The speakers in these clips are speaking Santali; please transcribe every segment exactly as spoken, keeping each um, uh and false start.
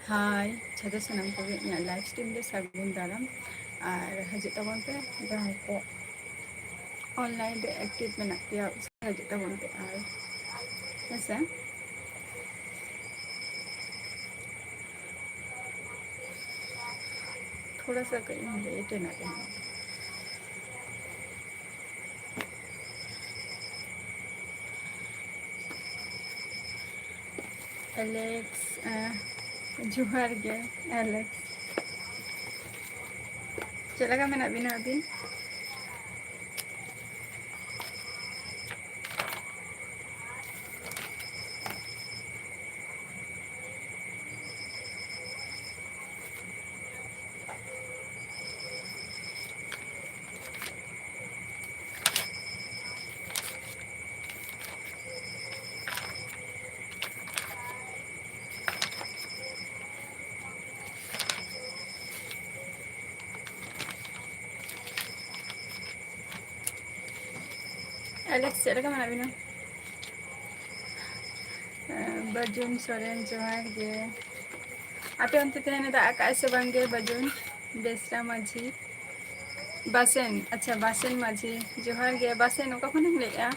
ᱦᱟᱭ, ᱡᱷᱚᱛᱚ ᱥᱟᱱᱟᱢ ᱠᱚᱜᱮ ᱤᱧᱟᱹᱜ live stream ᱨᱮ ᱥᱟᱹᱜᱩᱱ ᱫᱟᱨᱟᱢ᱾ ᱟᱨ ᱦᱤᱡᱩᱜ ᱛᱟᱵᱚᱱ ᱯᱮ, ᱡᱟᱦᱟᱸᱭ ᱠᱚ online ᱨᱮ active ᱢᱮᱱᱟᱜ ᱯᱮᱭᱟ, ᱦᱤᱡᱩᱜ ᱛᱟᱵᱚᱱ ᱯᱮ᱾ ᱟᱨ ᱦᱮᱸᱥᱮ, ᱛᱷᱚᱲᱟ ᱥᱟ ᱠᱟᱹᱡ ᱤᱧ late ᱮᱱᱟ ᱛᱮᱦᱮᱧ᱾ Alex, ᱮᱸ, ᱡᱚᱦᱟᱨ ᱜᱮ, Alex᱾ ᱪᱮᱫ ᱞᱮᱠᱟ ᱢᱮᱱᱟᱜ ᱵᱤᱱᱟ ᱟᱹᱵᱤᱱ? Alex, ᱪᱮᱫ ᱞᱮᱠᱟ ᱢᱮᱱᱟᱜ ᱵᱤᱱᱟ? ᱵᱟᱹᱡᱩᱱ ᱥᱚᱨᱮᱱ, ᱡᱚᱦᱟᱨ ᱜᱮ᱾ ᱟᱯᱮ ᱚᱱᱛᱮ ᱛᱮᱦᱮᱧ ᱫᱟᱜ ᱟᱠᱟᱜᱼᱟᱭ ᱥᱮ ᱵᱟᱝ ᱜᱮ ᱵᱟᱹᱡᱩᱱ? ᱵᱮᱥᱨᱟ ᱢᱟᱹᱡᱷᱤ, ᱵᱟᱥᱮᱱ, ᱟᱪᱪᱷᱟ, ᱵᱟᱥᱮᱱ ᱢᱟᱹᱡᱷᱤ, ᱡᱚᱦᱟᱨ ᱜᱮ᱾ ᱵᱟᱥᱮᱱ, ᱚᱠᱟ ᱠᱷᱚᱱᱮᱢ ᱞᱟᱹᱭᱮᱜᱼᱟ?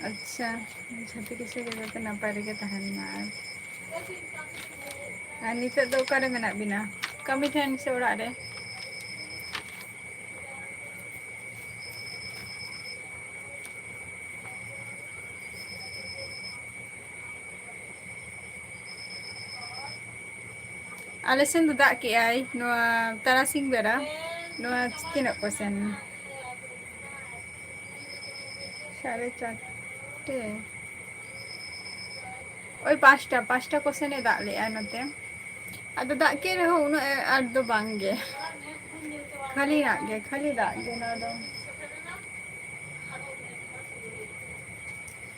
ᱟᱪᱪᱷᱟ, ᱡᱷᱚᱛᱚ ᱠᱤᱪᱷᱩ ᱜᱮ ᱡᱟᱛᱮ ᱱᱟᱯᱟᱭ ᱨᱮᱜᱮ ᱛᱟᱦᱮᱱ ᱢᱟ᱾ ᱟᱨ, ᱟᱨ ᱱᱤᱛᱚᱜ ᱫᱚ ᱚᱠᱟᱨᱮ ᱢᱮᱱᱟᱜ ᱵᱤᱱᱟ? ᱠᱟᱹᱢᱤ ᱴᱷᱮᱱ ᱥᱮ ᱚᱲᱟᱜ ᱨᱮ? ᱟᱞᱮ ᱥᱮᱱ ᱫᱚ ᱫᱟᱜ ᱠᱮᱜᱼᱟᱭ ᱱᱚᱣᱟ ᱛᱟᱨᱟᱥᱤᱧ ᱵᱮᱲᱟ, ᱱᱚᱣᱟ ᱛᱤᱱᱟᱹᱜ ᱠᱚ ᱥᱮᱱ? ᱥᱟᱲᱮ ᱪᱟᱨᱴᱮ, ᱳᱭ ᱯᱟᱸᱪᱴᱟ, ᱯᱟᱸᱪᱴᱟ ᱠᱚ ᱥᱮᱱᱮ ᱫᱟᱜ ᱞᱮᱜᱼᱟ ᱱᱚᱛᱮ᱾ ᱟᱫᱚ ᱫᱟᱜ ᱠᱮᱫ ᱨᱮᱦᱚᱸ ᱩᱱᱟᱹᱜ ᱟᱸᱴ ᱫᱚ ᱵᱟᱝ ᱜᱮ, ᱠᱷᱟᱹᱞᱤ ᱫᱟᱜ ᱜᱮ, ᱠᱷᱟᱹᱞᱤ ᱫᱟᱜ ᱜᱮ ᱱᱚᱣᱟ ᱫᱚ᱾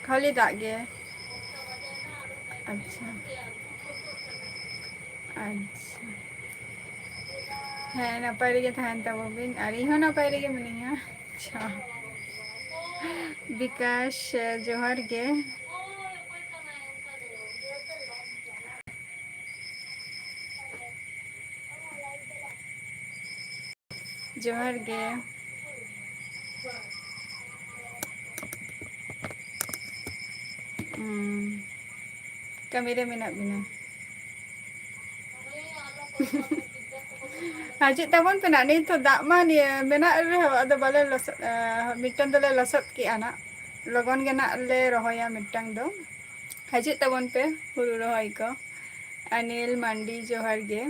ᱠᱷᱟᱹᱞᱤ ᱫᱟᱜ ᱜᱮ᱾ ᱟᱪᱪᱷᱟ᱾ ᱟᱪᱪᱷᱟ᱾ ᱦᱮᱸ, ᱱᱟᱯᱟᱭ ᱨᱮᱜᱮ ᱛᱟᱦᱮᱱ ᱛᱟᱵᱚ ᱵᱤᱱ, ᱟᱨ ᱤᱧ ᱦᱚᱸ ᱱᱟᱯᱟᱭ ᱨᱮᱜᱮ ᱢᱤᱱᱟᱹᱧᱟ᱾ ᱟᱪᱪᱷᱟ᱾ ᱵᱤᱠᱟᱥ, ᱡᱚᱦᱟᱨ ᱜᱮ᱾ ᱡᱚᱦᱟᱨ ᱜᱮ᱾ ᱦᱩᱸ᱾ ᱠᱟᱹᱢᱤ ᱨᱮ ᱢᱮᱱᱟᱜ ᱵᱤᱱᱟ? ᱦᱤᱡᱩᱜ ᱛᱟᱵᱚᱱ ᱯᱮ ᱱᱟᱜ, ᱱᱤᱛ ᱦᱚᱸ ᱫᱟᱜ ᱢᱟ ᱱᱤᱭᱟᱹ ᱢᱮᱱᱟᱜ ᱨᱮᱦᱚᱸ, ᱟᱫᱚ ᱵᱟᱞᱮ ᱞᱚᱥᱚᱫ, ᱮ, ᱢᱤᱫᱴᱟᱝ ᱫᱚᱞᱮ ᱞᱚᱥᱚᱫ ᱠᱮᱜᱼᱟ ᱱᱟᱜ᱾ ᱞᱚᱜᱚᱱ ᱜᱮ ᱱᱟᱜ ᱞᱮ ᱨᱚᱦᱚᱭᱟ ᱢᱤᱫᱴᱟᱝ ᱫᱚ᱾ ᱦᱤᱡᱩᱜ ᱛᱟᱵᱚᱱ ᱯᱮ ᱦᱩᱲᱩ ᱨᱚᱦᱚᱭ ᱠᱚ᱾ ᱟᱱᱤᱞ ᱢᱟᱱᱰᱤ, ᱡᱚᱦᱟᱨ ᱜᱮ᱾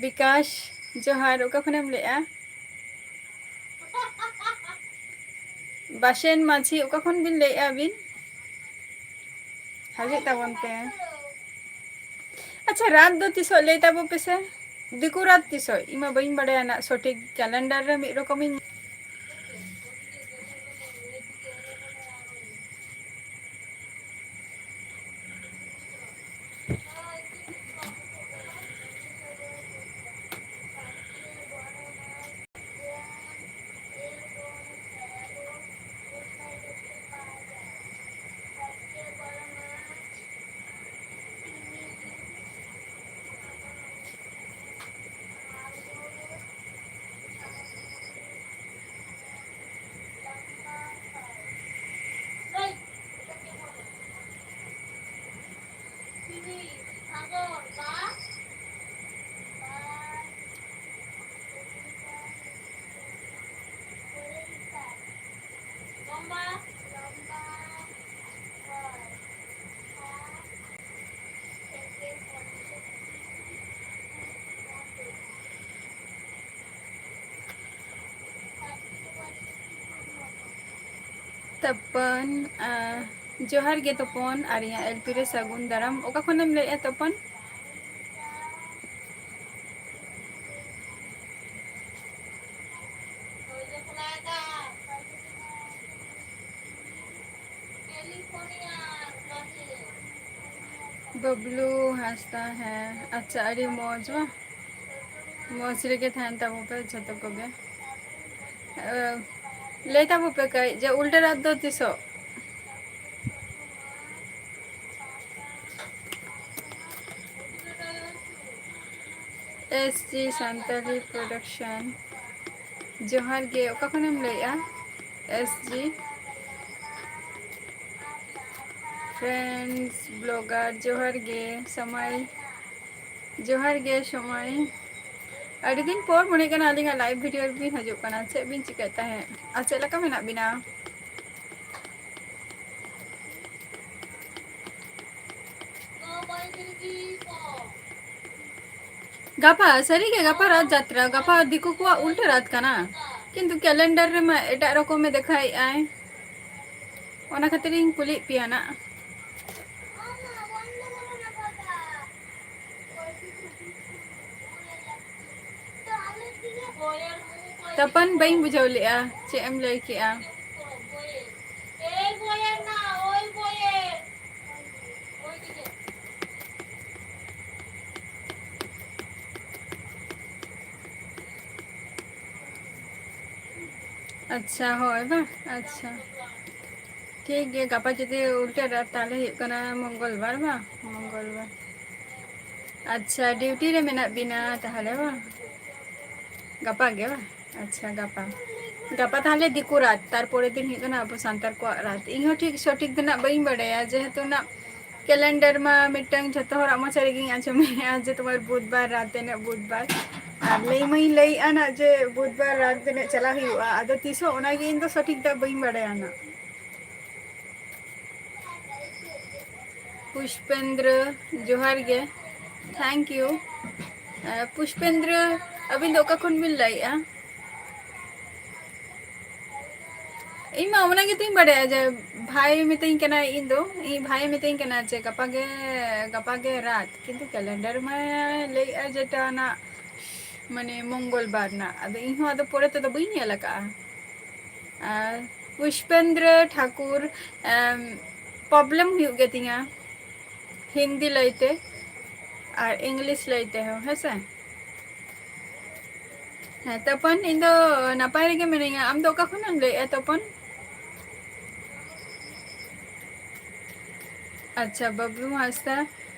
ᱵᱤᱠᱟᱥ, ᱡᱚᱦᱟᱨ, ᱚᱠᱟ ᱠᱷᱚᱱᱮᱢ ᱞᱟᱹᱭᱮᱜᱼᱟ? ᱵᱟᱥᱮᱱ ᱢᱟᱹᱡᱷᱤ, ᱚᱠᱟ ᱠᱷᱚᱱ ᱵᱤᱱ ᱞᱟᱹᱭᱮᱜᱼᱟ ᱵᱤᱱ? ᱦᱤᱡᱩᱜ ᱛᱟᱵᱚᱱ ᱯᱮ᱾ ᱟᱪᱪᱷᱟ, ᱨᱟᱛ ᱫᱚ ᱛᱤᱥᱚᱜ ᱞᱟᱹᱭ ᱛᱟᱵᱚ ᱯᱮᱥᱮ? ᱫᱤᱠᱩ ᱨᱟᱛ ᱛᱤᱥᱚᱜ? ᱤᱧ ᱢᱟ ᱵᱟᱹᱧ ᱵᱟᱲᱟᱭᱟ ᱱᱟᱜ ᱥᱚᱴᱷᱤᱠ, calendar ᱨᱮ ᱢᱤᱫ ᱨᱚᱠᱚᱢᱤᱧ ᱛᱚᱯᱚᱱ, ᱟ, ᱡᱚᱦᱟᱨ ᱜᱮ ᱛᱚᱯᱚᱱ, ᱟᱨ ᱤᱧᱟᱹᱜ ᱮᱞ ᱯᱤ ᱨᱮ ᱥᱟᱹᱜᱩᱱ ᱫᱟᱨᱟᱢ᱾ ᱚᱠᱟ ᱠᱷᱚᱱᱮᱢ ᱞᱟᱹᱭᱮᱜᱼᱟ ᱛᱚᱯᱚᱱ? ᱵᱟᱵᱞᱩ ᱦᱟᱸᱥᱫᱟ, ᱦᱮᱸ, ᱟᱪᱪᱷᱟ, ᱟᱹᱰᱤ ᱢᱚᱡᱽ ᱵᱟ᱾ ᱢᱚᱡᱽ ᱨᱮᱜᱮ ᱛᱟᱦᱮᱱ ᱛᱟᱵᱚ ᱯᱮ ᱡᱷᱚᱛᱚ ᱠᱚᱜᱮ᱾ ᱮ, ᱞᱟᱹᱭ ᱛᱟᱵᱚ ᱯᱮ ᱠᱟᱹᱡ ᱡᱮ ᱩᱞᱴᱟᱹ ᱨᱟᱛ ᱫᱚ ᱛᱤᱥᱚᱜ? S G ᱥᱟᱱᱛᱟᱲᱤ production, ᱡᱚᱦᱟᱨ ᱜᱮ᱾ ᱚᱠᱟ ᱠᱷᱚᱱᱮᱢ ᱞᱟᱹᱭᱮᱜᱼᱟ? S G Friends Blogger, ᱡᱚᱦᱟᱨ ᱜᱮ᱾ ᱥᱚᱢᱟᱭ, ᱡᱚᱦᱟᱨ ᱜᱮ ᱥᱚᱢᱟᱭ᱾ ᱟᱹᱰᱤ ᱫᱤᱱ ᱯᱚᱨ ᱢᱚᱱᱮ ᱠᱟᱱᱟ ᱟᱹᱞᱤᱧᱟᱜ live video ᱨᱮᱵᱤᱱ ᱦᱤᱡᱩᱜ ᱠᱟᱱᱟ᱾ ᱪᱮᱫ ᱵᱤᱱ ᱪᱤᱠᱟᱹᱭᱮᱫ ᱛᱟᱦᱮᱸᱫ? ᱟᱨ ᱪᱮᱫ ᱞᱮᱠᱟ ᱢᱮᱱᱟᱜ ᱵᱤᱱᱟ? ᱜᱟᱯᱟ, ᱥᱟᱹᱨᱤᱜᱮ ᱜᱟᱯᱟ ᱨᱟᱛ ᱡᱟᱛᱨᱟ, ᱜᱟᱯᱟ ᱫᱤᱠᱩ ᱠᱚᱣᱟᱜ ᱩᱞᱴᱟᱹ ᱨᱟᱛ ᱠᱟᱱᱟ, ᱠᱤᱱᱛᱩ calendar ᱨᱮᱢᱟ ᱮᱴᱟᱜ ᱨᱚᱠᱚᱢᱮ ᱫᱮᱠᱷᱟᱭᱮᱫ ᱟᱭ, ᱚᱱᱟ ᱠᱷᱟᱹᱛᱤᱨ ᱤᱧ ᱠᱩᱞᱤᱭᱮᱫ ᱯᱮᱭᱟ ᱱᱟᱜ᱾ ᱛᱟᱯᱟᱱ, ᱵᱟᱹᱧ ᱵᱩᱡᱷᱟᱹᱣ ᱞᱮᱜᱼᱟ, ᱪᱮᱫ ᱮᱢ ᱞᱟᱹᱭ ᱠᱮᱜᱼᱟ? ᱟᱪᱪᱷᱟ, ᱦᱳᱭ ᱵᱟ, ᱟᱪᱪᱷᱟ᱾ ᱴᱷᱤᱠ ᱜᱮᱭᱟ, ᱜᱟᱯᱟ ᱡᱩᱫᱤ ᱩᱞᱴᱟᱹ ᱨᱟᱛ, ᱛᱟᱦᱞᱮ ᱦᱩᱭᱩᱜ ᱠᱟᱱᱟ ᱢᱚᱝᱜᱚᱞ ᱵᱟᱨ ᱵᱟ? ᱢᱚᱝᱜᱚᱞ ᱵᱟᱨ᱾ ᱟᱪᱪᱷᱟ, duty ᱨᱮ ᱢᱮᱱᱟᱜ ᱵᱤᱱᱟ ᱛᱟᱦᱞᱮ ᱵᱟ? ᱜᱟᱯᱟ ᱜᱮ ᱵᱟ? ᱟᱪᱪᱷᱟ, ᱜᱟᱯᱟ᱾ ᱜᱟᱯᱟ ᱛᱟᱦᱞᱮ ᱫᱤᱠᱩ ᱨᱟᱛ, ᱛᱟᱨᱯᱚᱨᱮ ᱫᱤᱱ ᱦᱩᱭᱩᱜ ᱠᱟᱱᱟ ᱟᱵᱚ ᱥᱟᱱᱛᱟᱲ ᱠᱚᱣᱟᱜ ᱨᱟᱛ᱾ ᱤᱧ ᱦᱚᱸ ᱴᱷᱤᱠ ᱥᱚᱴᱷᱤᱠ ᱫᱚ ᱱᱟᱜ ᱵᱟᱹᱧ ᱵᱟᱰᱟᱭᱟ, ᱡᱮᱦᱮᱛᱩ ᱱᱟᱜ calendar ᱢᱟ ᱢᱤᱫᱴᱟᱝ ᱡᱷᱚᱛᱚ ᱦᱚᱲᱟᱜ ᱢᱚᱪᱟ ᱨᱮᱜᱮᱧ ᱟᱸᱡᱚᱢᱮᱜᱼᱟ ᱡᱮ ᱛᱳᱢᱟᱨ ᱵᱩᱫᱷᱵᱟᱨ ᱨᱟᱛ ᱮᱱᱮᱡ, ᱵᱩᱫᱷᱵᱟᱨ᱾ ᱟᱨ ᱞᱟᱹᱭ ᱢᱟᱧ ᱞᱟᱹᱭᱮᱜᱼᱟ ᱱᱟᱜ ᱡᱮ ᱵᱩᱫᱷᱵᱟᱨ ᱨᱟᱛ ᱮᱱᱮᱡ ᱪᱟᱞᱟᱜ ᱦᱩᱭᱩᱜᱼᱟ, ᱟᱫᱚ ᱛᱤᱥᱚᱜ ᱚᱱᱟᱜᱮ ᱤᱧ ᱫᱚ ᱥᱚᱴᱷᱤᱠ ᱫᱚ ᱵᱟᱹᱧ ᱵᱟᱰᱟᱭᱟ ᱱᱟᱜ᱾ ᱯᱩᱥᱯᱮᱱᱫᱨᱚ, ᱡᱚᱦᱟᱨ ᱜᱮ᱾ Thank you᱾ ᱮ, ᱯᱩᱥᱯᱮᱱᱫᱨᱚ, ᱟᱹᱵᱤᱱ ᱫᱚ ᱚᱠᱟ ᱠᱷᱚᱱ ᱵᱤᱱ ᱞᱟᱹᱭᱮᱜᱼᱟ? ᱤᱧ ᱢᱟ ᱚᱱᱟ ᱜᱮᱛᱚᱧ ᱵᱟᱰᱟᱭᱟ ᱡᱮ ᱵᱷᱟᱭ ᱢᱤᱛᱟᱹᱧ ᱠᱟᱱᱟᱭ, ᱤᱧ ᱫᱚ, ᱤᱧ ᱵᱷᱟᱭᱮ ᱢᱤᱛᱟᱹᱧ ᱠᱟᱱᱟ ᱡᱮ ᱜᱟᱯᱟ ᱜᱮ, ᱜᱟᱯᱟ ᱜᱮ ᱨᱟᱛ, ᱠᱤᱱᱛᱩ calendar ᱢᱟᱭ ᱞᱟᱹᱭᱮᱜᱼᱟ ᱡᱮᱴᱟ ᱚᱱᱟ ᱢᱟᱱᱮ ᱢᱚᱝᱜᱚᱞ ᱵᱟᱨ ᱨᱮᱱᱟᱜ᱾ ᱟᱫᱚ ᱤᱧ ᱦᱚᱸ ᱟᱫᱚ ᱯᱚᱨᱮ ᱛᱮᱫᱚ ᱵᱟᱹᱧ ᱧᱮᱞ ᱟᱠᱟᱜᱼᱟ᱾ ᱟᱨ ᱯᱩᱥᱯᱮᱱᱫᱨᱚ ᱴᱷᱟᱠᱩᱨ, ᱮᱢ, problem ᱦᱩᱭᱩᱜ ᱜᱮᱛᱤᱧᱟ᱾ ᱦᱤᱱᱫᱤ ᱞᱟᱹᱭᱛᱮ ᱟᱨ ᱤᱝᱞᱤᱥ ᱞᱟᱹᱭ ᱛᱮᱦᱚᱸ, ᱦᱮᱸ ᱥᱮ? ᱦᱮᱸ, ᱛᱚᱯᱚᱱ, ᱤᱧ ᱫᱚ ᱱᱟᱯᱟᱭ ᱨᱮᱜᱮ ᱢᱤᱱᱟᱹᱧᱟ᱾ ᱟᱢ ᱫᱚ ᱚᱠᱟ ᱠᱷᱚᱱᱮᱢ ᱞᱟᱹᱭᱮᱜᱼᱟ, ᱛᱚᱯᱚᱱ? ᱟᱪᱪᱷᱟ, ᱵᱟᱵᱞᱩ ᱦᱟᱸᱥᱫᱟ,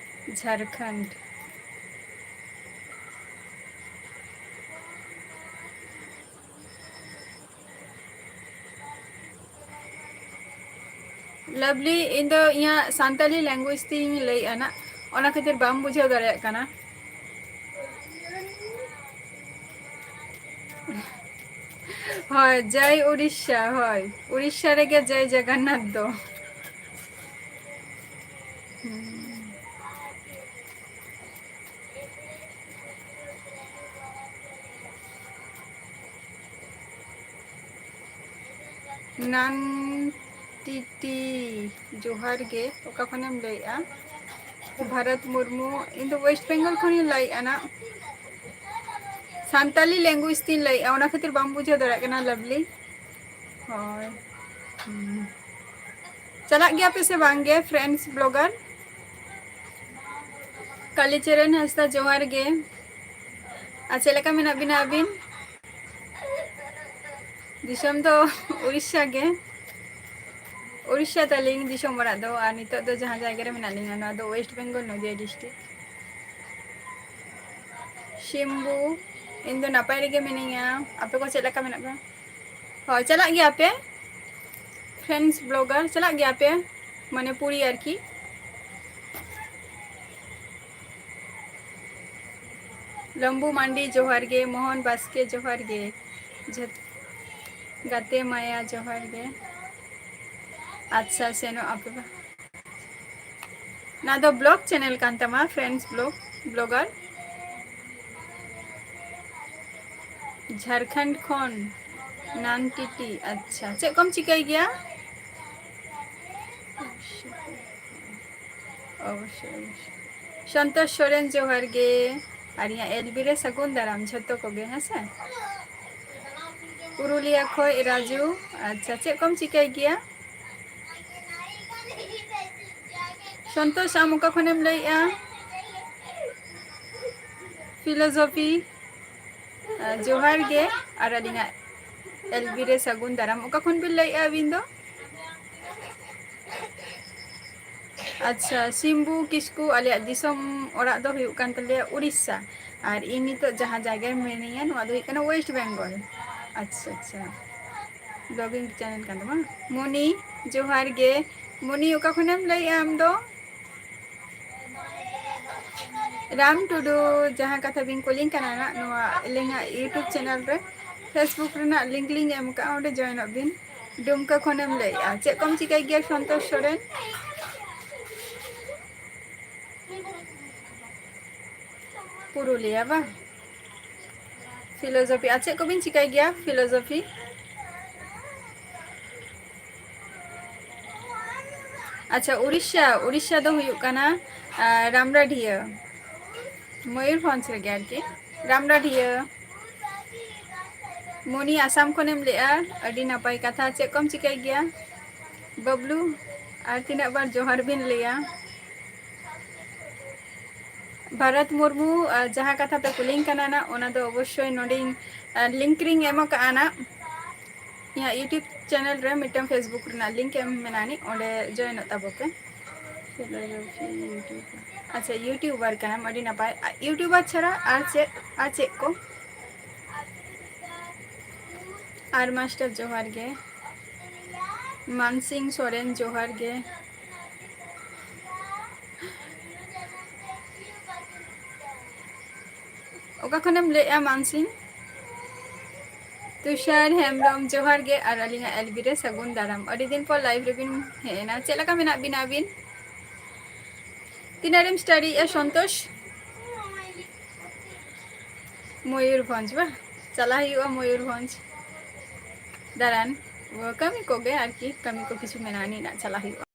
ᱡᱷᱟᱲᱠᱷᱚᱸᱰ᱾ ᱞᱟᱵᱷᱞᱤ, ᱤᱧ ᱫᱚ ᱤᱧᱟᱹᱜ ᱥᱟᱱᱛᱟᱞᱤ language ᱛᱤᱧ ᱞᱟᱹᱭᱮᱜᱼᱟ ᱱᱟᱜ, ᱚᱱᱟ ᱠᱷᱟᱹᱛᱤᱨ ᱵᱟᱢ ᱵᱩᱡᱷᱟᱹᱣ ᱫᱟᱲᱮᱭᱟᱜ ᱠᱟᱱᱟ᱾ ᱦᱳᱭ, ᱡᱟᱭ ᱩᱲᱤᱥᱥᱟ, ᱦᱳᱭ, ᱩᱲᱤᱥᱥᱟ ᱨᱮᱜᱮ ᱡᱟᱭ ᱡᱚᱜᱚᱱᱱᱟᱛᱷ ᱫᱚ᱾ ᱦᱩᱸ᱾ ᱱᱟᱱ ᱴᱤᱴᱤ, ᱡᱚᱦᱟᱨ ᱜᱮ᱾ ᱚᱠᱟ ᱠᱷᱚᱱᱮᱢ ᱞᱟᱹᱭᱮᱜᱼᱟ? ᱵᱷᱟᱨᱚᱛ ᱢᱩᱨᱢᱩ, ᱤᱧ ᱫᱚ West Bengal ᱠᱷᱚᱱᱤᱧ ᱞᱟᱹᱭᱮᱜᱼᱟ ᱱᱟᱜ᱾ ᱥᱟᱱᱛᱟᱞᱤ language ᱛᱤᱧ ᱞᱟᱹᱭᱮᱜᱼᱟ, ᱚᱱᱟ ᱠᱷᱟᱹᱛᱤᱨ ᱵᱟᱢ ᱵᱩᱡᱷᱟᱹᱣ ᱫᱟᱲᱮᱭᱟᱜ ᱠᱟᱱᱟ, ᱞᱟᱵᱷᱞᱤ᱾ ᱦᱳᱭ᱾ ᱦᱩᱸ᱾ ᱪᱟᱞᱟᱜ ᱜᱮᱭᱟ ᱯᱮ ᱥᱮ ᱵᱟᱝ ᱜᱮ, friends blogger? ᱠᱟᱞᱤᱪᱚᱨᱚᱱ ᱦᱟᱸᱥᱫᱟ, ᱡᱚᱦᱟᱨ ᱜᱮ᱾ ᱟᱨ ᱪᱮᱫ ᱞᱮᱠᱟ ᱢᱮᱱᱟᱜ ᱵᱤᱱᱟ ᱟᱹᱵᱤᱱ? ᱫᱤᱥᱚᱢ ᱫᱚ ᱩᱲᱤᱥᱥᱟ ᱜᱮ᱾ ᱩᱲᱤᱥᱥᱟ ᱛᱟᱹᱞᱤᱧ ᱫᱤᱥᱚᱢ ᱚᱲᱟᱜ ᱫᱚ, ᱟᱨ ᱱᱤᱛᱚᱜ ᱫᱚ ᱡᱟᱦᱟᱸ ᱡᱟᱭᱜᱟ ᱨᱮ ᱢᱮᱱᱟᱜ ᱞᱤᱧᱟ, ᱱᱚᱣᱟ ᱫᱚ West Bengal, ᱱᱚᱫᱤᱭᱟ district᱾ ᱥᱤᱢᱵᱩ, ᱤᱧ ᱫᱚ ᱱᱟᱯᱟᱭ ᱨᱮᱜᱮ ᱢᱤᱱᱟᱹᱧᱟ᱾ ᱟᱯᱮ ᱠᱚ ᱪᱮᱫ ᱞᱮᱠᱟ ᱢᱮᱱᱟᱜ ᱯᱮᱭᱟ? ᱦᱳᱭ, ᱪᱟᱞᱟᱜ ᱜᱮᱭᱟ ᱯᱮ friends blogger, ᱪᱟᱞᱟᱜ ᱜᱮᱭᱟ ᱯᱮ, ᱢᱟᱱᱮ ᱯᱩᱨᱤ ᱟᱨᱠᱤ᱾ ᱞᱚᱢᱵᱩ ᱢᱟᱱᱰᱤ, ᱡᱚᱦᱟᱨ ᱜᱮ᱾ ᱢᱳᱦᱚᱱ ᱵᱟᱥᱠᱮ, ᱡᱚᱦᱟᱨ ᱜᱮ᱾ ᱡᱷᱚᱛ-, ᱜᱟᱛᱮ ᱢᱟᱭᱟ, ᱡᱚᱦᱟᱨ ᱜᱮ᱾ ᱟᱪᱪᱷᱟ, ᱥᱮᱱᱚᱜ ᱟᱯᱮ ᱵᱟ-, ᱱᱚᱣᱟ ᱫᱚ blog channel ᱠᱟᱱ ᱛᱟᱢᱟ, friends blog, blogger᱾ ᱡᱷᱟᱲᱠᱷᱚᱸᱰ ᱠᱷᱚᱱ ᱱᱟᱱ ᱴᱤᱴᱤ᱾ ᱟᱪᱪᱷᱟ, ᱪᱮᱫ ᱠᱚᱢ ᱪᱤᱠᱟᱹᱭ ᱜᱮᱭᱟ? ᱚᱵᱚᱥᱥᱳᱭ, ᱚᱵᱚᱥᱥᱳᱭ᱾ ᱥᱚᱱᱛᱳᱥ ᱥᱚᱨᱮᱱ, ᱡᱚᱦᱟᱨ ᱜᱮ᱾ ᱟᱨ ᱤᱧᱟᱹᱜ ᱮᱞ ᱵᱤ ᱨᱮ ᱥᱟᱹᱜᱩᱱ ᱫᱟᱨᱟᱢ ᱡᱷᱚᱛᱚ ᱠᱚᱜᱮ, ᱦᱮᱸ ᱥᱮ? ᱯᱩᱨᱩᱞᱤᱭᱟ ᱠᱷᱚᱡ ᱨᱟᱡᱩ᱾ ᱟᱪᱪᱷᱟ, ᱪᱮᱫ ᱠᱚᱢ ᱪᱤᱠᱟᱹᱭ ᱜᱮᱭᱟ? ᱥᱚᱱᱛᱳᱥ, ᱟᱢ ᱚᱠᱟ ᱠᱷᱚᱱᱮᱢ ᱞᱟᱹᱭᱮᱜᱼᱟ? ᱯᱷᱤᱞᱳᱡᱚᱯᱷᱤ, ᱟᱸ, ᱡᱚᱦᱟᱨ ᱜᱮ, ᱟᱨ ᱟᱹᱞᱤᱧᱟᱜ ᱮᱞ ᱵᱤ ᱨᱮ ᱥᱟᱹᱜᱩᱱ ᱫᱟᱨᱟᱢ᱾ ᱚᱠᱟ ᱠᱷᱚᱱ ᱵᱤᱱ ᱞᱟᱹᱭᱮᱜᱼᱟ ᱟᱹᱵᱤᱱ ᱫᱚ? ᱟᱪᱪᱷᱟ, ᱥᱤᱢᱵᱩ ᱠᱤᱥᱠᱩ, ᱟᱞᱮᱭᱟᱜ ᱫᱤᱥᱚᱢ ᱚᱲᱟᱜ ᱫᱚ ᱦᱩᱭᱩᱜ ᱠᱟᱱ ᱛᱟᱞᱮᱭᱟ ᱩᱲᱤᱥᱥᱟ, ᱟᱨ ᱤᱧ ᱱᱤᱛᱚᱜ ᱡᱟᱦᱟᱸ ᱡᱟᱭᱜᱟ ᱨᱮ ᱢᱤᱱᱟᱹᱧᱟ, ᱱᱚᱣᱟ ᱫᱚ ᱦᱩᱭᱩᱜ ᱠᱟᱱᱟ ᱳᱭᱮᱥᱴ ᱵᱮᱝᱜᱚᱞ᱾ ᱟᱪᱪᱷᱟ, ᱟᱪᱪᱷᱟ, ᱵᱞᱚᱜᱤᱝ ᱪᱮᱱᱮᱞ ᱠᱟᱱ ᱛᱟᱢᱟ᱾ ᱢᱚᱱᱤ, ᱡᱚᱦᱟᱨ ᱜᱮ᱾ ᱢᱚᱱᱤ, ᱚᱠᱟ ᱠᱷᱚᱱᱮᱢ ᱞᱟᱹᱭᱮᱜᱼᱟ ᱟᱢ ᱫᱚ? ᱨᱟᱢ ᱴᱩᱰᱩ, ᱡᱟᱦᱟᱸ ᱠᱟᱛᱷᱟ ᱵᱤᱱ ᱠᱩᱞᱤᱧ ᱠᱟᱱᱟ ᱱᱟᱜ, ᱱᱚᱣᱟ ᱟᱹᱞᱤᱧᱟᱜ YouTube ᱪᱮᱱᱮᱞ ᱨᱮ Facebook ᱨᱮᱱᱟᱜ ᱞᱤᱝᱠ ᱞᱤᱧ ᱮᱢ ᱠᱟᱜᱼᱟ, ᱚᱸᱰᱮ ᱡᱚᱭᱮᱱᱚᱜ ᱵᱤᱱ᱾ ᱰᱩᱢᱠᱟᱹ ᱠᱷᱚᱱᱮᱢ ᱞᱟᱹᱭᱮᱜᱼᱟ, ᱪᱮᱫ ᱠᱚᱢ ᱪᱤᱠᱟᱹᱭ ᱜᱮᱭᱟ ᱥᱚᱱᱛᱳᱥ ᱥᱚᱨᱮᱱ? ᱯᱩᱨᱩᱞᱤᱭᱟ ᱵᱟᱝ? ᱯᱷᱤᱞᱳᱡᱚᱯᱷᱤ, ᱟᱨ ᱪᱮᱫ ᱠᱚᱵᱤᱱ ᱪᱤᱠᱟᱹᱭ ᱜᱮᱭᱟ ᱯᱷᱤᱞᱳᱡᱚᱯᱷᱤ? ᱟᱪᱪᱷᱟ, ᱩᱲᱤᱥᱥᱟ, ᱩᱲᱤᱥᱥᱟ ᱫᱚ ᱦᱩᱭᱩᱜ ᱠᱟᱱᱟ, ᱟᱸ, ᱨᱟᱢᱰᱟᱰᱷᱤᱭᱟᱹ, ᱢᱚᱭᱩᱨᱵᱷᱚᱸᱡᱽ ᱨᱮᱜᱮ ᱟᱨᱠᱤ, ᱨᱟᱢᱰᱟᱰᱷᱤᱭᱟᱹ᱾ ᱢᱚᱱᱤ, ᱟᱥᱟᱢ ᱠᱷᱚᱱᱮᱢ ᱞᱟᱹᱭᱮᱜᱼᱟ, ᱟᱹᱰᱤ ᱱᱟᱯᱟᱭ ᱠᱟᱛᱷᱟ᱾ ᱪᱮᱫ ᱠᱚᱢ ᱪᱤᱠᱟᱹᱭ ᱜᱮᱭᱟ ᱵᱟᱵᱞᱩ? ᱟᱨ ᱛᱤᱱᱟᱹᱜ ᱵᱟᱨ ᱡᱚᱦᱟᱨ ᱵᱤᱱ ᱞᱟᱹᱭᱟ? ᱵᱷᱟᱨᱚᱛ ᱢᱩᱨᱢᱩ, ᱟᱸ, ᱡᱟᱦᱟᱸ ᱠᱟᱛᱷᱟ ᱯᱮ ᱠᱩᱞᱤᱧ ᱠᱟᱱᱟ ᱱᱟᱜ, ᱚᱱᱟ ᱫᱚ ᱚᱵᱚᱥᱥᱳᱭ ᱱᱚᱰᱮᱧ, ᱟᱸ, ᱞᱤᱝᱠ ᱨᱤᱧ ᱮᱢ ᱠᱟᱜᱼᱟ ᱱᱟᱜ᱾ ᱤᱧᱟᱹᱜ YouTube ᱪᱮᱱᱮᱞ ᱨᱮ ᱢᱤᱫᱴᱟᱝ Facebook ᱨᱮᱱᱟᱜ ᱞᱤᱝᱠ ᱮᱢ ᱢᱮᱱᱟᱜᱼᱟ ᱱᱤᱡ, ᱚᱸᱰᱮ ᱡᱚᱭᱮᱱᱚᱜ ᱛᱟᱵᱚ ᱯᱮ᱾ ᱟᱪᱪᱷᱟ, ᱤᱭᱩᱴᱩᱵᱟᱨ ᱠᱟᱱᱟᱢ, ᱟᱹᱰᱤ ᱱᱟᱯᱟᱭ᱾ ᱟ, ᱤᱭᱩᱴᱩᱵᱟᱨ ᱪᱷᱟᱲᱟ ᱟᱨ ᱪᱮᱫ, ᱟᱨ ᱪᱮᱫ ᱠᱚ? ᱟᱨ ᱢᱟᱥᱴᱟᱨ ᱡᱚᱦᱟᱨ ᱜᱮ᱾ ᱢᱟᱱᱥᱤᱝ ᱥᱚᱨᱮᱱ ᱡᱚᱦᱟᱨ ᱜᱮ᱾ ᱚᱠᱟ ᱠᱷᱚᱱᱮᱢ ᱞᱟᱹᱭᱮᱜᱼᱟ ᱢᱟᱱᱥᱤᱝ? ᱛᱩᱥᱟᱨ ᱦᱮᱢᱵᱨᱚᱢ ᱡᱚᱦᱟᱨ ᱜᱮ, ᱟᱨ ᱟᱹᱞᱤᱧᱟᱜ ᱮᱞ ᱵᱤ ᱨᱮ ᱥᱟᱹᱜᱩᱱ ᱫᱟᱨᱟᱢ᱾ ᱟᱹᱰᱤ ᱫᱤᱱ ᱯᱚᱨ ᱞᱟᱭᱤᱵᱷ ᱨᱮᱵᱤᱱ ᱦᱮᱡ ᱮᱱᱟ, ᱪᱮᱫ ᱞᱮᱠᱟ ᱢᱮᱱᱟᱜ ᱵᱤᱱᱟ ᱟᱹᱵᱤᱱ? ᱛᱤᱱᱟᱹᱜ ᱨᱮᱢ ᱥᱴᱟᱰᱤᱭᱮᱜᱼᱟ ᱥᱚᱱᱛᱳᱥ? ᱢᱚᱭᱩᱨᱵᱷᱚᱸᱡᱽ ᱵᱟ, ᱪᱟᱞᱟᱜ ᱦᱩᱭᱩᱜᱼᱟ ᱢᱚᱭᱩᱨᱵᱷᱚᱸᱡᱽ ᱫᱟᱬᱟᱱ᱾ ᱠᱟᱹᱢᱤ ᱠᱚᱜᱮ ᱟᱨᱠᱤ, ᱠᱟᱹᱢᱤ ᱠᱚ ᱠᱤᱪᱷᱩ ᱢᱮᱱᱟᱜᱼᱟ, ᱱᱤᱱᱟᱜ ᱪᱟᱞᱟᱜ ᱦᱩᱭᱩᱜᱼᱟ᱾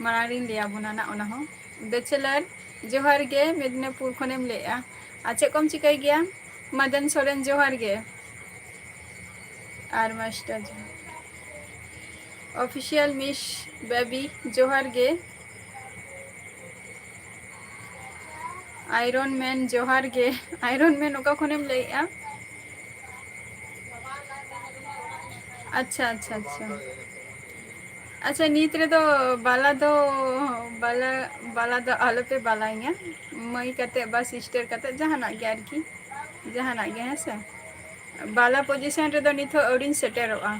ᱢᱟᱲᱟᱝ ᱨᱤᱧ ᱞᱟᱹᱭ ᱟᱵᱚᱱᱟ ᱱᱟᱜ ᱚᱱᱟ ᱦᱚᱸ᱾ ᱵᱮᱪᱮᱞᱟᱨ, ᱡᱚᱦᱟᱨ ᱜᱮ, ᱢᱮᱫᱽᱱᱤᱯᱩᱨ ᱠᱷᱚᱱᱮᱢ ᱞᱟᱹᱭᱮᱜᱼᱟ᱾ ᱟᱨ ᱪᱮᱫ ᱠᱚᱢ ᱪᱤᱠᱟᱹᱭ ᱜᱮᱭᱟ? ᱢᱟᱫᱮᱱ ᱥᱚᱨᱮᱱ, ᱡᱚᱦᱟᱨ ᱜᱮ᱾ ᱟᱨ ᱢᱟᱥᱴᱟᱨ ᱡᱚᱦᱟᱨ᱾ ᱚᱯᱷᱤᱥᱤᱭᱟᱞ ᱢᱤᱥ ᱵᱮᱵᱤ, ᱡᱚᱦᱟᱨ ᱜᱮ᱾ ᱟᱭᱨᱚᱱ ᱢᱮᱱ ᱡᱚᱦᱟᱨ ᱜᱮ᱾ ᱟᱭᱨᱚᱱ ᱢᱮᱱ ᱚᱠᱟ ᱠᱷᱚᱱᱮᱢ ᱞᱟᱹᱭᱮᱜᱼᱟ? ᱟᱪᱪᱷᱟ, ᱟᱪᱪᱷᱟ, ᱟᱪᱪᱷᱟ᱾ ᱟᱪᱪᱷᱟ, ᱱᱤᱛ ᱨᱮᱫᱚ ᱵᱟᱞᱟ ᱫᱚ, ᱵᱟᱞᱟ, ᱵᱟᱞᱟ ᱫᱚ ᱟᱞᱚᱯᱮ ᱵᱟᱞᱟᱧᱟ᱾ ᱢᱟᱹᱭ ᱠᱟᱛᱮ ᱵᱟ sister ᱠᱟᱛᱮ ᱡᱟᱦᱟᱱᱟᱜ ᱜᱮ ᱟᱨᱠᱤ, ᱡᱟᱦᱟᱱᱟᱜ ᱜᱮ, ᱦᱮᱸ ᱥᱮ᱾ ᱵᱟᱞᱟ position ᱨᱮᱫᱚ ᱱᱤᱛ ᱦᱚᱸ ᱟᱹᱣᱨᱤᱧ ᱥᱮᱴᱮᱨᱚᱜᱼᱟ᱾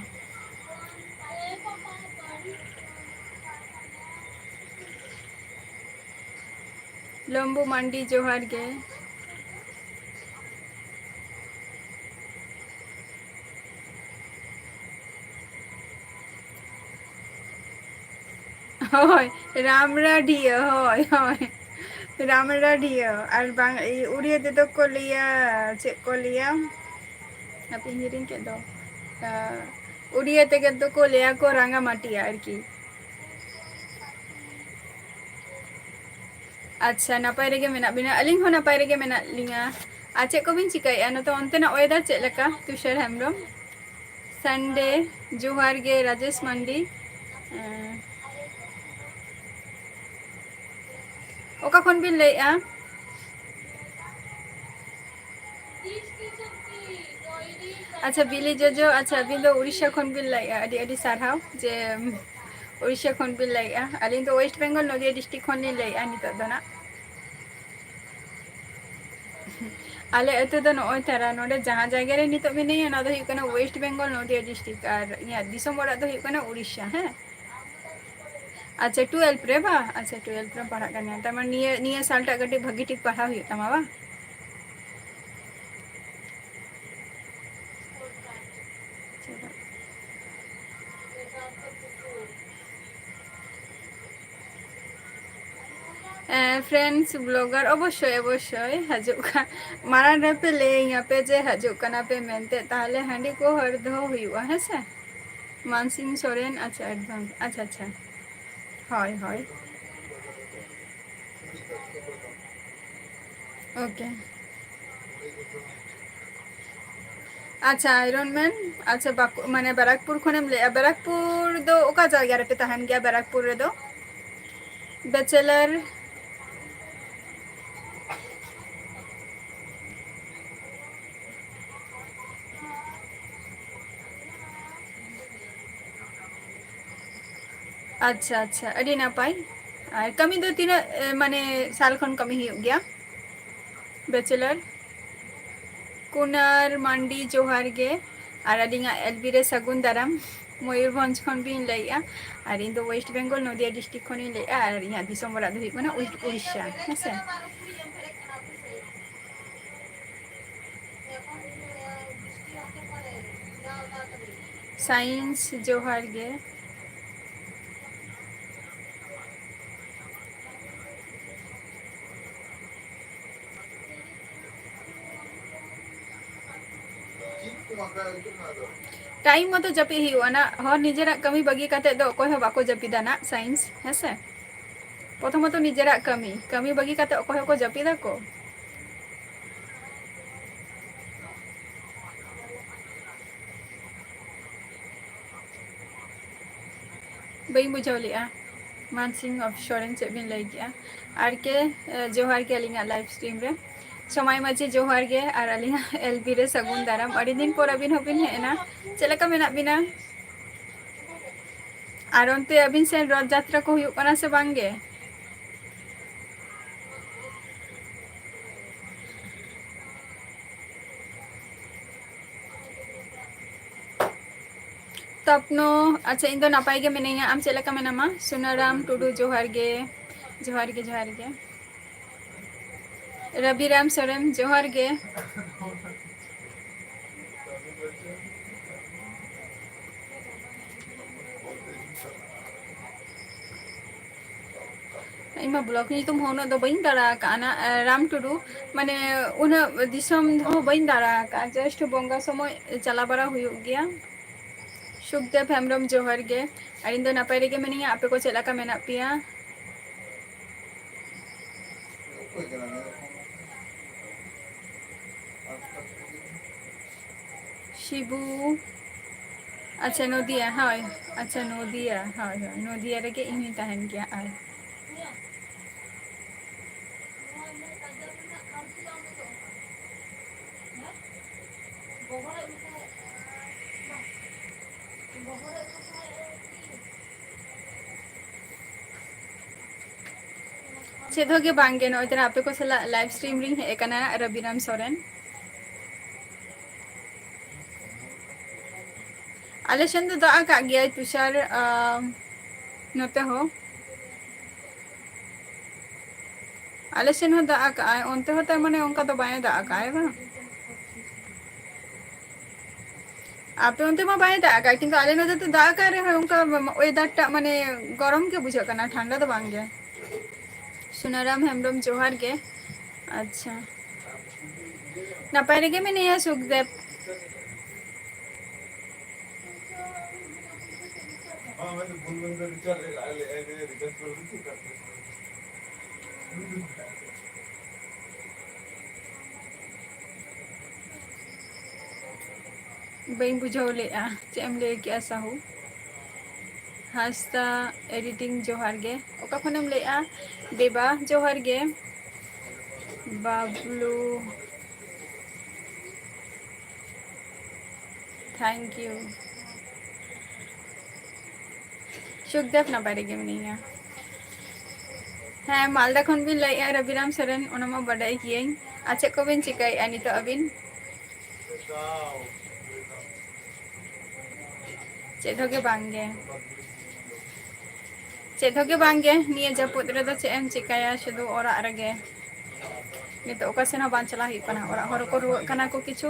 ᱞᱚᱢᱵᱩ ᱢᱟᱱᱰᱤ, ᱡᱚᱦᱟᱨ ᱜᱮ᱾ ᱦᱳᱭ, ᱨᱟᱢᱲᱟᱰᱤᱭᱟᱹ, ᱦᱳᱭ, ᱦᱳᱭ, ᱨᱟᱢᱲᱟᱰᱤᱭᱟᱹ᱾ ᱟᱨ ᱵᱟᱝ, ᱤᱭᱟᱹ, ᱩᱲᱤᱭᱟᱹ ᱛᱮᱫᱚ ᱠᱚ ᱞᱟᱹᱭᱟ, ᱪᱮᱫ ᱠᱚ ᱞᱟᱹᱭᱟ? ᱦᱟᱯᱮᱧ ᱦᱤᱲᱤᱧ ᱠᱮᱫ ᱫᱚ᱾ ᱟᱸ, ᱩᱲᱤᱭᱟᱹ ᱛᱮᱜᱮ ᱫᱚᱠᱚ ᱞᱟᱹᱭᱟ ᱠᱚ ᱨᱟᱸᱜᱟᱢᱟᱴᱤᱭᱟ ᱟᱨᱠᱤ᱾ ᱟᱪᱪᱷᱟ, ᱱᱟᱯᱟᱭ ᱨᱮᱜᱮ ᱢᱮᱱᱟᱜ ᱵᱤᱱᱟ? ᱟᱹᱞᱤᱧ ᱦᱚᱸ ᱱᱟᱯᱟᱭ ᱨᱮᱜᱮ ᱢᱮᱱᱟᱜ ᱞᱤᱧᱟ᱾ ᱟᱨ ᱪᱮᱫ ᱠᱚᱵᱤᱱ ᱪᱤᱠᱟᱹᱭᱮᱫᱼᱟ? ᱱᱚᱛᱮ ᱚᱱᱛᱮᱱᱟᱜ weather ᱪᱮᱫ ᱞᱮᱠᱟ, ᱛᱩᱥᱟᱨ ᱦᱮᱢᱵᱨᱚᱢ? ᱥᱟᱱᱰᱮ, ᱡᱚᱦᱟᱨ ᱜᱮ, ᱨᱟᱡᱮᱥ ᱢᱟᱱᱰᱤ᱾ ᱮᱸ, ᱚᱠᱟ ᱠᱷᱚᱱ ᱵᱤᱱ ᱞᱟᱹᱭᱮᱫᱼᱟ? ᱟᱪᱪᱷᱟ, ᱵᱤᱞᱤ ᱡᱚᱡᱚ, ᱟᱪᱪᱷᱟ, ᱟᱹᱵᱤᱱ ᱫᱚ ᱩᱲᱤᱥᱥᱟ ᱠᱷᱚᱱ ᱵᱤᱱ ᱞᱟᱹᱭᱮᱫᱼᱟ᱾ ᱟᱹᱰᱤ ᱟᱹᱰᱤ ᱥᱟᱨᱦᱟᱣ ᱡᱮ ᱩᱲᱤᱥᱥᱟ ᱠᱷᱚᱱ ᱵᱤᱱ ᱞᱟᱹᱭᱮᱫᱼᱟ᱾ ᱟᱹᱞᱤᱧ ᱫᱚ West Bengal, ᱱᱚᱫᱤᱭᱟ district ᱠᱷᱚᱱ ᱞᱤᱧ ᱞᱟᱹᱭᱮᱫᱼᱟ ᱱᱤᱛᱚᱜ ᱫᱚ ᱱᱟᱜ᱾ ᱟᱞᱮ ᱟᱹᱛᱩ ᱫᱚ ᱱᱚᱜᱼᱚᱭ ᱛᱟᱨᱟ, ᱱᱚᱰᱮ ᱡᱟᱦᱟᱸ ᱡᱟᱭᱜᱟ ᱨᱮ ᱱᱤᱛᱚᱜ ᱢᱤᱱᱟᱹᱧᱟ, ᱚᱱᱟ ᱫᱚ ᱦᱩᱭᱩᱜ ᱠᱟᱱᱟ West Bengal, ᱱᱚᱫᱤᱭᱟ district, ᱟᱨ ᱤᱧᱟᱹᱜ ᱫᱤᱥᱚᱢ ᱚᱲᱟᱜ ᱫᱚ ᱦᱩᱭᱩᱜ ᱠᱟᱱᱟ ᱩᱲᱤᱥᱥᱟ, ᱦᱮᱸ᱾ ᱟᱪᱪᱷᱟ, twelve ᱨᱮ ᱵᱟ? ᱟᱪᱪᱷᱟ, twelve ᱨᱮᱢ ᱯᱟᱲᱦᱟᱜ ᱠᱟᱱᱟ, ᱛᱟᱨ ᱢᱟᱱᱮ ᱱᱤᱭᱟᱹ, ᱱᱤᱭᱟᱹ ᱥᱟᱞᱴᱟᱜ ᱠᱟᱹᱴᱤᱡ ᱵᱷᱟᱹᱜᱤ ᱴᱷᱤᱠ ᱯᱟᱲᱦᱟᱣ ᱦᱩᱭᱩᱜ ᱛᱟᱢᱟ ᱵᱟ? ᱮᱸ, friends, blogger, ᱚᱵᱚᱥᱥᱳᱭ, ᱚᱵᱚᱥᱥᱳᱭ ᱦᱤᱡᱩᱜ ᱠᱷᱟᱱ ᱢᱟᱲᱟᱝ ᱨᱮᱯᱮ ᱞᱟᱹᱭᱟᱹᱧᱟ ᱯᱮ ᱡᱮ ᱦᱤᱡᱩᱜ ᱠᱟᱱᱟ ᱯᱮ ᱢᱮᱱᱛᱮ, ᱛᱟᱦᱞᱮ ᱦᱟᱺᱰᱤ ᱠᱚ ᱦᱟᱹᱨ ᱫᱚᱦᱚ ᱦᱩᱭᱩᱜᱼᱟ, ᱦᱮᱸ ᱥᱮ? ᱢᱟᱱᱥᱤᱝ ᱥᱚᱨᱮᱱ, ᱟᱪᱪᱷᱟ, advance, ᱟᱪᱪᱷᱟ, ᱟᱪᱪᱷᱟ, ᱦᱳᱭ, ᱦᱳᱭ, okay᱾ ᱟᱪᱪᱷᱟ, ᱟᱭᱨᱚᱱ ᱢᱮᱱ, ᱟᱪᱪᱷᱟ, ᱵᱟᱸᱠᱩ-, ᱢᱟᱱᱮ ᱵᱟᱨᱟᱠᱯᱩᱨ ᱠᱷᱚᱱᱮᱢ ᱞᱟᱹᱭᱮᱜᱼᱟ᱾ ᱵᱟᱨᱟᱠᱯᱩᱨ ᱫᱚ ᱚᱠᱟ ᱡᱟᱭᱜᱟ ᱨᱮᱯᱮ ᱛᱟᱦᱮᱱ ᱜᱮᱭᱟ, ᱵᱟᱨᱟᱠᱯᱩᱨ ᱨᱮᱫᱚ? Bachelor, ᱟᱪᱪᱷᱟ, ᱟᱪᱪᱷᱟ, ᱟᱹᱰᱤ ᱱᱟᱯᱟᱭ᱾ ᱟᱨ ᱠᱟᱹᱢᱤ ᱫᱚ ᱛᱤᱱᱟᱹᱜ, ᱮ, ᱢᱟᱱᱮ, ᱥᱟᱞ ᱠᱷᱚᱱ ᱠᱟᱹᱢᱤ ᱦᱩᱭᱩᱜ ᱜᱮᱭᱟ? Bachelor᱾ ᱠᱩᱱᱟᱨ ᱢᱟᱱᱰᱤ, ᱡᱚᱦᱟᱨ ᱜᱮ᱾ ᱟᱨ ᱟᱹᱞᱤᱧᱟᱜ ᱮᱞ ᱵᱤ ᱨᱮ ᱥᱟᱹᱜᱩᱱ ᱫᱟᱨᱟᱢ᱾ ᱢᱚᱭᱩᱨᱵᱷᱚᱸᱡᱽ ᱠᱷᱚᱱ ᱵᱤᱱ ᱞᱟᱹᱭᱮᱜᱼᱟ᱾ ᱟᱨ ᱤᱧ ᱫᱚ West Bengal, ᱱᱚᱫᱤᱭᱟ district ᱠᱷᱚᱱᱤᱧ ᱞᱟᱹᱭᱮᱜᱼᱟ᱾ ᱟᱨ ᱤᱧᱟᱹᱜ ᱫᱤᱥᱚᱢ ᱚᱲᱟᱜ ᱫᱚ ᱦᱩᱭᱩᱜ ᱠᱟᱱᱟ ᱩᱲᱤ-, ᱩᱲᱤᱥᱥᱟ, ᱦᱮᱸ ᱥᱮ᱾ Science, ᱡᱚᱦᱟᱨ ᱜᱮ᱾ Time ᱢᱚᱛᱚ ᱡᱟᱹᱯᱤᱫ ᱦᱩᱭᱩᱜᱼᱟ ᱱᱟᱜ᱾ ᱦᱚᱲ ᱱᱤᱡᱮᱨᱟᱜ ᱠᱟᱹᱢᱤ ᱵᱟᱹᱜᱤ ᱠᱟᱛᱮᱫ ᱫᱚ ᱚᱠᱚᱭ ᱦᱚᱸ ᱵᱟᱠᱚ ᱡᱟᱹᱯᱤᱫᱟ ᱱᱟᱜ, Science, ᱦᱮᱸ ᱥᱮ? ᱯᱨᱚᱛᱷᱚᱢᱚᱛᱚ ᱱᱤᱡᱮᱨᱟᱜ ᱠᱟᱹᱢᱤ, ᱠᱟᱹᱢᱤ ᱵᱟᱹᱜᱤ ᱠᱟᱛᱮ ᱚᱠᱚᱭ ᱦᱚᱸᱠᱚ ᱡᱟᱹᱯᱤᱫᱟ ᱠᱚ? ᱵᱟᱹᱧ ᱵᱩᱡᱷᱟᱹᱣ ᱞᱮᱜᱼᱟ᱾ ᱢᱟᱱᱥᱤᱝ ᱚᱯᱷ ᱥᱚᱨᱮᱱ, ᱪᱮᱫ ᱵᱤᱱ ᱞᱟᱹᱭ ᱠᱮᱜᱼᱟ? ᱟᱨ ᱠᱮ, ᱮ, ᱡᱚᱦᱟᱨ ᱜᱮ ᱟᱹᱞᱤᱧᱟᱜ live stream ᱨᱮ᱾ ᱥᱚᱢᱟᱭ ᱢᱟᱹᱡᱷᱤ ᱡᱚᱦᱟᱨ ᱜᱮ, ᱟᱨ ᱟᱹᱞᱤᱧᱟᱜ ᱮᱞ ᱵᱤ ᱨᱮ ᱥᱟᱹᱜᱩᱱ ᱫᱟᱨᱟᱢ᱾ ᱟᱹᱰᱤ ᱫᱤᱱ ᱯᱚᱨ ᱟᱹᱵᱤᱱ ᱦᱚᱸᱵᱤᱱ ᱦᱮᱡ ᱮᱱᱟ᱾ ᱪᱮᱫ ᱞᱮᱠᱟ ᱢᱮᱱᱟᱜ ᱵᱤᱱᱟ? ᱟᱨ ᱚᱱᱛᱮ ᱟᱹᱵᱤᱱ ᱥᱮᱱ ᱨᱚᱛᱷ ᱡᱟᱛᱨᱟ ᱠᱚ ᱦᱩᱭᱩᱜ ᱠᱟᱱᱟ ᱥᱮ ᱵᱟᱝ ᱜᱮ? ᱛᱚᱯᱱᱚ, ᱟᱪᱪᱷᱟ, ᱤᱧ ᱫᱚ ᱱᱟᱯᱟᱭ ᱜᱮ ᱢᱤᱱᱟᱹᱧᱟ᱾ ᱟᱢ ᱪᱮᱫ ᱞᱮᱠᱟ ᱢᱮᱱᱟᱢᱟ? ᱥᱩᱱᱟᱨᱟᱢ ᱴᱩᱰᱩ, ᱡᱚᱦᱟᱨ ᱜᱮ, ᱡᱚᱦᱟᱨ ᱜᱮ, ᱡᱚᱦᱟᱨ ᱜᱮ᱾ ᱨᱟᱵᱤᱨᱟᱢ ᱥᱚᱨᱮᱱ, ᱡᱚᱦᱟᱨ ᱜᱮ᱾ ᱤᱧ ᱢᱟ block ᱧᱩᱛᱩᱢ ᱦᱚᱸ ᱩᱱᱟᱹᱜ ᱫᱚ ᱵᱟᱹᱧ ᱫᱟᱬᱟ ᱟᱠᱟᱜᱼᱟ ᱱᱟ, ᱮ, ᱨᱟᱢ ᱴᱩᱰᱩ, ᱢᱟᱱᱮ, ᱩᱱᱟᱹᱜ ᱫᱤᱥᱚᱢ ᱦᱚᱸ ᱵᱟᱹᱧ ᱫᱟᱬᱟ ᱟᱠᱟᱜᱼᱟ, just ᱵᱚᱸᱜᱟ ᱥᱚᱢᱚᱭ ᱪᱟᱞᱟᱣ ᱵᱟᱲᱟ ᱦᱩᱭᱩᱜ ᱜᱮᱭᱟ᱾ ᱥᱩᱠᱫᱮᱵ ᱦᱮᱢᱵᱨᱚᱢ, ᱡᱚᱦᱟᱨ ᱜᱮ᱾ ᱟᱨ ᱤᱧ ᱫᱚ ᱱᱟᱯᱟᱭ ᱨᱮᱜᱮ ᱢᱤᱱᱟᱹᱧᱟ, ᱟᱯᱮ ᱠᱚ ᱪᱮᱫ ᱞᱮᱠᱟ ᱢᱮᱱᱟᱜ ᱯᱮᱭᱟ? ᱥᱤᱵᱩ, ᱟᱪᱪᱷᱟ, ᱱᱚᱫᱤᱭᱟ, ᱦᱳᱭ, ᱟᱪᱪᱷᱟ, ᱱᱚᱫᱤᱭᱟ, ᱦᱳᱭ, ᱦᱳᱭ, ᱱᱚᱫᱤᱭᱟ ᱨᱮᱜᱮ ᱤᱧ ᱦᱚᱸᱧ ᱛᱟᱦᱮᱱ ᱜᱮᱭᱟ᱾ ᱟᱨ ᱪᱮᱫ ᱦᱚᱸ ᱜᱮ ᱵᱟᱝ ᱜᱮ, ᱱᱚᱜᱼᱚᱭ ᱛᱚᱨᱟ ᱟᱯᱮ ᱠᱚ ᱥᱟᱞᱟᱜ live stream ᱨᱤᱧ ᱦᱮᱡ ᱟᱠᱟᱱᱟ, ᱨᱚᱵᱤᱨᱟᱢ ᱥᱚᱨᱮᱱ᱾ ᱟᱞᱮ ᱥᱮᱱ ᱫᱚ ᱫᱟᱜ ᱟᱠᱟᱫ ᱜᱮᱭᱟᱭ ᱛᱩᱥᱟᱨ, ᱟᱢ, ᱱᱚᱛᱮ ᱦᱚᱸ᱾ ᱟᱞᱮ ᱥᱮᱱ ᱦᱚᱸ ᱫᱟᱜ ᱟᱠᱟᱫᱼᱟᱭ, ᱚᱱᱛᱮ ᱦᱚᱸ ᱛᱟᱨ ᱢᱟᱱᱮ ᱚᱱᱠᱟ ᱫᱚ ᱵᱟᱭ ᱫᱟᱜ ᱟᱠᱟᱫᱼᱟᱭ ᱵᱟᱝ? ᱟᱯᱮ ᱚᱱᱛᱮ ᱢᱟ ᱵᱟᱭ ᱫᱟᱜ ᱟᱠᱟᱫ, ᱠᱤᱱᱛᱩ ᱟᱞᱮ ᱱᱚᱛᱮ ᱫᱚ ᱫᱟᱜ ᱟᱠᱟᱫ ᱨᱮᱦᱚᱸ ᱚᱱᱠᱟ weather ᱴᱟᱜ ᱢᱟᱱᱮ ᱜᱚᱨᱚᱢ ᱜᱮ ᱵᱩᱡᱷᱟᱹᱜ ᱠᱟᱱᱟ, ᱴᱷᱟᱱᱰᱟ ᱫᱚ ᱵᱟᱝ ᱜᱮ᱾ ᱥᱩᱱᱟᱨᱟᱢ ᱦᱮᱢᱵᱨᱚᱢ, ᱡᱚᱦᱟᱨ ᱜᱮ᱾ ᱟᱪᱪᱷᱟ, ᱱᱟᱯᱟᱭ ᱨᱮᱜᱮ ᱢᱮᱱᱟᱭᱟ ᱥᱩᱠᱫᱮᱵ᱾ ᱵᱟᱹᱧ ᱵᱩᱡᱷᱟᱹᱣ ᱞᱮᱫᱼᱟ, ᱪᱮᱫ ᱮᱢ ᱞᱟᱹᱭ ᱠᱮᱜᱼᱟ ᱥᱟᱦᱩ ᱦᱟᱸᱥᱫᱟ? Editing ᱡᱚᱦᱟᱨ ᱜᱮ᱾ ᱚᱠᱟ ᱠᱷᱚᱱᱮᱢ ᱞᱟᱹᱭᱮᱜᱼᱟ? ᱫᱮᱵᱟ ᱡᱚᱦᱟᱨ ᱜᱮ᱾ Bablu, thank you᱾ ᱥᱩᱠᱫᱮᱵ ᱱᱟᱯᱟᱭ ᱨᱮᱜᱮ ᱢᱮᱱᱟᱭᱟ᱾ ᱦᱮᱸ, ᱢᱟᱞᱫᱟ ᱠᱷᱚᱱ ᱵᱤᱱ ᱞᱟᱹᱭᱮᱜᱼᱟ ᱨᱚᱵᱤᱨᱟᱢ ᱥᱚᱨᱮᱱ, ᱚᱱᱟ ᱢᱟ ᱵᱟᱰᱟᱭ ᱜᱤᱭᱟᱹᱧ᱾ ᱟᱨ ᱪᱮᱫ ᱠᱚᱵᱤᱱ ᱪᱤᱠᱟᱹᱭᱮᱜᱼᱟ ᱱᱤᱛᱚᱜ ᱟᱹᱵᱤᱱ? ᱪᱮᱫ ᱦᱚᱸ ᱜᱮ ᱵᱟᱝ ᱜᱮ᱾ ᱪᱮᱫ ᱦᱚᱸ ᱜᱮ ᱵᱟᱝ ᱜᱮ, ᱱᱤᱭᱟᱹ ᱡᱟᱹᱯᱩᱫ ᱨᱮᱫᱚ ᱪᱮᱫ ᱮᱢ ᱪᱤᱠᱟᱹᱭᱟ, ᱥᱩᱫᱷᱩ ᱚᱲᱟᱜ ᱨᱮᱜᱮ᱾ ᱱᱤᱛᱚᱜ ᱚᱠᱟ ᱥᱮᱱ ᱦᱚᱸ ᱵᱟᱝ ᱪᱟᱞᱟᱣ ᱦᱩᱭᱩᱜ ᱠᱟᱱᱟ, ᱚᱲᱟᱜ ᱦᱚᱲ ᱠᱚ ᱨᱩᱣᱟᱹᱜ ᱠᱟᱱᱟ ᱠᱚ ᱠᱤᱪᱷᱩ᱾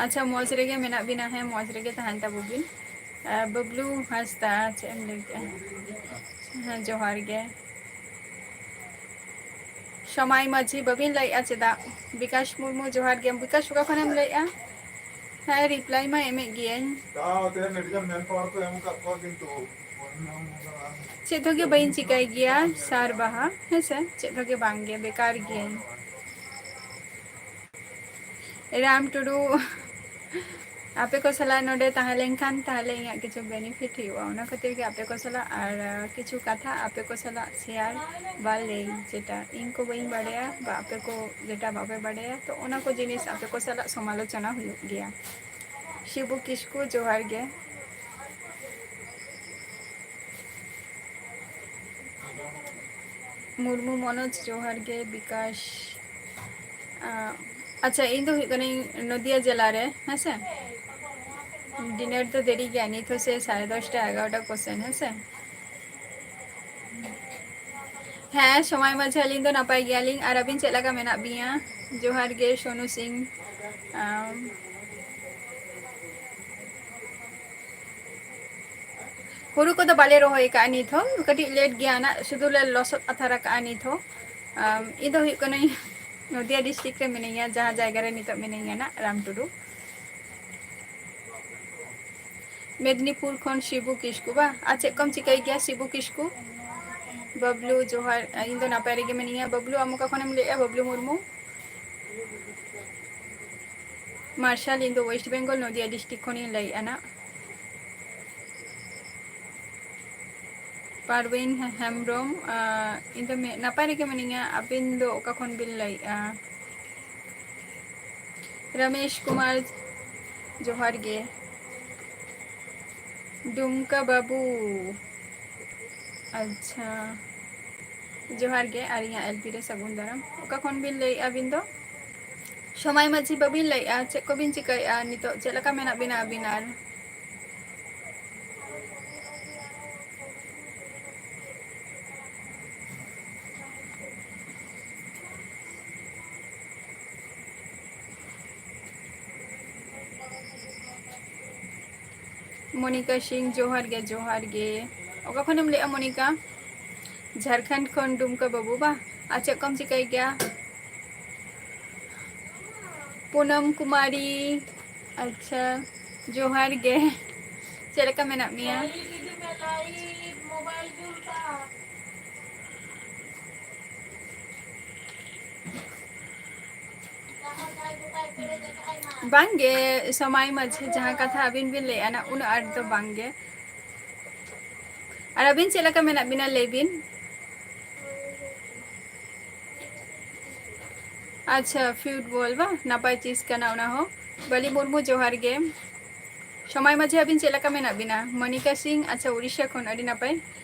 ᱟᱪᱪᱷᱟ, ᱢᱚᱡᱽ ᱨᱮᱜᱮ ᱢᱮᱱᱟᱜ ᱵᱤᱱᱟ? ᱦᱮᱸ, ᱢᱚᱡᱽ ᱨᱮᱜᱮ ᱛᱟᱦᱮᱱ ᱛᱟᱵᱚ ᱵᱤᱱ᱾ ᱟᱨ ᱵᱟᱵᱞᱩ ᱦᱟᱸᱥᱫᱟ, ᱪᱮᱫ ᱮᱢ ᱞᱟᱹᱭ ᱠᱮᱜᱼᱟ? ᱦᱮᱸ, ᱡᱚᱦᱟᱨ ᱜᱮ᱾ ᱥᱚᱢᱟᱭ ᱢᱟᱹᱡᱷᱤ, ᱵᱟᱹᱵᱤᱱ ᱞᱟᱹᱭᱮᱜᱼᱟ ᱪᱮᱫᱟᱜ? ᱵᱤᱠᱟᱥ ᱢᱩᱨᱢᱩ, ᱡᱚᱦᱟᱨ ᱜᱮ᱾ ᱵᱤᱠᱟᱥ, ᱚᱠᱟ ᱠᱷᱚᱱᱮᱢ ᱞᱟᱹᱭᱮᱜᱼᱟ? ᱦᱮᱸ, reply ᱢᱟ ᱮᱢᱮᱫ ᱜᱤᱭᱟᱹᱧ᱾ ᱛᱟᱣ ᱛᱮᱦᱮᱧ ᱟᱹᱰᱤ ᱜᱟᱱ manpower ᱠᱚ ᱮᱢ ᱟᱠᱟᱫ ᱠᱚᱣᱟ, ᱠᱤᱱᱛᱩ ᱪᱮᱫ ᱦᱚᱸ ᱜᱮ ᱵᱟᱹᱧ ᱪᱤᱠᱟᱹᱭ ᱜᱮᱭᱟ, ᱥᱟᱨ ᱵᱟᱦᱟ, ᱦᱮᱸ ᱥᱮ? ᱪᱮᱫ ᱦᱚᱸ ᱜᱮ ᱵᱟᱝ ᱜᱮ, ᱵᱮᱠᱟᱨ ᱜᱤᱭᱟᱹᱧ᱾ ᱨᱟᱢ ᱴᱩᱰᱩ, ᱟᱯᱮ ᱠᱚ ᱥᱟᱞᱟᱜ ᱱᱚᱰᱮ ᱛᱟᱦᱮᱸ ᱞᱮᱱᱠᱷᱟᱱ ᱛᱟᱦᱚᱞᱮ ᱤᱧᱟᱹᱜ ᱠᱤᱪᱷᱩ benefit ᱦᱩᱭᱩᱜᱼᱟ, ᱚᱱᱟ ᱠᱷᱟᱹᱛᱤᱨ ᱜᱮ ᱟᱯᱮ ᱠᱚ ᱥᱟᱞᱟᱜ ᱟᱨ, ᱟᱨ ᱠᱤᱪᱷᱩ ᱠᱟᱛᱷᱟ ᱟᱯᱮ ᱠᱚ ᱥᱟᱞᱟᱜ share ᱵᱟ ᱞᱟᱹᱭ, ᱡᱮᱴᱟ ᱤᱧ ᱠᱚ ᱵᱟᱹᱧ ᱵᱟᱰᱟᱭᱟ ᱵᱟ ᱟᱯᱮ ᱠᱚ ᱡᱮᱴᱟ ᱵᱟᱯᱮ ᱵᱟᱰᱟᱭᱟ, ᱛᱚ ᱚᱱᱟ ᱠᱚ ᱡᱤᱱᱤᱥ ᱟᱯᱮ ᱠᱚ ᱥᱟᱞᱟᱜ ᱥᱚᱢᱟᱞᱳᱪᱚᱱᱟ ᱦᱩᱭᱩᱜ ᱜᱮᱭᱟ᱾ ᱥᱤᱵᱩ ᱠᱤᱥᱠᱩ, ᱡᱚᱦᱟᱨ ᱜᱮ᱾ ᱢᱩᱨᱢᱩ ᱢᱚᱱᱳᱡᱽ, ᱡᱚᱦᱟᱨ ᱜᱮ᱾ ᱵᱤᱠᱟᱥ, ᱟᱸ, ᱟᱪᱪᱷᱟ, ᱤᱧ ᱫᱚ ᱦᱩᱭᱩᱜ ᱠᱟᱹᱱᱟᱹᱧ ᱱᱚᱫᱤᱭᱟ ᱡᱮᱞᱟ ᱨᱮ, ᱦᱮᱸ ᱥᱮ᱾ ᱰᱤᱱᱟᱨ ᱫᱚ ᱫᱮᱨᱤ ᱜᱮᱭᱟ, ᱱᱤᱛ ᱦᱚᱸ ᱥᱮ ᱥᱟᱲᱮ ᱫᱚᱥᱴᱟ, ᱮᱜᱟᱨᱚᱴᱟ ᱠᱚ ᱥᱮᱱ, ᱦᱮᱸ ᱥᱮ᱾ ᱦᱮᱸ, ᱥᱚᱢᱟᱭ ᱢᱟᱹᱡᱷᱤ, ᱟᱹᱞᱤᱧ ᱫᱚ ᱱᱟᱯᱟᱭ ᱜᱮᱭᱟᱞᱤᱧ, ᱟᱨ ᱟᱹᱵᱤᱱ ᱪᱮᱫ ᱞᱮᱠᱟ ᱢᱮᱱᱟᱜ ᱵᱤᱱᱟ? ᱡᱚᱦᱟᱨ ᱜᱮ, ᱥᱳᱱᱩ ᱥᱤᱝ᱾ ᱟᱢ, ᱦᱩᱲᱩ ᱠᱚᱫᱚ ᱵᱟᱞᱮ ᱨᱚᱦᱚᱭ ᱟᱠᱟᱜᱼᱟ ᱱᱤᱛ ᱦᱚᱸ, ᱠᱟᱹᱴᱤᱡ ᱞᱮᱴ ᱜᱮᱭᱟ ᱱᱟᱜ, ᱥᱩᱫᱷᱩ ᱞᱮ ᱞᱚᱥᱚᱫ ᱟᱛᱟᱨ ᱟᱠᱟᱜᱼᱟ ᱱᱤᱛ ᱦᱚᱸ᱾ ᱟᱢ, ᱤᱧ ᱫᱚ ᱦᱩᱭᱩᱜ ᱠᱟᱹᱱᱟᱹᱧ ᱱᱚᱫᱤᱭᱟ ᱰᱤᱥᱴᱨᱤᱠᱴ ᱨᱮ ᱢᱤᱱᱟᱹᱧᱟ, ᱡᱟᱦᱟᱸ ᱡᱟᱭᱜᱟ ᱨᱮ ᱱᱤᱛᱚᱜ ᱢᱤᱱᱟᱹᱧᱟ ᱱᱟᱜ, ᱨᱟᱢ ᱴᱩᱰᱩ᱾ ᱢᱮᱫᱽᱱᱤᱯᱩᱨ ᱠᱷᱚᱱ ᱥᱤᱵᱩ ᱠᱤᱥᱠᱩ ᱵᱟ? ᱟᱨ ᱪᱮᱫ ᱠᱚᱢ ᱪᱤᱠᱟᱹᱭ ᱜᱮᱭᱟ ᱥᱤᱵᱩ ᱠᱤᱥᱠᱩ? ᱵᱟᱵᱞᱩ, ᱡᱚᱦᱟᱨ᱾ ᱤᱧ ᱫᱚ ᱱᱟᱯᱟᱭ ᱨᱮᱜᱮ ᱢᱤᱱᱟᱹᱧᱟ᱾ ᱵᱟᱵᱞᱩ, ᱟᱢ ᱚᱠᱟ ᱠᱷᱚᱱᱮᱢ ᱞᱟᱹᱭᱮᱜᱼᱟ? ᱵᱟᱵᱞᱩ ᱢᱩᱨᱢᱩ᱾ ᱢᱟᱨᱥᱟᱞ, ᱤᱧ ᱫᱚ ᱳᱭᱮᱥᱴ ᱵᱮᱝᱜᱚᱞ, ᱱᱚᱫᱤᱭᱟ ᱰᱤᱥᱴᱨᱤᱠᱴ ᱠᱷᱚᱱᱤᱧ ᱞᱟᱹᱭᱮᱜᱼᱟ ᱱᱟᱜ᱾ ᱯᱟᱨᱣᱤᱱ ᱦᱮᱢᱵᱨᱚᱢ, ᱟᱸ, ᱤᱧ ᱫᱚ ᱢᱮ-, ᱱᱟᱯᱟᱭ ᱨᱮᱜᱮ ᱢᱤᱱᱟᱹᱧᱟ᱾ ᱟᱹᱵᱤᱱ ᱫᱚ ᱚᱠᱟ ᱠᱷᱚᱱ ᱵᱤᱱ ᱞᱟᱹᱭᱮᱜᱼᱟ? ᱨᱚᱢᱮᱥ ᱠᱩᱢᱟᱨ, ᱡᱚᱦᱟᱨ ᱜᱮ᱾ ᱰᱩᱢᱠᱟ ᱵᱟᱹᱵᱩ, ᱟᱪᱪᱷᱟ, ᱡᱚᱦᱟᱨ ᱜᱮ, ᱟᱨ ᱤᱧᱟᱹᱜ ᱮᱞ ᱯᱤ ᱨᱮ ᱥᱟᱹᱜᱩᱱ ᱫᱟᱨᱟᱢ᱾ ᱚᱠᱟ ᱠᱷᱚᱱ ᱵᱤᱱ ᱞᱟᱹᱭᱮᱜᱼᱟ ᱟᱹᱵᱤᱱ ᱫᱚ? ᱥᱚᱢᱟᱭ ᱢᱟᱹᱡᱷᱤ ᱵᱟᱹᱵᱤᱱ ᱞᱟᱹᱭᱮᱜᱼᱟ, ᱪᱮᱫ ᱠᱚᱵᱤᱱ ᱪᱤᱠᱟᱹᱭᱮᱜᱼᱟ ᱱᱤᱛᱚᱜ? ᱪᱮᱫ ᱞᱮᱠᱟ ᱢᱮᱱᱟᱜ ᱵᱤᱱᱟ ᱟᱹᱵᱤᱱ? ᱟᱨ ᱢᱚᱱᱤᱠᱟ ᱥᱤᱝ, ᱡᱚᱦᱟᱨ ᱜᱮ, ᱡᱚᱦᱟᱨ ᱜᱮ᱾ ᱚᱠᱟ ᱠᱷᱚᱱᱮᱢ ᱞᱟᱹᱭᱮᱜᱼᱟ ᱢᱚᱱᱤᱠᱟ? ᱡᱷᱟᱲᱠᱷᱚᱸᱰ ᱠᱷᱚᱱ ᱰᱩᱢᱠᱟ ᱵᱟᱹᱵᱩ ᱵᱟ? ᱟᱨ ᱪᱮᱫ ᱠᱚᱢ ᱪᱤᱠᱟᱹᱭ ᱜᱮᱭᱟ? ᱯᱩᱱᱟᱢ ᱠᱩᱢᱟᱨᱤ, ᱟᱪᱪᱷᱟ, ᱡᱚᱦᱟᱨ ᱜᱮ᱾ ᱪᱮᱫ ᱞᱮᱠᱟ ᱢᱮᱱᱟᱜ ᱢᱮᱭᱟ? ᱵᱟᱝᱜᱮ, ᱥᱚᱢᱟᱭ ᱢᱟᱹᱡᱷᱤ ᱡᱟᱦᱟᱸ ᱠᱟᱛᱷᱟ ᱟᱹᱵᱤᱱ ᱵᱤᱱ ᱞᱟᱹᱭᱮᱜᱼᱟ ᱱᱟ, ᱩᱱᱟᱹᱜ ᱟᱸᱴ ᱫᱚ ᱵᱟᱝᱜᱮ᱾ ᱟᱨ ᱟᱹᱵᱤᱱ ᱪᱮᱫ ᱞᱮᱠᱟ ᱢᱮᱱᱟᱜ ᱵᱤᱱᱟ, ᱞᱟᱹᱭ ᱵᱤᱱ? ᱟᱪᱪᱷᱟ, ᱯᱷᱤᱭᱩᱴ ᱵᱚᱞ ᱵᱟᱝ, ᱱᱟᱯᱟᱭ ᱪᱤᱡᱽ ᱠᱟᱱᱟ ᱚᱱᱟ ᱦᱚᱸ᱾ ᱵᱟᱹᱞᱤ ᱢᱩᱨᱢᱩ, ᱡᱚᱦᱟᱨ ᱜᱮ᱾ ᱥᱚᱢᱟᱭ ᱢᱟᱹᱡᱷᱤ, ᱟᱹᱵᱤᱱ ᱪᱮᱫ ᱞᱮᱠᱟ ᱢᱮᱱᱟᱜ ᱵᱤᱱᱟ? ᱢᱚᱱᱤᱠᱟ ᱥᱤᱝ, ᱟᱪᱪᱷᱟ, ᱩᱲᱤᱥᱥᱟ ᱠᱷᱚᱱ, ᱟᱹᱰᱤ ᱱᱟᱯᱟᱭ᱾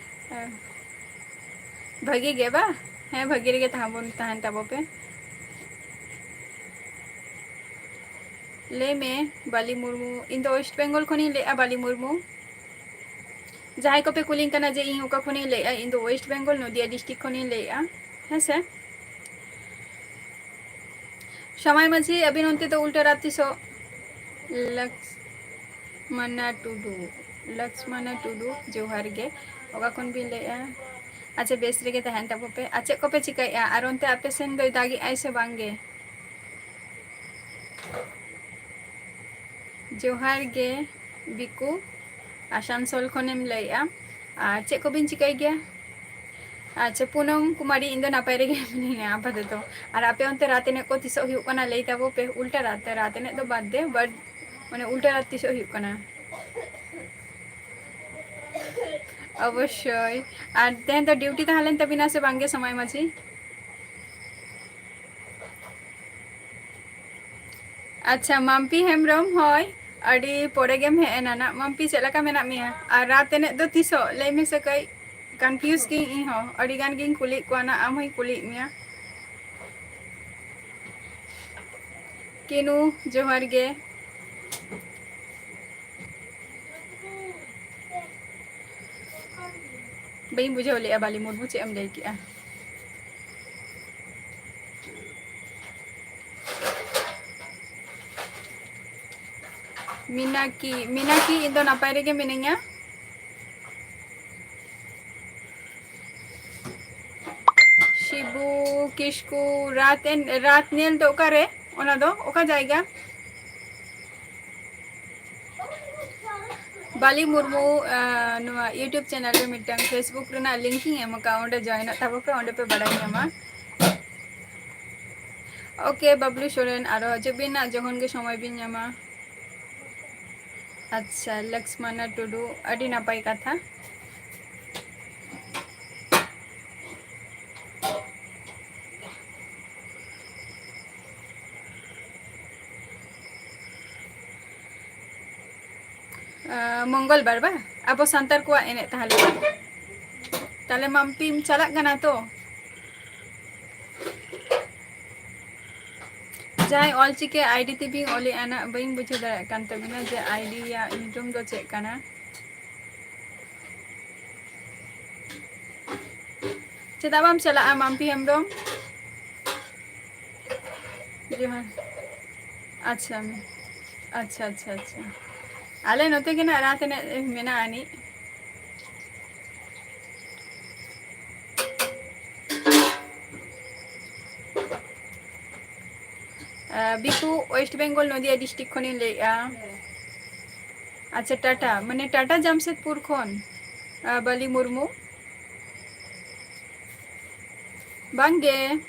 ᱦᱮᱸ᱾ ᱵᱷᱟᱹᱜᱤ ᱜᱮ ᱵᱟ? ᱦᱮᱸ, ᱵᱷᱟᱹᱜᱤ ᱨᱮᱜᱮ ᱛᱟᱦᱮᱸ ᱵᱚᱱ, ᱛᱟᱦᱮᱱ ᱛᱟᱵᱚ ᱯᱮ᱾ ᱞᱟᱹᱭ ᱢᱮ, ᱵᱟᱞᱤ ᱢᱩᱨᱢᱩ᱾ ᱤᱧ ᱫᱚ West Bengal ᱠᱷᱚᱱᱤᱧ ᱞᱟᱹᱭᱮᱫᱼᱟ, ᱵᱟᱞᱤ ᱢᱩᱨᱢᱩ᱾ ᱡᱟᱦᱟᱸᱭ ᱠᱚᱯᱮ ᱠᱩᱞᱤᱧ ᱠᱟᱱᱟ ᱡᱮ ᱤᱧ ᱚᱠᱟ ᱠᱷᱚᱱᱤᱧ ᱞᱟᱹᱭᱮᱫᱼᱟ, ᱤᱧ ᱫᱚ West Bengal, ᱱᱚᱫᱤᱭᱟ district ᱠᱷᱚᱱᱤᱧ ᱞᱟᱹᱭᱮᱫᱼᱟ᱾ ᱦᱮᱸ ᱥᱮ? ᱥᱟᱢᱟᱭ ᱢᱟᱹᱡᱷᱤ, ᱟᱹᱵᱤᱱ ᱚᱱᱛᱮ ᱫᱚ ᱩᱞᱴᱟᱹ ᱨᱟᱛ ᱛᱤᱥᱚᱜ? ᱞᱟᱠᱥᱢᱟᱱᱟ ᱴᱩᱰᱩ, ᱞᱟᱠᱥᱢᱟᱱᱟ ᱴᱩᱰᱩ, ᱡᱚᱦᱟᱨ ᱜᱮ᱾ ᱚᱠᱟ ᱠᱷᱚᱱ ᱵᱤᱱ ᱞᱟᱹᱭᱮᱫᱼᱟ? ᱟᱪᱪᱷᱟ, ᱵᱮᱥ ᱨᱮᱜᱮ ᱛᱟᱦᱮᱱ ᱛᱟᱵᱚ ᱯᱮ᱾ ᱟᱨ ᱪᱮᱫ ᱠᱚᱯᱮ ᱪᱤᱠᱟᱹᱭᱮᱫᱼᱟ? ᱟᱨ ᱚᱱᱛᱮ ᱟᱯᱮ ᱥᱮᱱ ᱫᱚᱭ ᱫᱟᱜᱮᱜᱼᱟᱭ ᱥᱮ ᱵᱟᱝ ᱜᱮ? ᱡᱚᱦᱟᱨ ᱜᱮ ᱵᱤᱠᱩ, ᱟᱥᱟᱱᱥᱳᱞ ᱠᱷᱚᱱᱮᱢ ᱞᱟᱹᱭᱮᱫᱼᱟ᱾ ᱟᱨ ᱪᱮᱫ ᱠᱚᱵᱤᱱ ᱪᱤᱠᱟᱹᱭ ᱜᱮᱭᱟ? ᱟᱪᱪᱷᱟ, ᱯᱩᱱᱚᱢ ᱠᱩᱢᱟᱨᱤ, ᱤᱧ ᱫᱚ ᱱᱟᱯᱟᱭ ᱨᱮᱜᱮ ᱢᱤᱱᱟᱹᱧᱟ ᱟᱯᱟᱛᱚᱛᱚ᱾ ᱟᱨ ᱟᱯᱮ ᱚᱱᱛᱮ ᱨᱟᱛ ᱮᱱᱮᱡ ᱠᱚ ᱛᱤᱥᱚᱜ ᱦᱩᱭᱩᱜ ᱠᱟᱱᱟ? ᱞᱟᱹᱭ ᱛᱟᱵᱚ ᱯᱮ᱾ ᱩᱞᱴᱟ ᱨᱟᱛ, ᱨᱟᱛ ᱮᱱᱮᱡ ᱫᱚ ᱵᱟᱫ ᱫᱮ, but ᱢᱟᱱᱮ ᱩᱞᱴᱟ ᱨᱟᱛ ᱛᱤᱥᱚᱜ ᱦᱩᱭᱩᱜ ᱠᱟᱱᱟ? ᱚᱵᱚᱥᱥᱳᱭ᱾ ᱟᱨ ᱛᱮᱦᱮᱧ ᱫᱚ ᱰᱤᱭᱩᱴᱤ ᱛᱟᱦᱮᱸ ᱞᱮᱱ ᱛᱟᱵᱤᱱᱟ ᱥᱮ ᱵᱟᱝᱜᱮ, ᱥᱚᱢᱟᱭ ᱢᱟᱹᱡᱷᱤ? ᱟᱪᱪᱷᱟ, ᱢᱟᱢᱯᱤ ᱦᱮᱢᱵᱨᱚᱢ, ᱦᱳᱭ, ᱟᱹᱰᱤ ᱯᱚᱨᱮ ᱜᱮᱢ ᱦᱮᱡ ᱮᱱᱟ ᱱᱟᱜ᱾ ᱢᱟᱢᱯᱤ, ᱪᱮᱫ ᱞᱮᱠᱟ ᱢᱮᱱᱟᱜ ᱢᱮᱭᱟ? ᱟᱨ ᱨᱟᱛ ᱮᱱᱮᱡ ᱫᱚ ᱛᱤᱥᱚᱜ? ᱞᱟᱹᱭ ᱢᱮᱥᱮ ᱠᱟᱹᱡ᱾ confuse ᱜᱤᱧ ᱤᱧ ᱦᱚᱸ, ᱟᱹᱰᱤ ᱜᱟᱱ ᱜᱤᱧ ᱠᱩᱞᱤᱭᱮᱫ ᱠᱚᱣᱟ ᱱᱟᱜ, ᱟᱢ ᱦᱚᱸᱧ ᱠᱩᱞᱤᱭᱮᱫ ᱢᱮᱭᱟ᱾ ᱠᱤᱱᱩ, ᱡᱚᱦᱟᱨ ᱜᱮ᱾ ᱵᱟᱹᱧ ᱵᱩᱡᱷᱟᱹᱣ ᱞᱮᱜᱼᱟ, ᱵᱟᱞᱤ ᱢᱩᱨᱢᱩ, ᱪᱮᱫ ᱮᱢ ᱞᱟᱹᱭ ᱠᱮᱜᱼᱟ? ᱢᱤᱱᱟᱠᱤ, ᱢᱤᱱᱟᱠᱤ, ᱤᱧ ᱫᱚ ᱱᱟᱯᱟᱭ ᱨᱮᱜᱮ ᱢᱤᱱᱟᱹᱧᱟ᱾ ᱥᱤᱵᱩ ᱠᱤᱥᱠᱩ, ᱨᱟᱛ ᱮᱱ-, ᱨᱟᱛ ᱧᱮᱞ ᱫᱚ ᱚᱠᱟᱨᱮ? ᱚᱱᱟ ᱫᱚ ᱚᱠᱟ ᱡᱟᱭᱜᱟ? ᱵᱟᱞᱤ ᱢᱩᱨᱢᱩ, ᱟᱸ, ᱱᱚᱣᱟ YouTube channel ᱨᱮ ᱢᱤᱫᱴᱟᱝ Facebook ᱨᱮᱱᱟᱜ link ᱤᱧ ᱮᱢ ᱟᱠᱟᱫᱼᱟ, ᱚᱸᱰᱮ joinᱚᱜ ᱛᱟᱵᱚ ᱯᱮ, ᱚᱸᱰᱮ ᱯᱮ ᱵᱟᱲᱟᱭ ᱧᱟᱢᱟ᱾ OK, ᱵᱟᱵᱞᱩ ᱥᱚᱨᱮᱱ, ᱟᱨᱚ ᱦᱤᱡᱩᱜ ᱵᱤᱱ ᱱᱟᱜ, ᱡᱚᱠᱷᱚᱱ ᱜᱮ ᱥᱚᱢᱚᱭ ᱵᱤᱱ ᱧᱟᱢᱟ᱾ ᱟᱪᱪᱷᱟ, ᱞᱚᱠᱥᱢᱟᱱᱟ ᱴᱩᱰᱩ, ᱟᱹᱰᱤ ᱱᱟᱯᱟᱭ ᱠᱟᱛᱷᱟ᱾ ᱟᱸ, ᱢᱚᱝᱜᱚᱞ ᱵᱟᱨ ᱵᱟ? ᱟᱵᱚ ᱥᱟᱱᱛᱟᱲ ᱠᱚᱣᱟᱜ ᱮᱱᱮᱡ ᱛᱟᱦᱞᱮ ᱵᱟ? ᱛᱟᱦᱞᱮ ᱢᱟᱢᱯᱤᱢ ᱪᱟᱞᱟᱜ ᱠᱟᱱᱟ ᱛᱚ? ᱡᱟᱦᱟᱸᱭ ᱚᱞᱪᱤᱠᱤ ᱟᱭᱰᱤ ᱛᱮᱵᱤᱱ ᱚᱞᱮᱜᱼᱟ ᱱᱟᱜ, ᱵᱟᱹᱧ ᱵᱩᱡᱷᱟᱹᱣ ᱫᱟᱲᱮᱭᱟᱜ ᱠᱟᱱ ᱛᱟᱵᱤᱱᱟ ᱡᱮ ᱟᱭᱰᱤ ᱭᱟᱜ ᱧᱩᱛᱩᱢ ᱫᱚ ᱪᱮᱫ ᱠᱟᱱᱟ᱾ ᱪᱮᱫᱟᱜ ᱵᱟᱢ ᱪᱟᱞᱟᱜᱼᱟ ᱢᱟᱢᱯᱤ ᱦᱮᱢᱵᱨᱚᱢ? ᱡᱚᱦᱟᱨ᱾ ᱟᱪᱪᱷᱟ, ᱟᱪᱪᱷᱟ, ᱟᱪᱪᱷᱟ, ᱟᱪᱪᱷᱟ᱾ ᱟᱞᱮ ᱱᱚᱛᱮ ᱜᱮ ᱱᱟᱜ ᱨᱟᱛ ᱮᱱᱮᱡ ᱢᱮᱱᱟᱜᱼᱟ ᱟᱹᱱᱤᱡ᱾ ᱟᱸ, ᱵᱤᱠᱩ, ᱳᱭᱮᱥᱴ ᱵᱮᱝᱜᱚᱞ ᱱᱚᱫᱤᱭᱟ ᱰᱤᱥᱴᱨᱤᱠᱴ ᱠᱷᱚᱱᱤᱧ ᱞᱟᱹᱭᱮᱫᱼᱟ᱾ ᱟᱪᱪᱷᱟ, ᱴᱟᱴᱟ, ᱢᱟᱱᱮ ᱴᱟᱴᱟ ᱡᱟᱢᱥᱮᱫᱽᱯᱩᱨ ᱠᱷᱚᱱ, ᱟᱸ, ᱵᱟᱞᱤ ᱢᱩᱨᱢᱩ᱾ ᱵᱟᱝᱜᱮ,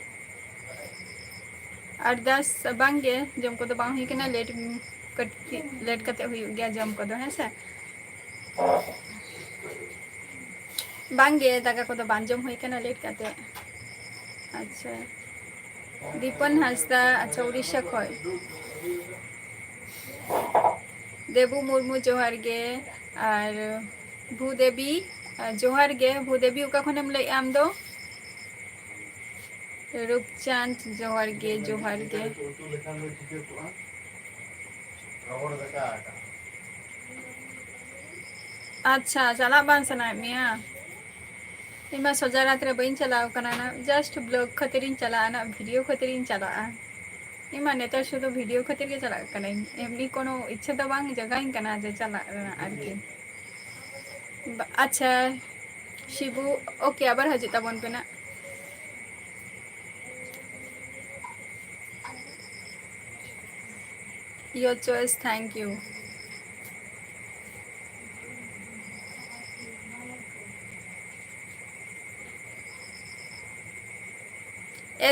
ᱟᱨᱫᱟᱥ ᱵᱟᱝᱜᱮ, ᱡᱚᱢ ᱠᱚᱫᱚ ᱵᱟᱝ ᱦᱩᱭ ᱠᱟᱱᱟ, ᱞᱮᱴ, ᱠᱟᱹᱴᱤᱡ ᱞᱮᱴ ᱠᱟᱛᱮ ᱦᱩᱭᱩᱜ ᱜᱮᱭᱟ ᱡᱚᱢ ᱠᱚᱫᱚ, ᱦᱮᱸ ᱥᱮ᱾ ᱵᱟᱝᱜᱮ, ᱫᱟᱠᱟ ᱠᱚᱫᱚ ᱵᱟᱝ ᱡᱚᱢ ᱦᱩᱭ ᱠᱟᱱᱟ ᱞᱮᱴ ᱠᱟᱛᱮ᱾ ᱟᱪᱪᱷᱟ, ᱫᱤᱯᱚᱱ ᱦᱟᱸᱥᱫᱟ, ᱟᱪᱪᱷᱟ, ᱩᱲᱤᱥᱥᱟ ᱠᱷᱚᱡ᱾ ᱫᱮᱵᱩ ᱢᱩᱨᱢᱩ, ᱡᱚᱦᱟᱨ ᱜᱮ᱾ ᱟᱨ ᱵᱷᱩᱫᱮᱵᱤ, ᱡᱚᱦᱟᱨ ᱜᱮ᱾ ᱵᱷᱩᱫᱮᱵᱤ, ᱚᱠᱟ ᱠᱷᱚᱱᱮᱢ ᱞᱟᱹᱭᱮᱫᱼᱟ ᱟᱢ ᱫᱚ? ᱨᱩᱯᱪᱟᱸᱫᱽ, ᱡᱚᱦᱟᱨ ᱜᱮ, ᱡᱚᱦᱟᱨ ᱜᱮ᱾ ᱟᱪᱪᱷᱟ, ᱪᱟᱞᱟᱜ ᱵᱟᱝ ᱥᱟᱱᱟᱭᱮᱫ ᱢᱮᱭᱟ? ᱤᱧ ᱢᱟ ᱥᱚᱡᱟ ᱨᱟᱛ ᱨᱮ ᱵᱟᱹᱧ ᱪᱟᱞᱟᱣ ᱠᱟᱱᱟ ᱱᱟ, just vlog ᱠᱷᱟᱹᱛᱤᱨ ᱤᱧ ᱪᱟᱞᱟᱜᱼᱟ ᱱᱟ, video ᱠᱷᱟᱹᱛᱤᱨ ᱤᱧ ᱪᱟᱞᱟᱜᱼᱟ᱾ ᱤᱧ ᱢᱟ ᱱᱮᱛᱟᱨ ᱥᱩᱫᱷᱩ video ᱠᱷᱟᱹᱛᱤᱨ ᱜᱮ ᱪᱟᱞᱟᱜ ᱠᱟᱹᱱᱟᱹᱧ, ᱮᱢᱱᱤ ᱠᱳᱱᱳ ᱤᱪᱪᱷᱟᱹ ᱫᱚ ᱵᱟᱝ ᱡᱟᱜᱟᱧ ᱠᱟᱱᱟ ᱡᱮ ᱪᱟᱞᱟᱜ ᱨᱮᱱᱟᱜ ᱟᱨᱠᱤ᱾ ᱵᱟ-, ᱟᱪᱪᱷᱟ, ᱥᱤᱵᱩ, okay, ᱟᱵᱟᱨ ᱦᱤᱡᱩᱜ ᱛᱟᱵᱚᱱ ᱯᱮ ᱱᱟᱜ᱾ Your choice, thank you.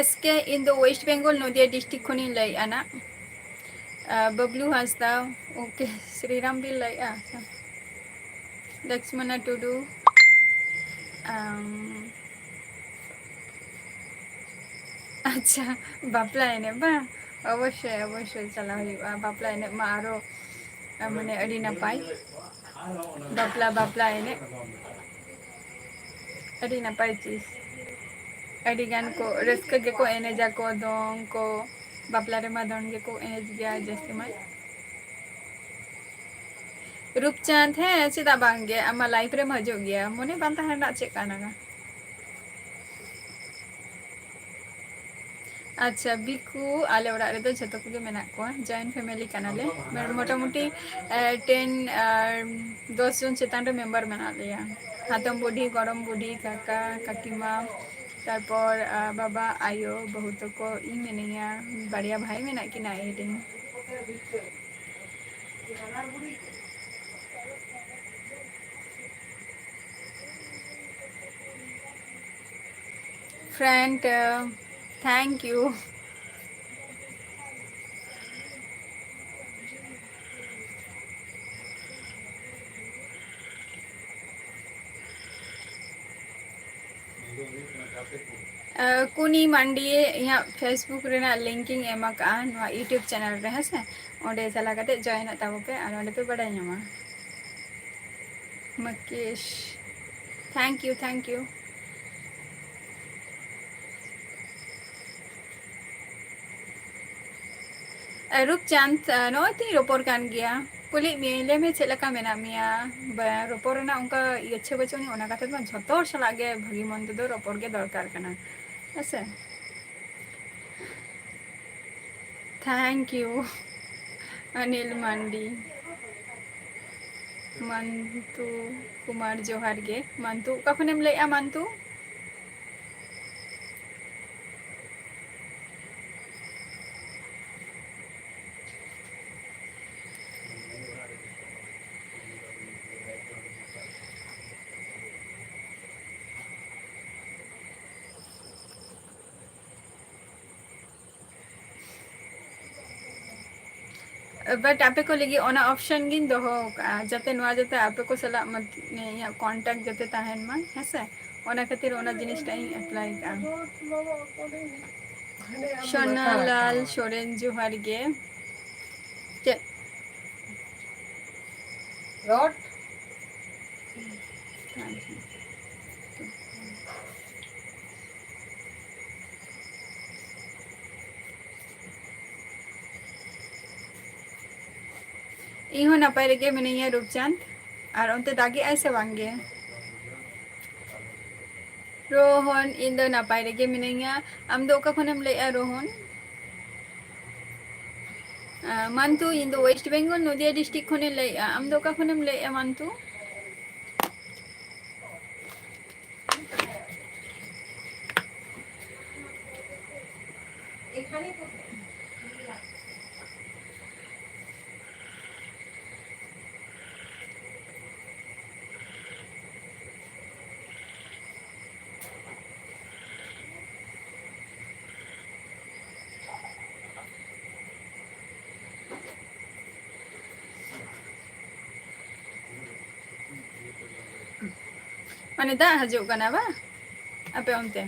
S K, ᱤᱧ ᱫᱚ West Bengal, ᱱᱚᱫᱤᱭᱟ district ᱠᱷᱚᱱᱤᱧ ᱞᱟᱹᱭᱮᱫᱼᱟ ᱱᱟᱜ᱾ ᱟᱨ ᱵᱟᱵᱞᱩ ᱦᱟᱸᱥᱫᱟ, okay, ᱥᱨᱤᱨᱟᱢ ᱵᱤᱱ ᱞᱟᱹᱭᱮᱫᱼᱟ? ᱟᱪᱪᱷᱟ᱾ ᱞᱚᱠᱥᱢᱚᱱᱟ ᱴᱩᱰᱩ, ᱟᱢ, ᱟᱪᱪᱷᱟ, ᱵᱟᱯᱞᱟ ᱮᱱᱮᱡ ᱵᱟᱝ? ᱚᱵᱚᱥᱥᱳᱭ, ᱚᱵᱚᱥᱥᱳᱭ ᱪᱟᱞᱟᱣ ᱦᱩᱭᱩᱜᱼᱟ᱾ ᱵᱟᱯᱞᱟ ᱮᱱᱮᱡ ᱢᱟ ᱟᱨᱚ, ᱟ, ᱢᱟᱱᱮ ᱟᱹᱰᱤ ᱱᱟᱯᱟᱭ᱾ ᱵᱟᱯᱞᱟ, ᱵᱟᱯᱞᱟ ᱮᱱᱮᱡ᱾ ᱟᱹᱰᱤ ᱱᱟᱯᱟᱭ ᱪᱤᱡᱽ᱾ ᱟᱹᱰᱤ ᱜᱟᱱ ᱠᱚ ᱨᱟᱹᱥᱠᱟᱹ ᱜᱮᱠᱚ ᱮᱱᱮᱡᱟ ᱠᱚ, ᱫᱚᱝ ᱠᱚ, ᱵᱟᱯᱞᱟ ᱨᱮᱢᱟ ᱫᱚᱝ ᱜᱮᱠᱚ ᱮᱱᱮᱡ ᱜᱮᱭᱟ ᱡᱟᱹᱥᱛᱤ ᱢᱟ᱾ ᱨᱩᱯᱪᱟᱸᱫᱽ, ᱦᱮᱸ, ᱪᱮᱫᱟᱜ ᱵᱟᱝ ᱜᱮ, ᱟᱢᱟᱜ live ᱨᱮᱢ ᱦᱤᱡᱩᱜ ᱜᱮᱭᱟ, ᱢᱚᱱᱮ ᱵᱟᱝ ᱛᱟᱦᱮᱸ ᱨᱮᱱᱟᱜ ᱪᱮᱫ ᱠᱟᱱᱟ? ᱟᱪᱪᱷᱟ, ᱵᱤᱠᱩ, ᱟᱞᱮ ᱚᱲᱟᱜ ᱨᱮᱫᱚ ᱡᱷᱚᱛᱚ ᱠᱚᱜᱮ ᱢᱮᱱᱟᱜ ᱠᱚᱣᱟ, joint family ᱠᱟᱱᱟᱞᱮ᱾ ᱢᱚᱴᱟᱢᱩᱴᱤ, ᱮ, ten ᱟᱨ ᱫᱚᱥ ᱡᱚᱱ ᱪᱮᱛᱟᱱ ᱨᱮ member ᱢᱮᱱᱟᱜ ᱞᱮᱭᱟ᱾ ᱦᱟᱛᱚᱢ ᱵᱩᱰᱷᱤ, ᱜᱚᱲᱚᱢ ᱵᱩᱰᱷᱤ, ᱠᱟᱠᱟ, ᱠᱟᱠᱤᱢᱟ, ᱛᱟᱨᱯᱚᱨ, ᱟ, ᱵᱟᱵᱟ, ᱟᱭᱳ, ᱵᱟᱹᱦᱩ ᱛᱟᱠᱚ, ᱤᱧ ᱢᱤᱱᱟᱹᱧᱟ, ᱵᱟᱨᱭᱟ ᱵᱷᱟᱭ ᱢᱮᱱᱟᱜ ᱠᱤᱱᱟ ᱤᱧ ᱨᱮᱱ᱾ Friend, uh, thank you. ᱟᱸ, ᱠᱩᱱᱤ ᱢᱟᱱᱰᱤ, ᱤᱧᱟᱹᱜ Facebook ᱨᱮᱱᱟᱜ link ᱤᱧ ᱮᱢ ᱟᱠᱟᱫᱼᱟ ᱱᱚᱣᱟ YouTube channel ᱨᱮ, ᱦᱮᱸ ᱥᱮ? ᱚᱸᱰᱮ ᱪᱟᱞᱟᱣ ᱠᱟᱛᱮ join ᱚᱜ ᱛᱟᱵᱚ ᱯᱮ ᱟᱨ ᱚᱸᱰᱮ ᱯᱮ ᱵᱟᱰᱟᱭ ᱧᱟᱢᱟ᱾ Mukesh, thank you, thank you. ᱮ, ᱨᱩᱯᱪᱟᱸᱫᱽ, ᱮ, ᱱᱚᱜᱼᱚᱭ ᱛᱚᱧ ᱨᱚᱯᱚᱲ ᱠᱟᱱ ᱜᱮᱭᱟ᱾ ᱠᱩᱞᱤᱭᱮᱫ ᱢᱤᱭᱟᱹᱧ, ᱞᱟᱹᱭ ᱢᱮ ᱪᱮᱫ ᱞᱮᱠᱟ ᱢᱮᱱᱟᱜ ᱢᱮᱭᱟ? ᱵᱟ-, ᱨᱚᱯᱚᱲ ᱨᱮᱱᱟᱜ ᱚᱱᱠᱟ ᱤᱪᱪᱷᱟᱹ ᱵᱟᱹᱪᱩᱜ ᱟᱹᱱᱤᱡ, ᱚᱱᱟ ᱠᱟᱛᱷᱟ ᱫᱚ ᱵᱟᱝ, ᱡᱷᱚᱛᱚ ᱦᱚᱲ ᱥᱟᱞᱟᱜ ᱜᱮ ᱵᱷᱟᱹᱜᱤ ᱢᱚᱱ ᱛᱮᱫᱚ ᱨᱚᱯᱚᱲ ᱜᱮ ᱫᱚᱨᱠᱟᱨ ᱠᱟᱱᱟ, ᱦᱮᱸ ᱥᱮ? Thank you, ᱚᱱᱤᱞ ᱢᱟᱱᱰᱤ᱾ ᱢᱟᱱᱛᱩ ᱠᱩᱢᱟᱨ, ᱡᱚᱦᱟᱨ ᱜᱮ᱾ ᱢᱟᱱᱛᱩ, ᱚᱠᱟ ᱠᱷᱚᱱᱮᱢ ᱞᱟᱹᱭᱮᱜᱼᱟ, ᱢᱟᱱᱛᱩ? But ᱟᱯᱮ ᱠᱚ ᱞᱟᱹᱜᱤᱫ ᱚᱱᱟ option ᱜᱤᱧ ᱫᱚᱦᱚ ᱟᱠᱟᱫᱼᱟ, ᱡᱟᱛᱮ ᱱᱚᱣᱟ, ᱡᱟᱛᱮ ᱟᱯᱮ ᱠᱚ ᱥᱟᱞᱟᱜ ᱢᱚᱛ-, ᱤᱧᱟᱹᱜ contact ᱡᱟᱛᱮ ᱛᱟᱦᱮᱱ ᱢᱟ, ᱦᱮᱸ ᱥᱮ? ᱚᱱᱟ ᱠᱷᱟᱹᱛᱤᱨ ᱚᱱᱟ ᱡᱤᱱᱤᱥᱴᱟᱜ ᱤᱧ apply ᱟᱠᱟᱫᱼᱟ᱾ ᱥᱳᱱᱟᱞᱟᱞ ᱥᱚᱨᱮᱱ, ᱡᱚᱦᱟᱨ ᱜᱮ᱾ ᱪᱮᱫ? ᱨᱚᱰ? ᱤᱧ ᱦᱚᱸ ᱱᱟᱯᱟᱭ ᱨᱮᱜᱮ ᱢᱤᱱᱟᱹᱧᱟ ᱨᱩᱯᱪᱟᱸᱫᱽ᱾ ᱟᱨ ᱚᱱᱛᱮ ᱫᱟᱜᱮᱜᱼᱟᱭ ᱥᱮ ᱵᱟᱝ ᱜᱮ? ᱨᱳᱦᱚᱱ, ᱤᱧ ᱫᱚ ᱱᱟᱯᱟᱭ ᱨᱮᱜᱮ ᱢᱤᱱᱟᱹᱧᱟ᱾ ᱟᱢ ᱫᱚ ᱚᱠᱟ ᱠᱷᱚᱱᱮᱢ ᱞᱟᱹᱭᱮᱜᱼᱟ ᱨᱳᱦᱚᱱ? ᱟᱸ, ᱢᱟᱱᱛᱩ, ᱤᱧ ᱫᱚ West Bengal, ᱱᱚᱫᱤᱭᱟ district ᱠᱷᱚᱱᱤᱧ ᱞᱟᱹᱭᱮᱜᱼᱟ᱾ ᱟᱢ ᱫᱚ ᱚᱠᱟ ᱠᱷᱚᱱᱮᱢ ᱞᱟᱹᱭᱮᱜᱼᱟ ᱢᱟᱱᱛᱩ? ᱢᱟᱱᱮ ᱫᱟᱜ ᱦᱤᱡᱩᱜ ᱠᱟᱱᱟ ᱵᱟᱝ ᱟᱯᱮ ᱚᱱᱛᱮ?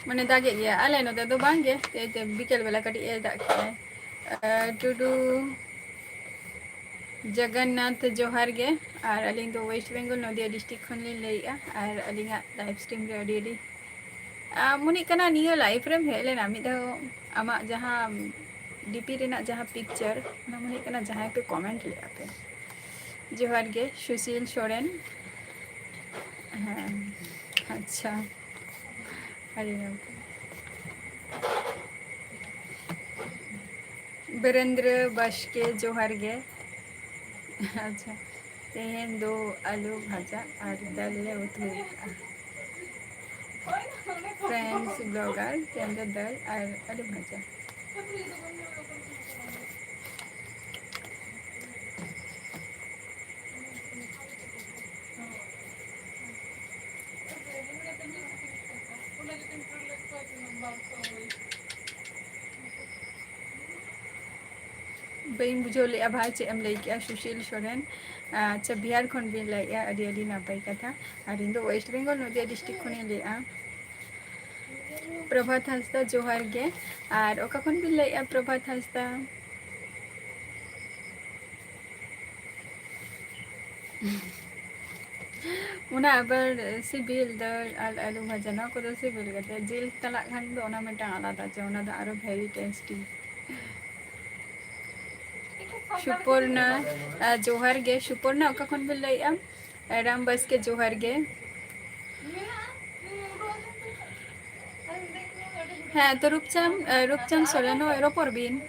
ᱢᱟᱱᱮ ᱫᱟᱜᱮᱜ ᱜᱮᱭᱟ, ᱟᱞᱮ ᱱᱚᱛᱮ ᱫᱚ ᱵᱟᱝ ᱜᱮ᱾ ᱛᱮ, ᱛᱮ ᱵᱤᱠᱮᱞ ᱵᱮᱞᱟ ᱠᱟᱹᱴᱤᱡ ᱮ ᱫᱟᱜ ᱠᱮᱜᱼᱟᱭ᱾ ᱟᱨ ᱴᱩᱰᱩ ᱡᱚᱜᱚᱱᱱᱟᱛᱷ, ᱡᱚᱦᱟᱨ ᱜᱮ᱾ ᱟᱨ ᱟᱹᱞᱤᱧ ᱫᱚ West Bengal, ᱱᱚᱫᱤᱭᱟ district ᱠᱷᱚᱱ ᱞᱤᱧ ᱞᱟᱹᱭᱮᱜᱼᱟ᱾ ᱟᱨ ᱟᱹᱞᱤᱧᱟᱜ live stream ᱨᱮ ᱟᱹᱰᱤ ᱟᱹᱰᱤ, ᱟᱨ ᱢᱚᱱᱮᱜ ᱠᱟᱱᱟ ᱱᱤᱭᱟᱹ live ᱨᱮᱢ ᱦᱮᱡ ᱞᱮᱱᱟ ᱢᱤᱫ ᱫᱷᱟᱣ, ᱟᱢᱟᱜ ᱡᱟᱦᱟᱸ DP ᱨᱮᱱᱟᱜ ᱡᱟᱦᱟᱸ picture, ᱚᱱᱟ ᱢᱚᱱᱮᱜ ᱠᱟᱱᱟ ᱡᱟᱦᱟᱸᱭ ᱯᱮ comment ᱞᱮᱫᱼᱟ ᱯᱮ᱾ ᱡᱚᱦᱟᱨ ᱜᱮ ᱥᱩᱥᱤᱞ ᱥᱚᱨᱮᱱ᱾ ᱦᱮᱸ, ᱟᱪᱪᱷᱟ, ᱟᱹᱰᱤ ᱱᱟᱯᱟᱭ᱾ ᱵᱤᱨᱮᱱᱫᱨᱚ ᱵᱟᱥᱠᱮ, ᱡᱚᱦᱟᱨ ᱜᱮ᱾ ᱟᱪᱪᱷᱟ, ᱛᱮᱦᱮᱧ ᱫᱚ ᱟᱹᱞᱩ ᱵᱷᱟᱡᱟ ᱟᱨ ᱫᱟᱹᱞ ᱞᱮ ᱩᱛᱩ ᱟᱠᱟᱫᱼᱟ᱾ Friends blogger, ᱛᱮᱦᱮᱧ ᱫᱚ ᱫᱟᱹᱞ ᱟᱨ ᱟᱹᱞᱩ ᱵᱷᱟᱡᱟ᱾ ᱵᱟᱹᱧ ᱵᱩᱡᱷᱟᱹᱣ ᱞᱮᱫᱼᱟ ᱵᱷᱟᱭ, ᱪᱮᱫ ᱮᱢ ᱞᱟᱹᱭ ᱠᱮᱜᱼᱟ ᱥᱩᱥᱤᱞ ᱥᱚᱨᱮᱱ? ᱟᱪᱪᱷᱟ, ᱵᱤᱦᱟᱨ ᱠᱷᱚᱱ ᱵᱤᱱ ᱞᱟᱹᱭᱮᱫᱼᱟ, ᱟᱹᱰᱤ ᱟᱹᱰᱤ ᱱᱟᱯᱟᱭ ᱠᱟᱛᱷᱟ᱾ ᱟᱨ ᱤᱧ ᱫᱚ West Bengal, ᱱᱚᱫᱤᱭᱟ district ᱠᱷᱚᱱᱤᱧ ᱞᱟᱹᱭᱮᱫᱼᱟ᱾ ᱯᱨᱚᱵᱷᱟᱛ ᱦᱟᱸᱥᱫᱟ, ᱡᱚᱦᱟᱨ ᱜᱮ᱾ ᱟᱨ ᱚᱠᱟ ᱠᱷᱚᱱ ᱵᱤᱱ ᱞᱟᱹᱭᱮᱫᱼᱟ ᱯᱨᱚᱵᱷᱟᱛ ᱦᱟᱸᱥᱫᱟ? ᱚᱱᱟ ᱟᱵᱟᱨ ᱥᱤᱵᱤᱞ ᱫᱟᱹᱞ ᱟᱨ ᱟᱹᱞᱩ ᱵᱷᱟᱡᱟ, ᱱᱚᱣᱟ ᱠᱚᱫᱚ ᱥᱤᱵᱤᱞ ᱜᱮᱛᱮ᱾ ᱡᱤᱞ ᱥᱟᱞᱟᱜ ᱠᱷᱟᱱ ᱫᱚ ᱚᱱᱟ ᱢᱤᱫᱴᱟᱝ ᱟᱞᱟᱫᱟ ᱪᱮ, ᱚᱱᱟ ᱫᱚ ᱟᱨᱚ very tasty᱾ ᱥᱩᱯᱚᱨᱱᱟ, ᱟᱨ ᱡᱚᱦᱟᱨ ᱜᱮ᱾ ᱥᱩᱯᱚᱨᱱᱟ, ᱚᱠᱟ ᱠᱷᱚᱱ ᱵᱤᱱ ᱞᱟᱹᱭᱮᱫᱼᱟ? ᱨᱟᱢ ᱵᱟᱥᱠᱮ, ᱡᱚᱦᱟᱨ ᱜᱮ᱾ ᱦᱮᱸ, ᱛᱚ ᱨᱩᱯᱪᱟᱸᱫ, ᱨᱩᱯᱪᱟᱸᱫ ᱥᱚᱨᱮᱱ ᱦᱚᱸ ᱨᱚᱯᱚᱲ ᱵᱤᱱ᱾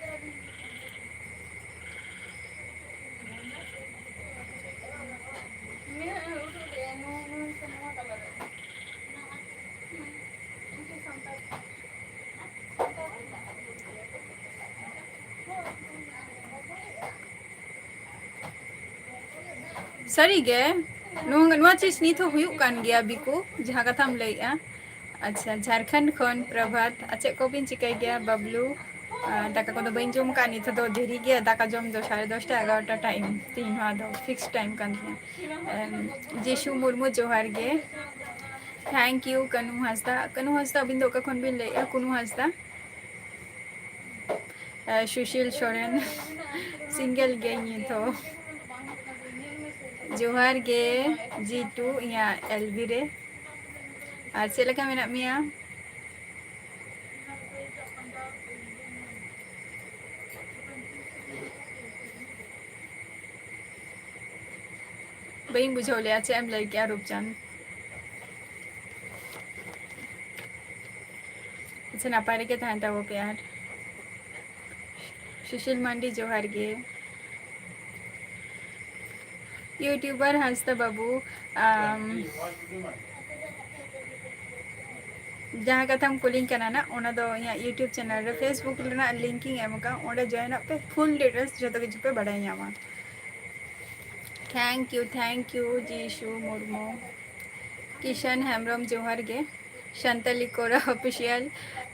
ᱥᱟᱹᱨᱤᱜᱮ, ᱱᱚᱣᱟ, ᱱᱚᱣᱟ ᱪᱤᱡᱽ ᱱᱤᱛ ᱦᱚᱸ ᱦᱩᱭᱩᱜ ᱠᱟᱱ ᱜᱮᱭᱟ ᱵᱤᱠᱩ, ᱡᱟᱦᱟᱸ ᱠᱟᱛᱷᱟᱢ ᱞᱟᱹᱭᱮᱜᱼᱟ᱾ ᱟᱪᱪᱷᱟ, ᱡᱷᱟᱲᱠᱷᱚᱸᱰ ᱠᱷᱚᱱ ᱯᱨᱚᱵᱷᱟᱛ, ᱟᱨ ᱪᱮᱫ ᱠᱚᱵᱤᱱ ᱪᱤᱠᱟᱹᱭ ᱜᱮᱭᱟ ᱵᱟᱵᱞᱩ? ᱟᱨ ᱫᱟᱠᱟ ᱠᱚᱫᱚ ᱵᱟᱹᱧ ᱡᱚᱢ ᱠᱟᱜᱼᱟ, ᱱᱤᱛ ᱫᱚ ᱫᱮᱨᱤ ᱜᱮᱭᱟ ᱫᱟᱠᱟ ᱡᱚᱢ ᱫᱚ, ᱥᱟᱲᱮ ᱫᱚᱥᱴᱟ ᱮᱜᱟᱨᱚᱴᱟ time, ᱛᱤᱦᱤᱧ ᱱᱚᱣᱟ ᱫᱚ fixed time ᱠᱟᱱ ᱛᱤᱧᱟ᱾ ᱮᱢ, ᱡᱤᱥᱩ ᱢᱩᱨᱢᱩ, ᱡᱚᱦᱟᱨ ᱜᱮ᱾ Thank you, ᱠᱟᱹᱱᱩ ᱦᱟᱸᱥᱫᱟ᱾ ᱠᱟᱹᱱᱩ ᱦᱟᱸᱥᱫᱟ, ᱟᱹᱵᱤᱱ ᱫᱚ ᱚᱠᱟ ᱠᱷᱚᱱ ᱵᱤᱱ ᱞᱟᱹᱭᱮᱜᱼᱟ? ᱠᱟᱹᱱᱩ ᱦᱟᱸᱥᱫᱟ᱾ ᱟᱨ ᱥᱩᱥᱤᱞ ᱥᱚᱨᱮᱱ, single ᱜᱮ ᱱᱤᱛ ᱦᱚᱸ᱾ ᱡᱚᱦᱟᱨ ᱜᱮ ᱡᱤᱴᱩ, ᱤᱧᱟᱹᱜ ᱮᱞᱵᱤ ᱨᱮ᱾ ᱟᱨ ᱪᱮᱫ ᱞᱮᱠᱟ ᱢᱮᱱᱟᱜ ᱢᱮᱭᱟ? ᱵᱟᱹᱧ ᱵᱩᱡᱷᱟᱹᱣ ᱞᱮᱜᱼᱟ, ᱪᱮᱫ ᱮᱢ ᱞᱟᱹᱭ ᱠᱮᱜᱼᱟ ᱨᱩᱯᱪᱟᱸᱫᱽ? ᱟᱪᱪᱷᱟ, ᱱᱟᱯᱟᱭ ᱨᱮᱜᱮ ᱛᱟᱦᱮᱱ ᱛᱟᱵᱚ ᱯᱮ᱾ ᱟᱨ ᱥᱩᱥᱤᱞ ᱢᱟᱱᱰᱤ, ᱡᱚᱦᱟᱨ ᱜᱮ᱾ YouTuber ᱦᱟᱸᱥᱫᱟ ᱵᱟᱹᱵᱩ, ᱟᱢ ᱡᱟᱦᱟᱸ ᱠᱟᱛᱷᱟᱢ ᱠᱩᱞᱤᱧ ᱠᱟᱱᱟ ᱱᱟ, ᱚᱱᱟ ᱫᱚ ᱤᱧᱟᱹᱜ YouTube channel ᱨᱮ, Facebook ᱨᱮᱱᱟᱜ link ᱤᱧ ᱮᱢ ᱟᱠᱟᱫᱼᱟ, ᱚᱸᱰᱮ join ᱚᱜ ᱯᱮ, full details ᱡᱚᱛᱚ ᱠᱤᱪᱷᱩ ᱯᱮ ᱵᱟᱲᱟᱭ ᱧᱟᱢᱟ᱾ Thank you, thank you, ᱡᱤᱥᱩ ᱢᱩᱨᱢᱩ᱾ ᱠᱤᱥᱟᱱ ᱦᱮᱢᱵᱨᱚᱢ, ᱡᱚᱦᱟᱨ ᱜᱮ᱾ ᱥᱟᱱᱛᱟᱞᱤ ᱠᱚᱨᱟ official,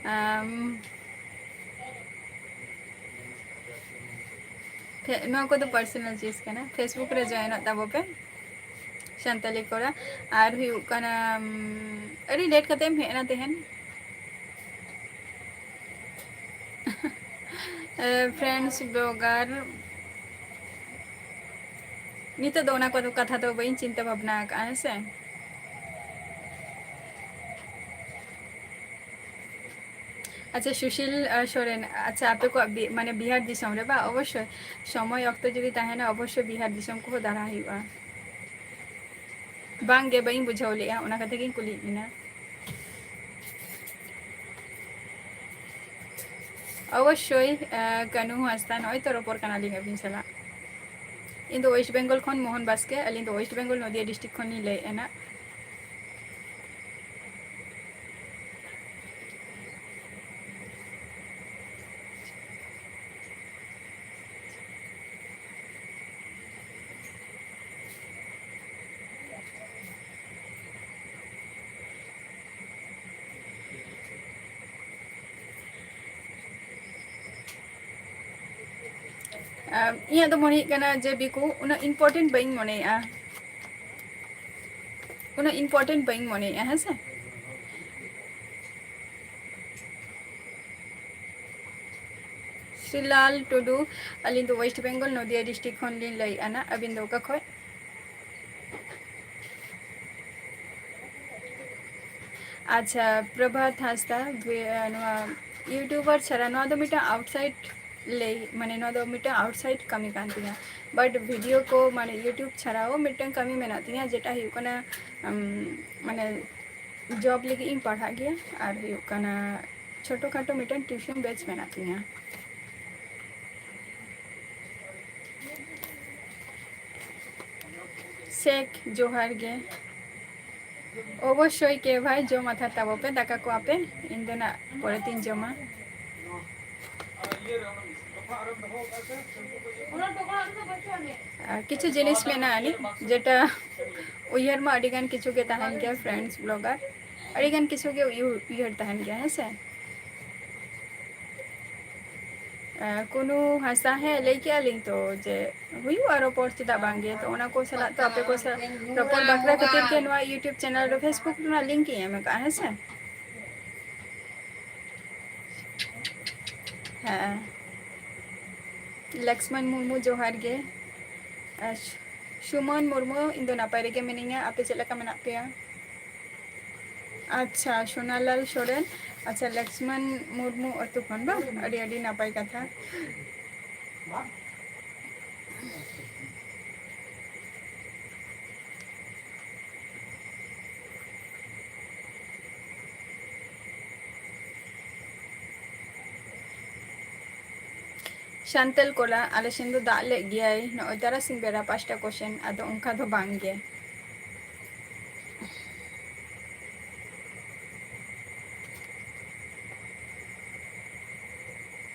ᱟᱢ, ᱯᱷᱮ-, ᱱᱚᱣᱟ ᱠᱚᱫᱚ personal ᱪᱤᱡᱽ ᱠᱟᱱᱟ᱾ Facebook ᱨᱮ join ᱚᱜ ᱛᱟᱵᱚ ᱯᱮ, ᱥᱟᱱᱛᱟᱞᱤ ᱠᱚᱨᱟ᱾ ᱟᱨ ᱦᱩᱭᱩᱜ ᱠᱟᱱᱟ, ᱩᱢ, ᱟᱹᱰᱤ late ᱠᱟᱛᱮ ᱮᱢ ᱦᱮᱡ ᱮᱱᱟ ᱛᱮᱦᱮᱧ᱾ ᱮ, friends blogger, ᱱᱤᱛᱚᱜ ᱫᱚ ᱚᱱᱟ ᱠᱚᱫᱚ ᱠᱟᱛᱷᱟ ᱫᱚ ᱵᱟᱹᱧ ᱪᱤᱱᱛᱟᱹ ᱵᱷᱟᱵᱽᱱᱟ ᱟᱠᱟᱫᱼᱟ, ᱦᱮᱸ ᱥᱮ᱾ ᱟᱪᱪᱷᱟ, ᱥᱩᱥᱤᱞ, ᱟᱸ, ᱥᱚᱨᱮᱱ, ᱟᱪᱪᱷᱟ, ᱟᱯᱮ ᱠᱚᱣᱟᱜ ᱵᱤ-, ᱢᱟᱱᱮ, ᱵᱤᱦᱟᱨ ᱫᱤᱥᱚᱢ ᱨᱮ ᱵᱟ? ᱚᱵᱚᱥᱥᱳᱭ, ᱥᱚᱢᱚᱭ ᱚᱠᱛᱚ ᱡᱩᱫᱤ ᱛᱟᱦᱮᱱᱟ, ᱚᱵᱚᱥᱥᱳᱭ ᱵᱤᱦᱟᱨ ᱫᱤᱥᱚᱢ ᱠᱚᱦᱚᱸ ᱫᱟᱬᱟ ᱦᱩᱭᱩᱜᱼᱟ᱾ ᱵᱟᱝ ᱜᱮ, ᱵᱟᱹᱧ ᱵᱩᱡᱷᱟᱹᱣ ᱞᱮᱜᱼᱟ, ᱚᱱᱟ ᱠᱷᱟᱹᱛᱤᱨ ᱜᱤᱧ ᱠᱩᱞᱤᱭᱮᱫ ᱵᱤᱱᱟ᱾ ᱚᱵᱚᱥᱥᱳᱭ, ᱟᱸ, ᱠᱟᱹᱱᱩ ᱦᱟᱸᱥᱫᱟ, ᱱᱚᱜᱼᱚᱭ ᱛᱚ ᱨᱚᱯᱚᱲ ᱠᱟᱱᱟᱞᱤᱧ ᱟᱹᱵᱤᱱ ᱥᱟᱞᱟᱜ᱾ ᱤᱧ ᱫᱚ ᱳᱭᱮᱥᱴ ᱵᱮᱝᱜᱚᱞ ᱠᱷᱚᱱ, ᱢᱳᱦᱚᱱ ᱵᱟᱥᱠᱮ, ᱟᱹᱞᱤᱧ ᱫᱚ ᱳᱭᱮᱥᱴ ᱵᱮᱝᱜᱚᱞ, ᱱᱚᱫᱤᱭᱟ ᱰᱤᱥᱴᱨᱤᱠᱴ ᱠᱷᱚᱱ ᱞᱤᱧ ᱞᱟᱹᱭᱮᱫᱼᱟ ᱱᱟᱜ᱾ ᱟᱢ, ᱤᱧᱟᱹᱜ ᱫᱚ ᱢᱚᱱᱮ ᱦᱩᱭᱩᱜ ᱠᱟᱱᱟ ᱡᱮ ᱵᱤᱠᱩ ᱩᱱᱟᱹᱜ important ᱵᱟᱹᱧ ᱢᱚᱱᱮᱭᱮᱜᱼᱟ, ᱩᱱᱟᱹᱜ important ᱵᱟᱹᱧ ᱢᱚᱱᱮᱭᱮᱜᱼᱟ, ᱦᱮᱸ ᱥᱮ? ᱥᱨᱤᱞᱟᱞ ᱴᱩᱰᱩ, ᱟᱹᱞᱤᱧ ᱫᱚ ᱳᱭᱮᱥᱴ ᱵᱮᱝᱜᱚᱞ, ᱱᱚᱫᱤᱭᱟ ᱰᱤᱥᱴᱨᱤᱠᱴ ᱠᱷᱚᱱ ᱞᱤᱧ ᱞᱟᱹᱭᱮᱫᱼᱟ ᱱᱟᱜ᱾ ᱟᱹᱵᱤᱱ ᱫᱚ ᱚᱠᱟ ᱠᱷᱚᱡ? ᱟᱪᱪᱷᱟ, ᱯᱨᱚᱵᱷᱟᱛ ᱦᱟᱸᱥᱫᱟ, ᱵᱷᱤ-, ᱱᱚᱣᱟ YouTuber ᱪᱷᱟᱲᱟ, ᱱᱚᱣᱟ ᱫᱚ ᱢᱤᱫᱴᱟᱝ outside ᱞᱟᱹᱭ, ᱢᱟᱱᱮ, ᱱᱚᱣᱟ ᱫᱚ ᱢᱤᱫᱴᱟᱝ outside ᱠᱟᱹᱢᱤ ᱠᱟᱱ ᱛᱤᱧᱟ, but video ᱠᱚ, ᱢᱟᱱᱮ, YouTube ᱪᱷᱟᱲᱟᱣ ᱢᱤᱫᱴᱟᱝ ᱠᱟᱹᱢᱤ ᱢᱮᱱᱟᱜ ᱛᱤᱧᱟ, ᱡᱮᱴᱟ ᱦᱩᱭᱩᱜ ᱠᱟᱱᱟ, ᱩᱢ, ᱢᱟᱱᱮ, job ᱞᱟᱹᱜᱤᱫ ᱤᱧ ᱯᱟᱲᱦᱟᱜ ᱜᱮᱭᱟ, ᱟᱨ ᱦᱩᱭᱩᱜ ᱠᱟᱱᱟ ᱪᱷᱳᱴᱳ ᱠᱷᱟᱴᱳ ᱢᱤᱫᱴᱟᱝ tuition batch ᱢᱮᱱᱟᱜ ᱛᱤᱧᱟ᱾ ᱥᱮᱠ, ᱡᱚᱦᱟᱨ ᱜᱮ᱾ ᱚᱵᱚᱥᱥᱳᱭ ᱠᱮ ᱵᱷᱟᱭ, ᱡᱚᱢ ᱟᱛᱷᱟᱨ ᱛᱟᱵᱚ ᱯᱮ, ᱫᱟᱠᱟ ᱠᱚ ᱟᱯᱮ, ᱤᱧ ᱫᱚ ᱱᱟᱜ ᱯᱚᱨᱮ ᱛᱤᱧ ᱡᱚᱢᱟ᱾ ᱟᱨ ᱠᱤᱪᱷᱩ ᱡᱤᱱᱤᱥ ᱢᱮᱱᱟᱜᱼᱟ ᱱᱤᱡ, ᱡᱮᱴᱟ ᱩᱭᱦᱟᱹᱨ ᱢᱟ ᱟᱹᱰᱤ ᱜᱟᱱ ᱠᱤᱪᱷᱩ ᱜᱮ ᱛᱟᱦᱮᱱ ᱜᱮᱭᱟ, friends, blogger, ᱟᱹᱰᱤ ᱜᱟᱱ ᱠᱤᱪᱷᱩ ᱜᱮ ᱩᱭᱩ-, ᱩᱭᱦᱟᱹᱨ ᱛᱟᱦᱮᱱ ᱜᱮᱭᱟ, ᱦᱮᱸ ᱥᱮ? ᱟᱨ ᱠᱩᱱᱩ ᱦᱟᱸᱥᱫᱟ, ᱦᱮᱸ, ᱞᱟᱹᱭ ᱠᱮᱜᱼᱟ ᱞᱤᱧ ᱛᱚ ᱡᱮ ᱦᱩᱭᱩᱜᱼᱟ ᱨᱚᱯᱚᱲ, ᱪᱮᱫᱟᱜ ᱵᱟᱝ ᱜᱮ? ᱛᱚ ᱚᱱᱟ ᱠᱚ ᱥᱟᱞᱟᱜ ᱛᱚ ᱟᱯᱮ ᱠᱚ ᱥᱟᱞᱟᱜ ᱨᱚᱯᱚᱲ ᱵᱟᱠᱷᱨᱟ ᱠᱷᱟᱹᱛᱤᱨ ᱜᱮ ᱱᱚᱣᱟ YouTube channel ᱨᱮ Facebook ᱨᱮᱱᱟᱜ link ᱤᱧ ᱮᱢ ᱟᱠᱟᱫᱼᱟ, ᱦᱮᱸ ᱥᱮ? ᱦᱮᱸ, ᱞᱚᱠᱥᱢᱚᱱ ᱢᱩᱨᱢᱩ, ᱡᱚᱦᱟᱨ ᱜᱮ᱾ ᱟᱨ ᱥᱩᱢᱚᱱ ᱢᱩᱨᱢᱩ, ᱤᱧ ᱫᱚ ᱱᱟᱯᱟᱭ ᱨᱮᱜᱮ ᱢᱤᱱᱟᱹᱧᱟ, ᱟᱯᱮ ᱪᱮᱫ ᱞᱮᱠᱟ ᱢᱮᱱᱟᱜ ᱯᱮᱭᱟ? ᱟᱪᱪᱷᱟ, ᱥᱳᱱᱟᱞᱟᱞ ᱥᱚᱨᱮᱱ, ᱟᱪᱪᱷᱟ, ᱞᱚᱠᱥᱢᱚᱱ ᱢᱩᱨᱢᱩ ᱟᱹᱛᱩ ᱠᱷᱚᱱ ᱵᱟᱝ? ᱟᱹᱰᱤ ᱟᱹᱰᱤ ᱱᱟᱯᱟᱭ ᱠᱟᱛᱷᱟ᱾ ᱥᱟᱱᱛᱟᱞ ᱠᱚᱲᱟ, ᱟᱞᱮ ᱥᱮᱱ ᱫᱚ ᱫᱟᱜ ᱞᱮᱫ ᱜᱮᱭᱟᱭ ᱱᱚᱜᱼᱚᱭ ᱛᱟᱨᱟᱥᱤᱧ ᱵᱮᱲᱟ ᱯᱟᱸᱪᱴᱟ ᱠᱚᱥᱮᱱ, ᱟᱫᱚ ᱚᱱᱠᱟ ᱫᱚ ᱵᱟᱝ ᱜᱮ᱾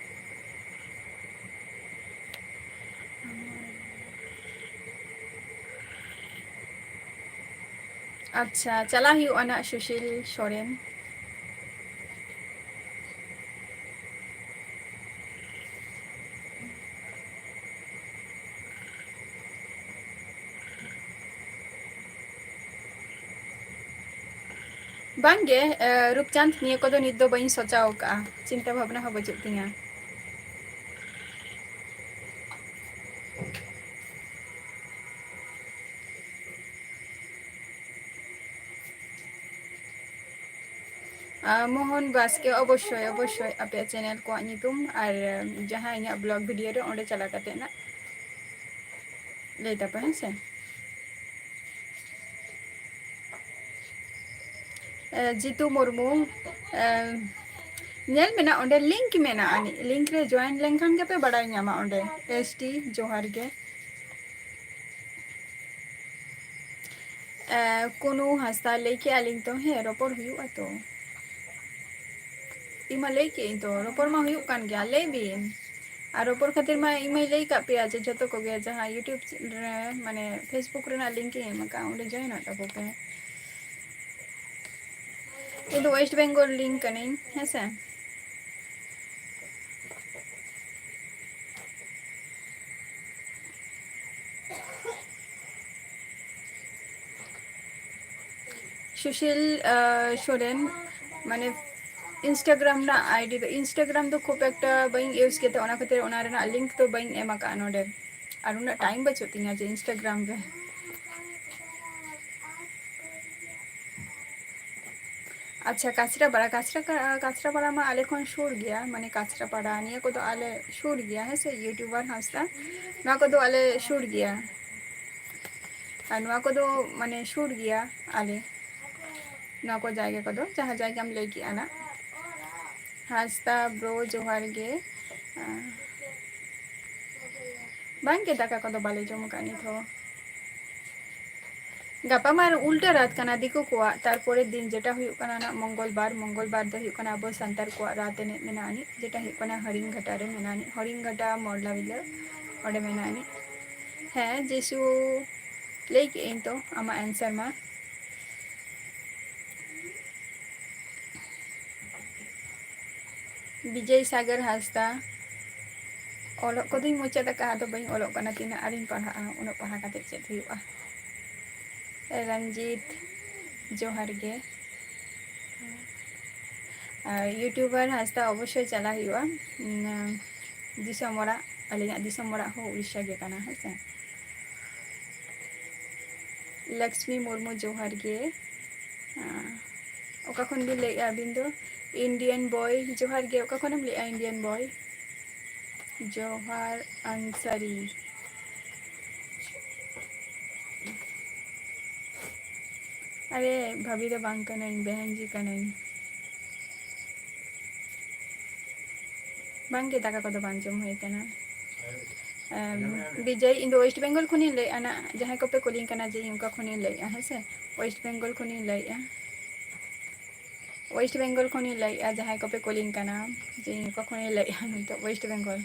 ᱟᱪᱪᱷᱟ, ᱪᱟᱞᱟᱜ ᱦᱩᱭᱩᱜᱼᱟ ᱱᱟᱜ ᱥᱩᱥᱤᱞ ᱥᱚᱨᱮᱱ᱾ ᱵᱟᱝᱜᱮ, ᱮ, ᱨᱩᱯᱪᱟᱸᱫᱽ, ᱱᱤᱭᱟᱹ ᱠᱚᱫᱚ ᱱᱤᱛ ᱫᱚ ᱵᱟᱹᱧ ᱥᱚᱪᱟᱣ ᱟᱠᱟᱫᱼᱟ, ᱪᱤᱱᱛᱟᱹ ᱵᱷᱟᱵᱽᱱᱟ ᱦᱚᱸ ᱵᱟᱹᱪᱩᱜ ᱛᱤᱧᱟᱹ᱾ ᱟᱨ ᱢᱳᱦᱚᱱ ᱵᱟᱥᱠᱮ, ᱚᱵᱚᱥᱥᱳᱭ, ᱚᱵᱚᱥᱥᱳᱭ ᱟᱯᱮᱭᱟᱜ channel ᱠᱚᱣᱟᱜ ᱧᱩᱛᱩᱢ ᱟᱨ ᱡᱟᱦᱟᱸ ᱤᱧᱟᱹᱜ vlog video ᱨᱮ, ᱚᱸᱰᱮ ᱪᱟᱞᱟᱣ ᱠᱟᱛᱮ ᱱᱟᱜ ᱞᱟᱹᱭ ᱛᱟᱯᱮ, ᱦᱮᱸ ᱥᱮ? ᱮ, ᱡᱤᱛᱩ ᱢᱩᱨᱢᱩ, ᱮ, ᱧᱮᱞ ᱢᱮᱱᱟᱜ ᱚᱸᱰᱮ, link ᱢᱮᱱᱟᱜᱼᱟ, ᱟᱹᱱᱤᱡ link ᱨᱮ join ᱞᱮᱱᱠᱷᱟᱱ ᱜᱮᱯᱮ ᱵᱟᱲᱟᱭ ᱧᱟᱢᱟ ᱚᱸᱰᱮ᱾ ᱮᱥ ᱴᱤ, ᱡᱚᱦᱟᱨ ᱜᱮ᱾ ᱮ, ᱠᱩᱱᱩ ᱦᱟᱸᱥᱫᱟ ᱞᱟᱹᱭ ᱠᱮᱜᱼᱟ ᱞᱤᱧ ᱛᱚ, ᱦᱮᱸ, ᱨᱚᱯᱚᱲ ᱦᱩᱭᱩᱜᱼᱟ ᱛᱚ᱾ ᱤᱧ ᱢᱟ ᱞᱟᱹᱭ ᱠᱮᱜ ᱟᱹᱧ ᱛᱚ, ᱨᱚᱯᱚᱲ ᱢᱟ ᱦᱩᱭᱩᱜ ᱠᱟᱱ ᱜᱮᱭᱟ, ᱞᱟᱹᱭ ᱵᱤᱱ᱾ ᱟᱨ ᱨᱚᱯᱚᱲ ᱠᱷᱟᱹᱛᱤᱨ ᱢᱟ ᱤᱧ ᱢᱟᱧ ᱞᱟᱹᱭ ᱠᱟᱜ ᱯᱮᱭᱟ ᱡᱮ ᱡᱷᱚᱛᱚ ᱠᱚᱜᱮ ᱡᱟᱦᱟᱸ YouTube ᱨᱮ, ᱢᱟᱱᱮ, Facebook ᱨᱮᱱᱟᱜ link ᱤᱧ ᱮᱢ ᱟᱠᱟᱫᱼᱟ, ᱚᱸᱰᱮ join ᱚᱜ ᱛᱟᱵᱚ ᱯᱮ᱾ ᱤᱧ ᱫᱚ West Bengal ᱨᱤᱱ ᱠᱟᱹᱱᱟᱹᱧ, ᱦᱮᱸ ᱥᱮ᱾ ᱥᱩᱥᱤᱞ, ᱟ, ᱥᱚᱨᱮᱱ, ᱢᱟᱱᱮ, Instagram ᱨᱮᱱᱟᱜ ID ᱫᱚ, Instagram ᱫᱚ ᱠᱷᱩᱵ ᱮᱠᱴᱟ ᱵᱟᱹᱧ use ᱜᱮᱛᱮ, ᱚᱱᱟ ᱠᱷᱟᱹᱛᱤᱨ ᱚᱱᱟ ᱨᱮᱱᱟᱜ link ᱫᱚ ᱵᱟᱹᱧ ᱮᱢ ᱟᱠᱟᱫᱼᱟ ᱱᱚᱰᱮ᱾ ᱟᱨ ᱩᱱᱟᱹᱜ time ᱵᱟᱹᱪᱩᱜ ᱛᱤᱧᱟ ᱡᱮ Instagram ᱨᱮ᱾ ᱟᱪᱪᱷᱟ, ᱠᱟᱪᱨᱟᱯᱟᱲᱟ, ᱠᱟᱪᱨᱟ, ᱠᱟᱪᱨᱟᱯᱟᱲᱟ ᱢᱟ ᱟᱞᱮ ᱠᱷᱚᱱ ᱥᱩᱨ ᱜᱮᱭᱟ, ᱢᱟᱱᱮ ᱠᱟᱪᱨᱟᱯᱟᱲᱟ ᱱᱤᱭᱟᱹ ᱠᱚᱫᱚ ᱟᱞᱮ ᱥᱩᱨ ᱜᱮᱭᱟ, ᱦᱮᱸ ᱥᱮ, YouTuber ᱦᱟᱸᱥᱫᱟ, ᱱᱚᱣᱟ ᱠᱚᱫᱚ ᱟᱞᱮ ᱥᱩᱨ ᱜᱮᱭᱟ᱾ ᱟᱨ ᱱᱚᱣᱟ ᱠᱚᱫᱚ ᱢᱟᱱᱮ ᱥᱩᱨ ᱜᱮᱭᱟ ᱟᱞᱮ, ᱱᱚᱣᱟ ᱠᱚ ᱡᱟᱭᱜᱟ ᱠᱚᱫᱚ, ᱡᱟᱦᱟᱸ ᱡᱟᱭᱜᱟᱢ ᱞᱟᱹᱭ ᱠᱮᱜᱼᱟ ᱱᱟᱜ᱾ ᱦᱟᱸᱥᱫᱟ bro, ᱡᱚᱦᱟᱨ ᱜᱮ᱾ ᱟᱸ, ᱵᱟᱝ ᱜᱮ, ᱫᱟᱠᱟ ᱠᱚᱫᱚ ᱵᱟᱞᱮ ᱡᱚᱢ ᱟᱠᱟᱫ ᱱᱤᱛ ᱦᱚᱸ᱾ ᱜᱟᱯᱟ ᱢᱟ ᱟᱨ ᱩᱞᱴᱟᱹ ᱨᱟᱛ ᱠᱟᱱᱟ ᱫᱤᱠᱩ ᱠᱚᱣᱟᱜ, ᱛᱟᱨᱯᱚᱨᱮᱨ ᱫᱤᱱ ᱡᱮᱴᱟ ᱦᱩᱭᱩᱜ ᱠᱟᱱᱟ ᱱᱟᱜ ᱢᱚᱝᱜᱚᱞ ᱵᱟᱨ, ᱢᱚᱝᱜᱚᱞ ᱵᱟᱨ ᱫᱚ ᱦᱩᱭᱩᱜ ᱠᱟᱱᱟ ᱟᱵᱚ ᱥᱟᱱᱛᱟᱲ ᱠᱚᱣᱟᱜ ᱨᱟᱛ ᱮᱱᱮᱡ ᱢᱮᱱᱟᱜ ᱟᱹᱱᱤᱡ, ᱡᱮᱴᱟ ᱦᱩᱭᱩᱜ ᱠᱟᱱᱟ ᱦᱟᱹᱲᱤᱝ ᱜᱷᱟᱴᱟ ᱨᱮ ᱢᱮᱱᱟᱜ ᱟᱹᱱᱤᱡ, ᱦᱟᱹᱲᱤᱝ ᱜᱷᱟᱴᱟ ᱢᱚᱨᱞᱟ ᱵᱤᱞᱟᱹ ᱚᱸᱰᱮ ᱢᱮᱱᱟᱜ ᱟᱹᱱᱤᱡ᱾ ᱦᱮᱸ ᱡᱤᱥᱩ, ᱞᱟᱹᱭ ᱠᱮᱜ ᱟᱹᱧ ᱛᱚ ᱟᱢᱟᱜ answer ᱢᱟ᱾ ᱵᱤᱡᱚᱭ ᱥᱟᱜᱚᱨ ᱦᱟᱸᱥᱫᱟ, ᱚᱞᱚᱜ ᱠᱚᱫᱚᱧ ᱢᱩᱪᱟᱹᱫ ᱟᱠᱟᱫᱼᱟ, ᱟᱫᱚ ᱵᱟᱹᱧ ᱚᱞᱚᱜ ᱠᱟᱱᱟ, ᱛᱤᱱᱟᱹᱜ ᱟᱨᱤᱧ ᱯᱟᱲᱦᱟᱜᱼᱟ, ᱩᱱᱟᱹᱜ ᱯᱟᱲᱦᱟᱣ ᱠᱟᱛᱮ ᱪᱮᱫ ᱦᱩᱭᱩᱜᱼᱟ? ᱨᱚᱧᱡᱤᱛ, ᱡᱚᱦᱟᱨ ᱜᱮ᱾ ᱟᱨ YouTuber ᱦᱟᱸᱥᱫᱟ ᱚᱵᱚᱥᱥᱳᱭ ᱪᱟᱞᱟᱜ ᱦᱩᱭᱩᱜᱼᱟ᱾ ᱩᱸ, ᱫᱤᱥᱚᱢ ᱚᱲᱟᱜ, ᱟᱹᱞᱤᱧᱟᱜ ᱫᱤᱥᱚᱢ ᱚᱲᱟᱜ ᱦᱚᱸ ᱩᱲᱤᱥᱥᱟ ᱜᱮ ᱠᱟᱱᱟ, ᱦᱮᱸ ᱥᱮ᱾ ᱞᱚᱠᱥᱢᱤ ᱢᱩᱨᱢᱩ, ᱡᱚᱦᱟᱨ ᱜᱮ᱾ ᱟᱸ, ᱚᱠᱟ ᱠᱷᱚᱱ ᱵᱤᱱ ᱞᱟᱹᱭᱮᱫᱼᱟ ᱟᱹᱵᱤᱱ ᱫᱚ? Indian boy, ᱡᱚᱦᱟᱨ ᱜᱮ᱾ ᱚᱠᱟ ᱠᱷᱚᱱᱮᱢ ᱞᱟᱹᱭᱮᱫᱼᱟ Indian boy? ᱡᱚᱦᱟᱨ ᱟᱱᱥᱟᱨᱤ᱾ ᱟᱨᱮ ᱵᱷᱟᱵᱤ ᱫᱚ ᱵᱟᱝ ᱠᱟᱹᱱᱟᱹᱧ, ᱵᱮᱦᱮᱱ ᱡᱤ ᱠᱟᱹᱱᱟᱹᱧ᱾ ᱵᱟᱝᱜᱮ, ᱫᱟᱠᱟ ᱠᱚᱫᱚ ᱵᱟᱝ ᱡᱚᱢ ᱦᱩᱭ ᱠᱟᱱᱟ᱾ ᱮᱢ, ᱵᱤᱡᱚᱭ, ᱤᱧ ᱫᱚ West Bengal ᱠᱷᱚᱱᱤᱧ ᱞᱟᱹᱭᱮᱫᱼᱟ ᱱᱟᱜ, ᱡᱟᱦᱟᱸᱭ ᱠᱚᱯᱮ ᱠᱩᱞᱤᱧ ᱠᱟᱱᱟ ᱡᱮ ᱤᱧ ᱚᱠᱟ ᱠᱷᱚᱱᱤᱧ ᱞᱟᱹᱭᱮᱫᱼᱟ, ᱦᱮᱸ ᱥᱮ, West Bengal ᱠᱷᱚᱱᱤᱧ ᱞᱟᱹᱭᱮᱫᱼᱟ᱾ West Bengal ᱠᱷᱚᱱᱤᱧ ᱞᱟᱹᱭᱮᱫᱼᱟ, ᱡᱟᱦᱟᱸᱭ ᱠᱚᱯᱮ ᱠᱩᱞᱤᱧ ᱠᱟᱱᱟ ᱡᱮ ᱤᱧ ᱚᱠᱟ ᱠᱷᱚᱱᱤᱧ ᱞᱟᱹᱭᱮᱫᱼᱟ ᱢᱮᱱᱛᱮ, West Bengal᱾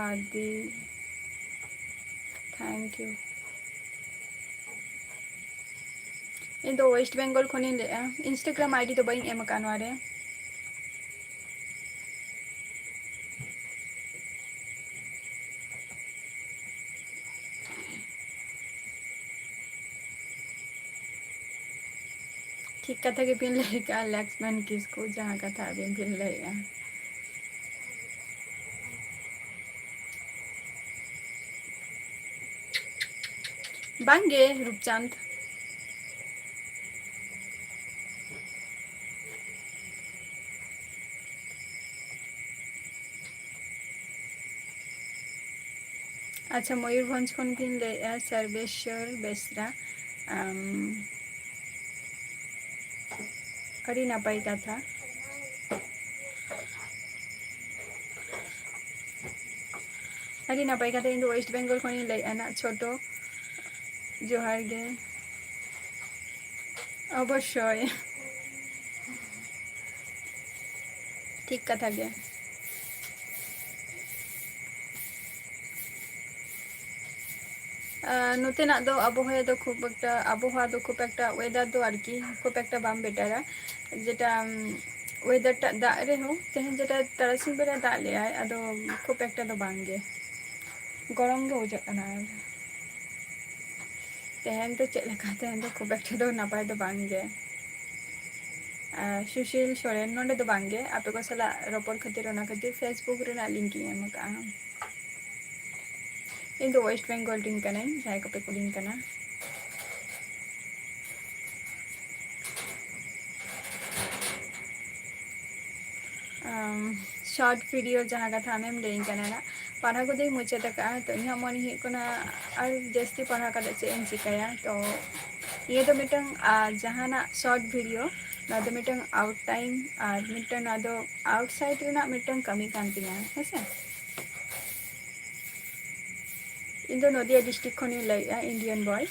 ᱟᱹᱰᱤ thank you᱾ ᱤᱧ ᱫᱚ West Bengal ᱠᱷᱚᱱᱤᱧ ᱞᱟᱹᱭᱮᱫᱼᱟ, Instagram ID ᱫᱚ ᱵᱟᱹᱧ ᱮᱢ ᱟᱠᱟᱫᱼᱟ ᱱᱚᱣᱟ ᱨᱮ᱾ ᱴᱷᱤᱠ ᱠᱟᱛᱷᱟ ᱜᱮᱵᱤᱱ ᱞᱟᱹᱭ ᱠᱟᱜᱼᱟ ᱞᱚᱠᱥᱢᱟᱱ ᱠᱤᱥᱠᱩ, ᱡᱟᱦᱟᱸ ᱠᱟᱛᱷᱟ ᱟᱹᱵᱤᱱ ᱵᱤᱱ ᱞᱟᱹᱭᱮᱜᱼᱟ᱾ ᱵᱟᱝᱜᱮ ᱨᱩᱯᱪᱟᱸᱫᱽ᱾ ᱟᱪᱪᱷᱟ, ᱢᱚᱭᱩᱨᱵᱷᱚᱸᱡᱽ ᱠᱷᱚᱱ ᱵᱤᱱ ᱞᱟᱹᱭᱮᱜᱼᱟ, ᱥᱚᱨᱵᱮᱥᱣᱚᱨ ᱵᱮᱥᱨᱟ᱾ ᱟᱢ, ᱟᱹᱰᱤ ᱱᱟᱯᱟᱭ ᱠᱟᱛᱷᱟ᱾ ᱟᱹᱰᱤ ᱱᱟᱯᱟᱭ ᱠᱟᱛᱷᱟ᱾ ᱤᱧ ᱫᱚ ᱳᱭᱮᱥᱴ ᱵᱮᱝᱜᱚᱞ ᱠᱷᱚᱱᱤᱧ ᱞᱟᱹᱭᱮᱫᱼᱟ ᱱᱟᱜ, ᱪᱷᱳᱴᱳ᱾ ᱡᱚᱦᱟᱨ ᱜᱮ᱾ ᱚᱵᱚᱥᱥᱳᱭ᱾ ᱴᱷᱤᱠ ᱠᱟᱛᱷᱟ ᱜᱮ᱾ ᱟᱨ ᱱᱚᱛᱮᱱᱟᱜ ᱫᱚ ᱟᱵᱚᱦᱟᱣᱟ ᱫᱚ ᱠᱷᱩᱵ ᱮᱠᱴᱟ, ᱟᱵᱚᱦᱟᱣᱟ ᱫᱚ ᱠᱷᱩᱵ ᱮᱠᱴᱟ, weather ᱫᱚ ᱟᱨᱠᱤ ᱠᱷᱩᱵ ᱮᱠᱴᱟ ᱵᱟᱝ ᱵᱮᱴᱟᱨᱟ᱾ ᱡᱮᱴᱟ, ᱩᱢ, weather ᱴᱟᱜ ᱫᱟᱜ ᱨᱮᱦᱚᱸ, ᱛᱮᱦᱮᱧ ᱡᱮᱴᱟ ᱛᱟᱨᱟᱥᱤᱧ ᱵᱮᱲᱟ ᱫᱟᱜ ᱞᱮᱜᱼᱟᱭ, ᱟᱫᱚ ᱠᱷᱩᱵ ᱮᱠᱴᱟ ᱫᱚ ᱵᱟᱝ ᱜᱮ, ᱜᱚᱨᱚᱢ ᱜᱮ ᱵᱩᱡᱷᱟᱹᱜ ᱠᱟᱱᱟ᱾ ᱟᱨ ᱛᱮᱦᱮᱧ ᱫᱚ ᱪᱮᱫ ᱞᱮᱠᱟ, ᱛᱮᱦᱮᱧ ᱫᱚ ᱠᱷᱩᱵ ᱮᱠᱴᱟ ᱫᱚ ᱱᱟᱯᱟᱭ ᱫᱚ ᱵᱟᱝ ᱜᱮ᱾ ᱟᱨ ᱥᱩᱥᱤᱞ ᱥᱚᱨᱮᱱ, ᱱᱚᱰᱮ ᱫᱚ ᱵᱟᱝ ᱜᱮ, ᱟᱯᱮ ᱠᱚ ᱥᱟᱞᱟᱜ ᱨᱚᱯᱚᱲ ᱠᱷᱟᱹᱛᱤᱨ, ᱚᱱᱟ ᱠᱷᱟᱹᱛᱤᱨ Facebook ᱨᱮᱱᱟᱜ link ᱤᱧ ᱮᱢ ᱟᱠᱟᱫᱼᱟ᱾ ᱤᱧ ᱫᱚ ᱳᱭᱮᱥᱴ ᱵᱮᱝᱜᱚᱞ ᱨᱮᱱ ᱠᱟᱹᱱᱟᱹᱧ, ᱡᱟᱦᱟᱸᱭ ᱠᱚᱯᱮ ᱠᱩᱞᱤᱧ ᱠᱟᱱᱟ᱾ ᱟᱢ, short video ᱡᱟᱦᱟᱸ ᱠᱟᱛᱷᱟ ᱟᱢᱮᱢ ᱞᱟᱹᱭᱟᱹᱧ ᱠᱟᱱᱟ ᱱᱟᱜ, ᱯᱟᱲᱦᱟᱣ ᱠᱚᱫᱚᱧ ᱢᱩᱪᱟᱹᱫ ᱟᱠᱟᱫᱼᱟ᱾ ᱛᱚ, ᱤᱧᱟᱹᱜ ᱢᱚᱱᱮ ᱦᱩᱭᱩᱜ ᱠᱟᱱᱟ ᱟᱨ ᱡᱟᱹᱥᱛᱤ ᱯᱟᱲᱦᱟᱣ ᱠᱟᱛᱮ ᱪᱮᱫ ᱮᱢ ᱪᱤᱠᱟᱹᱭᱟ? ᱛᱚ, ᱱᱤᱭᱟᱹ ᱫᱚ ᱢᱤᱫᱴᱟᱝ, ᱟᱨ ᱡᱟᱦᱟᱱᱟᱜ short video, ᱱᱚᱣᱟ ᱫᱚ ᱢᱤᱫᱴᱟᱝ out time ᱟᱨ ᱢᱤᱫᱴᱟᱝ, ᱱᱚᱣᱟ ᱫᱚ outside ᱨᱮᱱᱟᱜ ᱢᱤᱫᱴᱟᱝ ᱠᱟᱹᱢᱤ ᱠᱟᱱ ᱛᱤᱧᱟᱹ, ᱦᱮᱸᱥᱮ? ᱤᱧ ᱫᱚ ᱱᱚᱫᱤᱭᱟ district ᱠᱷᱚᱱᱤᱧ ᱞᱟᱹᱭᱮᱫᱼᱟ, Indian boy᱾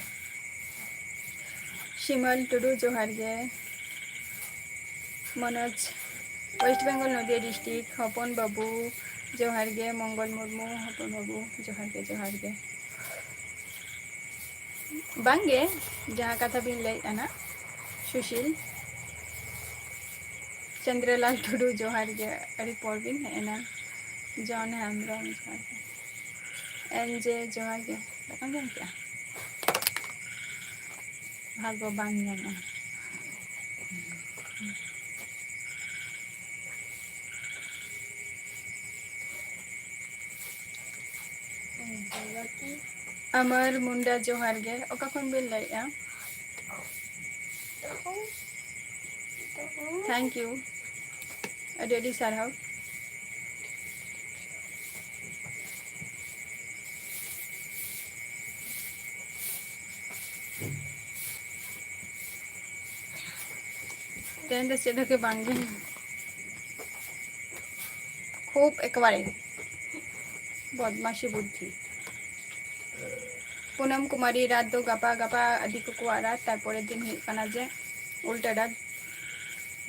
ᱥᱤᱢᱟᱹᱞ ᱴᱩᱰᱩ, ᱡᱚᱦᱟᱨ ᱜᱮ᱾ ᱢᱚᱱᱳᱡᱽ, West Bengal, ᱱᱚᱫᱤᱭᱟ district᱾ ᱦᱚᱯᱚᱱ ᱵᱟᱹᱵᱩ, ᱡᱚᱦᱟᱨ ᱜᱮ᱾ ᱢᱚᱝᱜᱚᱞ ᱢᱩᱨᱢᱩ, ᱦᱚᱯᱚᱱ ᱵᱟᱹᱵᱩ, ᱡᱚᱦᱟᱨ ᱜᱮ, ᱡᱚᱦᱟᱨ ᱜᱮ᱾ ᱵᱟᱝᱜᱮ, ᱡᱟᱦᱟᱸ ᱠᱟᱛᱷᱟ ᱵᱤᱱ ᱞᱟᱹᱭᱮᱫᱼᱟ ᱱᱟᱜ, ᱥᱩᱥᱤᱞ᱾ ᱪᱚᱱᱫᱨᱚᱞᱟᱞ ᱴᱩᱰᱩ, ᱡᱚᱦᱟᱨ ᱜᱮ, ᱟᱹᱰᱤ ᱯᱚᱨ ᱵᱤᱱ ᱦᱮᱡ ᱮᱱᱟ᱾ ᱡᱚᱱ ᱦᱮᱢᱵᱨᱚᱢ, ᱡᱚᱦᱟᱨ ᱜᱮ᱾ ᱮᱱ ᱡᱮ, ᱡᱚᱦᱟᱨ ᱜᱮ᱾ ᱫᱟᱠᱟᱢ ᱡᱚᱢ ᱠᱮᱜᱼᱟ? ᱵᱷᱟᱜᱽ ᱵᱟᱝ ᱧᱟᱢᱚᱜᱼᱟ᱾ ᱟᱢᱟᱨ ᱢᱩᱱᱰᱟ, ᱡᱚᱦᱟᱨ ᱜᱮ᱾ ᱚᱠᱟ ᱠᱷᱚᱱ ᱵᱤᱱ ᱞᱟᱹᱭᱮᱫᱼᱟ? Thank you, ᱟᱹᱰᱤ ᱟᱹᱰᱤ ᱥᱟᱨᱦᱟᱣ᱾ ᱛᱮᱦᱮᱧ ᱫᱚ ᱪᱮᱫ ᱦᱚᱸ ᱜᱮ ᱵᱟᱝ ᱜᱮ᱾ ᱠᱷᱩᱵ ᱮᱠᱵᱟᱨᱮ ᱵᱚᱫᱢᱟᱥᱤ ᱵᱩᱫᱽᱫᱷᱤ᱾ ᱯᱩᱱᱟᱢ ᱠᱩᱢᱟᱨᱤ, ᱨᱟᱛ ᱫᱚ ᱜᱟᱯᱟ, ᱜᱟᱯᱟ ᱫᱤᱠᱩ ᱠᱚᱣᱟᱜ ᱨᱟᱛ, ᱛᱟᱨᱯᱚᱨᱮᱨ ᱫᱤᱱ ᱦᱩᱭᱩᱜ ᱠᱟᱱᱟ ᱡᱮ ᱩᱞᱴᱟᱹ ᱨᱟᱛ᱾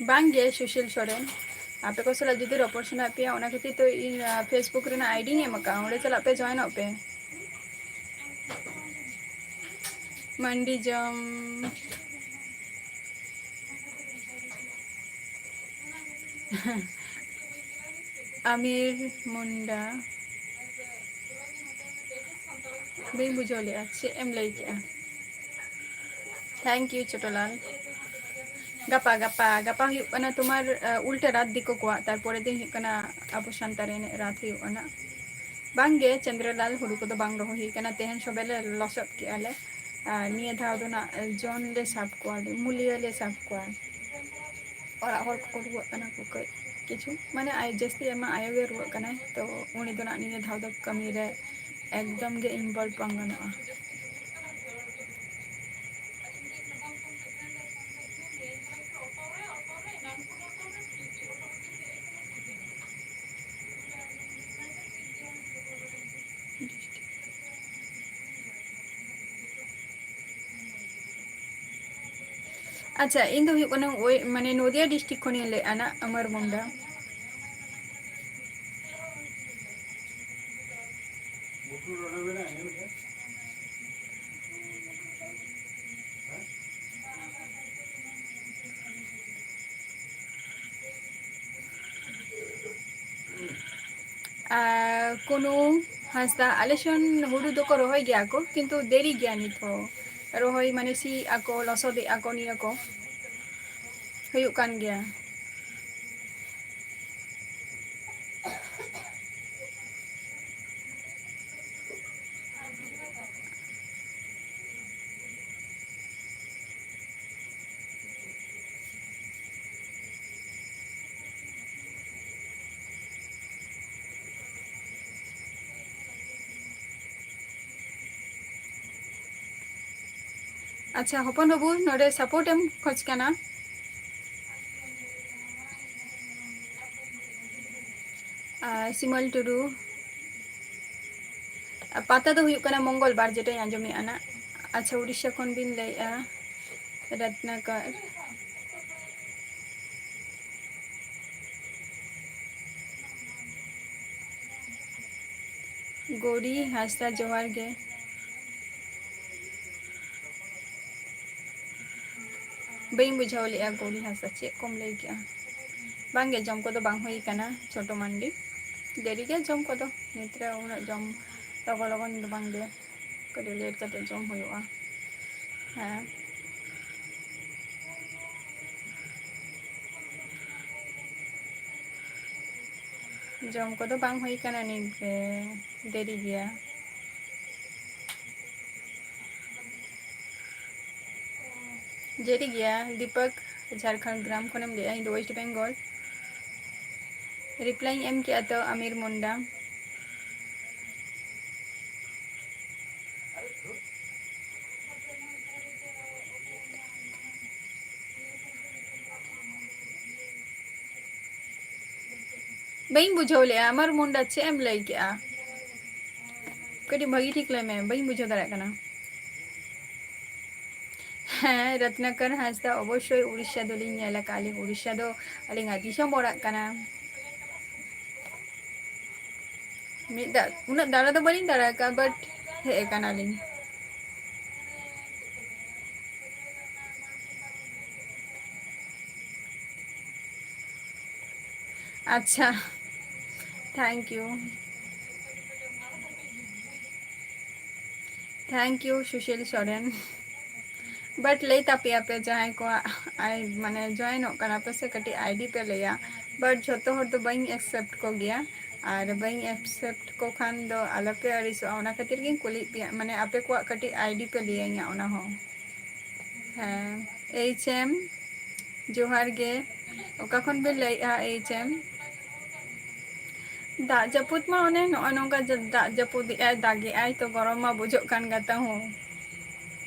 ᱵᱟᱝ ᱜᱮ ᱥᱩᱥᱤᱞ ᱥᱚᱨᱮᱱ, ᱟᱯᱮ ᱠᱚ ᱥᱟᱞᱟᱜ ᱡᱩᱫᱤ ᱨᱚᱯᱚᱲ ᱥᱟᱱᱟᱭᱮᱫ ᱯᱮᱭᱟ, ᱚᱱᱟ ᱠᱷᱟᱹᱛᱤᱨ ᱛᱚ ᱤᱧ, ᱟᱸ, Facebook ᱨᱮᱱᱟᱜ ID ᱤᱧ ᱮᱢ ᱟᱠᱟᱫᱼᱟ, ᱚᱸᱰᱮ ᱪᱟᱞᱟᱜ ᱯᱮ, join ᱚᱜ ᱯᱮ᱾ ᱢᱟᱱᱰᱤ ᱡᱚᱢ᱾ ᱟᱢᱤᱨ ᱢᱩᱱᱰᱟ᱾ ᱵᱟᱹᱧ ᱵᱩᱡᱷᱟᱹᱣ ᱞᱮᱫᱼᱟ, ᱪᱮᱫ ᱮᱢ ᱞᱟᱹᱭ ᱠᱮᱫᱼᱟ? Thank you, ᱪᱳᱴᱳᱞᱟᱞ᱾ ᱜᱟᱯᱟ, ᱜᱟᱯᱟ, ᱜᱟᱯᱟ ᱦᱩᱭᱩᱜ ᱠᱟᱱᱟ ᱛᱳᱢᱟᱨ, ᱟ, ᱩᱞᱴᱟᱹ ᱨᱟᱛ ᱫᱤᱠᱩ ᱠᱚᱣᱟᱜ, ᱛᱟᱨᱯᱚᱨᱮᱨ ᱫᱤᱱ ᱦᱩᱭᱩᱜ ᱠᱟᱱᱟ ᱟᱵᱚ ᱥᱟᱱᱛᱟᱲ ᱮᱱᱮᱡ ᱨᱟᱛ ᱦᱩᱭᱩᱜ ᱠᱟᱱᱟ᱾ ᱵᱟᱝ ᱜᱮ, ᱪᱚᱱᱫᱨᱚᱞᱟᱞ, ᱦᱩᱲᱩ ᱠᱚᱫᱚ ᱵᱟᱝ ᱨᱚᱦᱚᱭ ᱦᱩᱭ ᱠᱟᱱᱟ, ᱛᱮᱦᱮᱧ ᱥᱚᱵᱮ ᱞᱮ ᱞᱚᱥᱚᱫ ᱠᱮᱜᱼᱟ ᱞᱮ᱾ ᱟᱨ ᱱᱤᱭᱟᱹ ᱫᱷᱟᱣ ᱫᱚ ᱱᱟᱜ ᱡᱚᱱ ᱞᱮ ᱥᱟᱵ ᱠᱚᱣᱟ, ᱢᱩᱞᱤᱭᱟᱹ ᱞᱮ ᱥᱟᱵ ᱠᱚᱣᱟ᱾ ᱚᱲᱟᱜ ᱦᱚᱲ ᱠᱚᱠᱚ ᱨᱩᱣᱟᱹᱜ ᱠᱟᱱᱟ ᱠᱚ ᱠᱟᱹᱡ ᱠᱤᱪᱷᱩ, ᱢᱟᱱᱮ ᱟᱭ-, ᱡᱟᱹᱥᱛᱤ ᱟᱭᱢᱟ ᱟᱭᱳ ᱜᱮ ᱨᱩᱣᱟᱹᱜ ᱠᱟᱱᱟᱭ, ᱛᱚ ᱩᱱᱤ ᱫᱚ ᱱᱟᱜ ᱱᱤᱭᱟᱹ ᱫᱷᱟᱣ ᱫᱚ ᱠᱟᱹᱢᱤ ᱨᱮ ᱮᱠᱫᱚᱢ ᱜᱮ involve ᱵᱟᱝ ᱜᱟᱱᱚᱜᱼᱟ᱾ ᱟᱪᱪᱷᱟ, ᱤᱧ ᱫᱚ ᱦᱩᱭᱩᱜ ᱠᱟᱱᱟ ᱳᱭ, ᱢᱟᱱᱮ, ᱱᱚᱫᱤᱭᱟ district ᱠᱷᱚᱱᱤᱧ ᱞᱟᱹᱭᱮᱫᱼᱟ ᱱᱟᱜ, ᱟᱢᱟᱨ ᱢᱩᱱᱰᱟ᱾ ᱟᱨ ᱠᱩᱱᱩ ᱦᱟᱸᱥᱫᱟ, ᱟᱞᱮ ᱥᱮᱱ ᱦᱩᱲᱩ ᱫᱚᱠᱚ ᱨᱚᱦᱚᱭ ᱜᱮᱭᱟ ᱠᱚ, ᱠᱤᱱᱛᱩ ᱫᱮᱨᱤ ᱜᱮᱭᱟ ᱱᱤᱛ ᱦᱚᱸ᱾ ᱨᱚᱦᱚᱭ ᱢᱟᱱᱮ ᱥᱤ ᱟᱠᱚ, ᱞᱚᱥᱚᱫᱮᱜᱼᱟ ᱠᱚ ᱱᱤᱭᱟᱹ ᱠᱚ᱾ ᱦᱩᱭᱩᱜ ᱠᱟᱱ ᱜᱮᱭᱟ᱾ ᱟᱪᱪᱷᱟ, ᱦᱚᱯᱚᱱ ᱵᱟᱹᱵᱩ, ᱱᱚᱰᱮ support ᱮᱢ ᱠᱷᱚᱡᱽ ᱠᱟᱱᱟ᱾ ᱟᱨ ᱥᱤᱢᱚᱞ ᱴᱩᱰᱩ, ᱟᱨ ᱯᱟᱛᱟ ᱫᱚ ᱦᱩᱭᱩᱜ ᱠᱟᱱᱟ ᱢᱚᱝᱜᱚᱞ ᱵᱟᱨ, ᱡᱮᱴᱟᱧ ᱟᱸᱡᱚᱢᱮᱫᱼᱟ ᱱᱟᱜ᱾ ᱟᱪᱪᱷᱟ, ᱩᱲᱤᱥᱥᱟ ᱠᱷᱚᱱ ᱵᱤᱱ ᱞᱟᱹᱭᱮᱫᱼᱟ, ᱨᱚᱛᱱᱟᱠᱚᱨ᱾ ᱜᱳᱨᱤ ᱦᱟᱸᱥᱫᱟ, ᱡᱚᱦᱟᱨ ᱜᱮ᱾ ᱵᱟᱹᱧ ᱵᱩᱡᱷᱟᱹᱣ ᱞᱮᱜᱼᱟ ᱜᱳᱨᱤ ᱦᱟᱸᱥᱫᱟ, ᱪᱮᱫ ᱠᱚᱢ ᱞᱟᱹᱭ ᱠᱮᱜᱼᱟ? ᱵᱟᱝᱜᱮ, ᱡᱚᱢ ᱠᱚᱫᱚ ᱵᱟᱝ ᱦᱩᱭ ᱠᱟᱱᱟ ᱪᱷᱳᱴᱳ ᱢᱟᱱᱰᱤ᱾ ᱫᱮᱨᱤ ᱜᱮ ᱡᱚᱢ ᱠᱚᱫᱚ, ᱱᱤᱛ ᱨᱮ ᱩᱱᱟᱹᱜ ᱡᱚᱢ ᱞᱚᱜᱚᱱ ᱞᱚᱜᱚᱱ ᱫᱚ ᱵᱟᱝᱜᱮ, ᱠᱟᱹᱴᱤᱡ late ᱠᱟᱛᱮ ᱡᱚᱢ ᱦᱩᱭᱩᱜᱼᱟ᱾ ᱦᱮᱸ, ᱡᱚᱢ ᱠᱚᱫᱚ ᱵᱟᱝ ᱦᱩᱭ ᱠᱟᱱᱟ, ᱱᱤᱛ ᱜᱮ ᱫᱮᱨᱤ ᱜᱮᱭᱟ᱾ ᱡᱮᱨᱤ ᱜᱮᱭᱟ᱾ ᱫᱤᱯᱚᱠ, ᱡᱷᱟᱲᱠᱷᱚᱸᱰ ᱜᱨᱟᱢ ᱠᱷᱚᱱᱮᱢ ᱞᱟᱹᱭᱮᱜᱼᱟ, ᱤᱧ ᱫᱚ West Bengal᱾ Reply ᱤᱧ ᱮᱢ ᱠᱮᱜᱼᱟ ᱛᱚ, ᱟᱢᱤᱨ ᱢᱩᱱᱰᱟ᱾ ᱵᱟᱹᱧ ᱵᱩᱡᱷᱟᱹᱣ ᱞᱮᱜᱼᱟ, ᱟᱢᱟᱨ ᱢᱩᱱᱰᱟ, ᱪᱮᱫ ᱮᱢ ᱞᱟᱹᱭ ᱠᱮᱜᱼᱟ? ᱠᱟᱹᱴᱤᱡ ᱵᱷᱟᱹᱜᱤ ᱴᱷᱤᱠ ᱞᱟᱹᱭ ᱢᱮ, ᱵᱟᱹᱧ ᱵᱩᱡᱷᱟᱹᱣ ᱫᱟᱲᱮᱭᱟᱜ ᱠᱟᱱᱟ᱾ ᱦᱮᱸ, ᱨᱚᱛᱱᱟᱠᱚᱨ ᱦᱟᱸᱥᱫᱟ, ᱚᱵᱚᱥᱥᱳᱭ ᱩᱲᱤᱥᱥᱟ ᱫᱚᱞᱤᱧ ᱧᱮᱞ ᱟᱠᱟᱫᱼᱟ ᱞᱤᱧ, ᱩᱲᱤᱥᱥᱟ ᱫᱚ ᱟᱹᱞᱤᱧᱟᱜ ᱫᱤᱥᱚᱢ ᱚᱲᱟᱜ ᱠᱟᱱᱟ᱾ ᱢᱤᱫ ᱫᱟ-, ᱩᱱᱟᱹᱜ ᱫᱟᱬᱟ ᱫᱚ ᱵᱟᱹᱞᱤᱧ ᱫᱟᱬᱟ ᱟᱠᱟᱫᱼᱟ, but ᱦᱮᱡ ᱟᱠᱟᱱᱟᱞᱤᱧ᱾ ᱟᱪᱪᱷᱟ, thank you. Thank you, Sushil Soren. But ᱞᱟᱹᱭ ᱛᱟᱯᱮᱭᱟᱯᱮ ᱡᱟᱦᱟᱸᱭ ᱠᱚᱣᱟᱜ ᱟᱭ-, ᱢᱟᱱᱮ join ᱚᱜ ᱠᱟᱱᱟ ᱯᱮ ᱥᱮ, ᱠᱟᱹᱴᱤᱡ ID ᱯᱮ ᱞᱟᱹᱭᱟ᱾ But ᱡᱷᱚᱛᱚ ᱦᱚᱲ ᱫᱚ ᱵᱟᱹᱧ accept ᱠᱚᱜᱮᱭᱟ, ᱟᱨ ᱵᱟᱹᱧ accept ᱠᱚ ᱠᱷᱟᱱ ᱫᱚ ᱟᱞᱚᱯᱮ ᱟᱹᱲᱤᱥᱚᱜᱼᱟ, ᱚᱱᱟ ᱠᱷᱟᱹᱛᱤᱨ ᱜᱤᱧ ᱠᱩᱞᱤᱭᱮᱫ ᱯᱮᱭᱟ, ᱢᱟᱱᱮ ᱟᱯᱮ ᱠᱚᱣᱟᱜ ᱠᱟᱹᱴᱤᱡ ID ᱯᱮ ᱞᱟᱹᱭᱟᱹᱧᱟ ᱚᱱᱟ ᱦᱚᱸ᱾ ᱦᱮᱸ, H M, ᱡᱚᱦᱟᱨ ᱜᱮ᱾ ᱚᱠᱟ ᱠᱷᱚᱱ ᱵᱤᱱ ᱞᱟᱹᱭᱮᱫᱼᱟ H M? ᱫᱟᱜ ᱡᱟᱹᱯᱩᱫ ᱢᱟ ᱚᱱᱮ ᱱᱚᱜᱼᱚᱭ ᱱᱚᱝᱠᱟ ᱡᱟ-, ᱫᱟᱜ ᱡᱟᱹᱯᱩᱫ ᱮᱜᱼᱟᱭ, ᱫᱟᱜᱮᱜᱼᱟᱭ, ᱛᱚ ᱜᱚᱨᱚᱢ ᱢᱟ ᱵᱩᱡᱷᱟᱹᱜ ᱠᱟᱱ ᱜᱮ ᱛᱟᱦᱩᱸ᱾